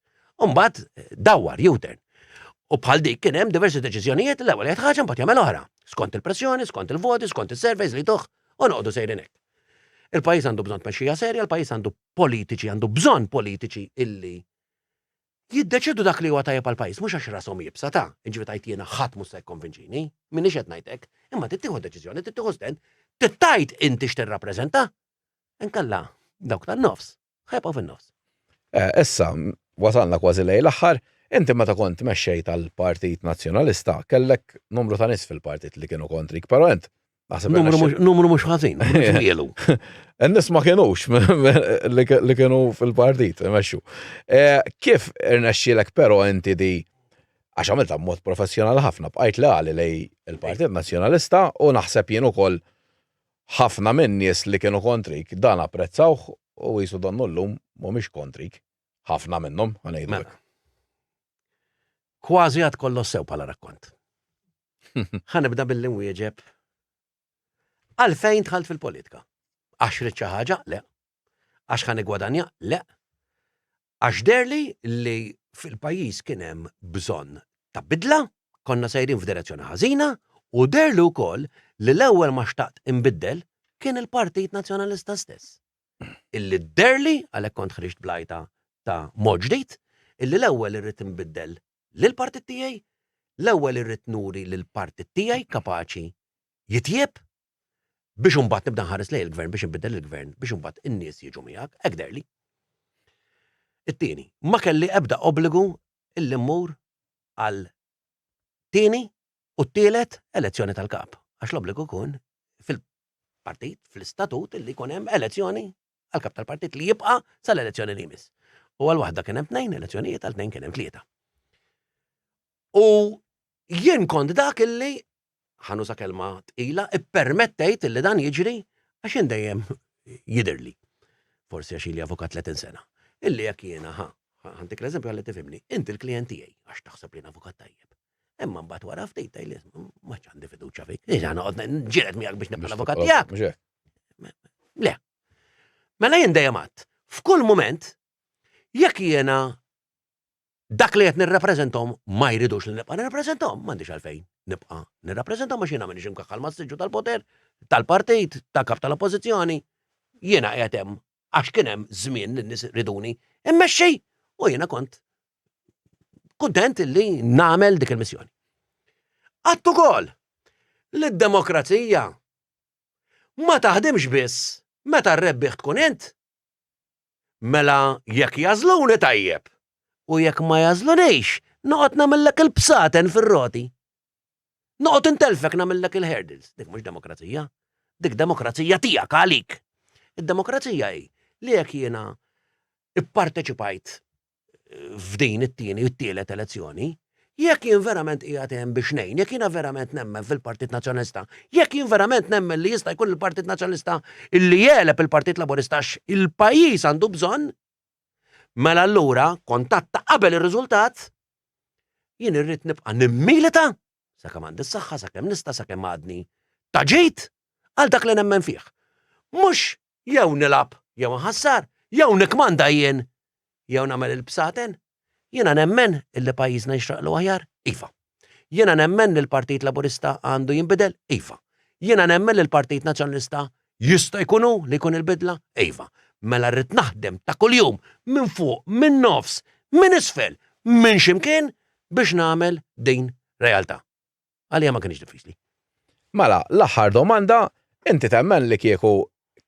Umbagħad eh, dawwar U-turn. U bħal dik kien hemm diversi deċiżjonijiet l-ewwel jgħid ħaġa mbagħad jagħmel oħra. Skont il-pressjoni, skont il-voti, skont is-surveys li tuħ, u noqogħdu sejrin hekk. Il-pajjiż għandu bżonn tmexxija serja, il-pajjiż għandu politiċi, għandu bżonn politiċi illi jiddeċiedu dak li huwa tajjeb għall-pajjiż, mhux għax rashom iebsa ta', jiġifieri tgħid jiena ħadd mhux se jikkonvinċini, m'iniex qed ngħid hekk, imma trid tieħu deċiżjoni, trid tieħu stand, trid tgħid inti x'tirrappreżenta, inkella dawk tan-nofs ħa jibqgħu fin-nofs. Eh, issa, wasalna kważi lejn l-aħħar, inti meta kont mexxej tal-Partit Nazzjonalista kellek numru ta' nies fil-partit li kienu kontrik, però int Numru mhux ħażin, mielu. In-nies ma kienux li kienu fil-partit, imexxu. Eh, kif irnexxielek però inti di għax għamilta b'mod professjonali ħafna, bqajt leali lej il-Partit Nazzjonalista u naħseb jien ukoll ħafna minn nies li kienu kontrik dan apprezzawh u jisu donnu llum mhumiex kontrik. Ħafna minnhom, ħanejdu. Mela. Kważi għad kollox sew bħala rakkont. Ħa nibda billi nwieġeb għalfejn dħalt fil-politika. Għax ridt xi ħaġa? Le. Għax ħa nigwadanja? Le. Għax derli li fil-pajjiż kien hemm bżonn ta' bidla, konna sejrin f'direzzjoni ħażina u derli wkoll li l-ewwel ma xtaqt inbiddel kien il-Partit Nazzjonalista stess. Illi derli, għalhekk kont ħriġt blajta ta' mod ġdid, illi l-ewwel irrid inbiddel lill-partit tiegħi, l-ewwel irrid nuri li l-partit tiegħi kapaċi jitjieb biex imbagħad nibda nħares lejn il-gvern biex inbiddel il-gvern biex imbagħad in-nies jiġu miegħek, hekk deherli. It-tieni, ma kelli ebda obbligu illi mmur għal tieni u t-tielet elezzjoni tal-kap, għax l-obbligu jkun fil-partit, fl-istatut illi jkun hemm elezzjoni għall-kap tal-partit li jibqa' sal-elezzjoni li jmiss. U għal waħda kien hemm tnejn elezzjonijiet, għal tnejn kien hemm tlieta. U jien kont dak illi ħanuża kelma tqila, ippermettejt illi dan jiġri għax jien dejjem jidirli. Forsi għax ili avukat 30 sena. Illi jekk jiena ħa, ħantik l-eżempju għalli tifhimni, inti l-klient tiegħi għax taħseb li jien avukat tajjeb. Imma mbagħad wara ftit tgħidli ma għandi fiduċja fik. Ija noqgħod nġieled miegħek biex nibqa' l-avukat tiegħek. Le. Mela jien dejjem għadt, f'kull mument jekk jiena dak li qed nirrappreżentom ma jridux li nibqa' nirrappreżentom, m'għandix għalfejn nibqa' nirrappreżentom għax jiena m'iniex imkaħħal mas-siġġu tal-poter, tal-partit, ta' kap tal-oppożizzjoni. Jiena qiegħed hemm għax kien hemm żmien li n-nies riduni immexxi u jiena kont kuntent li nagħmel dik il-missjoni. Għadt ukoll li d-demokrazija ma taħdimx biss meta r-rebbieħ tkun int. Mela jekk jażluni tajjeb u jekk ma jażlunix noqgħod nagħmillek il-bsaten fir-roti. Noqgħod intelfek nagħmillek il-hurdles. Dik mhux demokrazija. Dik demokrazija tiegħek għalik. Id-demokrazija hi li jekk jiena ipparteċipajt eh, f'din it-tieni u t-tielet elezzjoni, jekk jien verament qiegħed hemm biex ngħin, jekk jiena verament nemmen fil-Partit Nazzjonalista, jekk jien verament nemmen li jista' jkun il-Partit Nazzjonalista illi jegħleb il-Partit Laburista għax il-pajjiż għandu bżonn, mela allura kontatta qabel ir-riżultat, jien irrid nibqa' nimmilita sakemm għandi s-saħħa, sakemm nista', sakemm għadni ta' ġid għal dak li nemmen fih. Mhux jew nilgħab jew nħassar, jew nikkmanda jien jew nagħmel il-bsaten. Jiena nemmen illi pajjiżna jixraqlu aħjar? Iva. Jiena nemmen li l-Partit Laburista għandu jinbidel? Iva. Jiena nemmen li l-Partit Nazzjonalista jista' jkun hu li jkun il-bidla? Iva. Mela rrid naħdem ta' kuljum minn fuq, minn nofs, minn isfel, minn x'imkien biex nagħmel din realtà. Għalija ma kienx diffiċli. Mela, l-aħħar domanda, inti temmen li kieku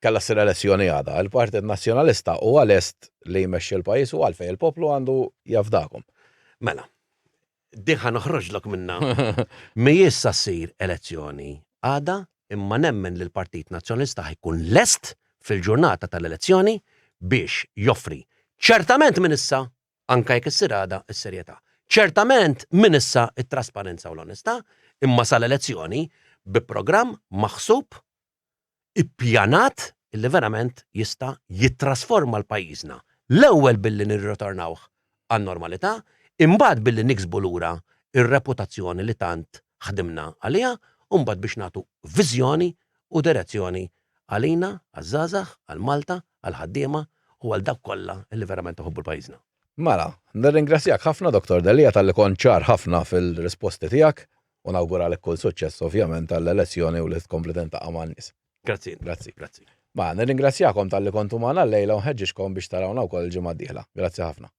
kellha ssir elezzjoni għada, il-Partit Nazzjonalista huwa lest li jmexxi l-pajjiż u għalfejn il-poplu għandu jafdakom? Mela, din ħa noħroġlok minnha. Mhijiex sa ssir elezzjoni għada, imma nemmen li l-Partit Nazzjonalista ħa jkun lest fil-ġurnata tal-elezzjoni biex joffri ċertament minn issa anke jekk issir għada, is-serjetà. Ċertament minn issa t-trasparenza u l-onestà, imma sal-elezzjoni bi programm maħsub, ippjanat illi verament jista' jittrasforma l-pajjiżna l-ewwel billi nirritornawh għan-normalità, imbagħad billi niksbu lura r-reputazzjoni li tant ħdimna għaliha u mbagħad biex nagħtu viżjoni u direzzjoni għalina, għaż-żgħażagħ, għal Malta, għall-ħaddiema u għal dawk kollha li verament iħobbu l-pajjiżna. Mela, nirringrazzjak ħafna Dottor Delia talli kont ċar ħafna fil-risposti tiegħek u nawguralek kull suċċess ovvjament għall-elezzjoni u li tkompli tintaqa' man-nies. Grazzi. Grazzi. Grazzi. Mela, nirringrazzjakom talli kontu magħna llejla u nħeġġiġkom biex tarawna wkoll il-ġimgħa d-dieħla. Grazzi ħafna.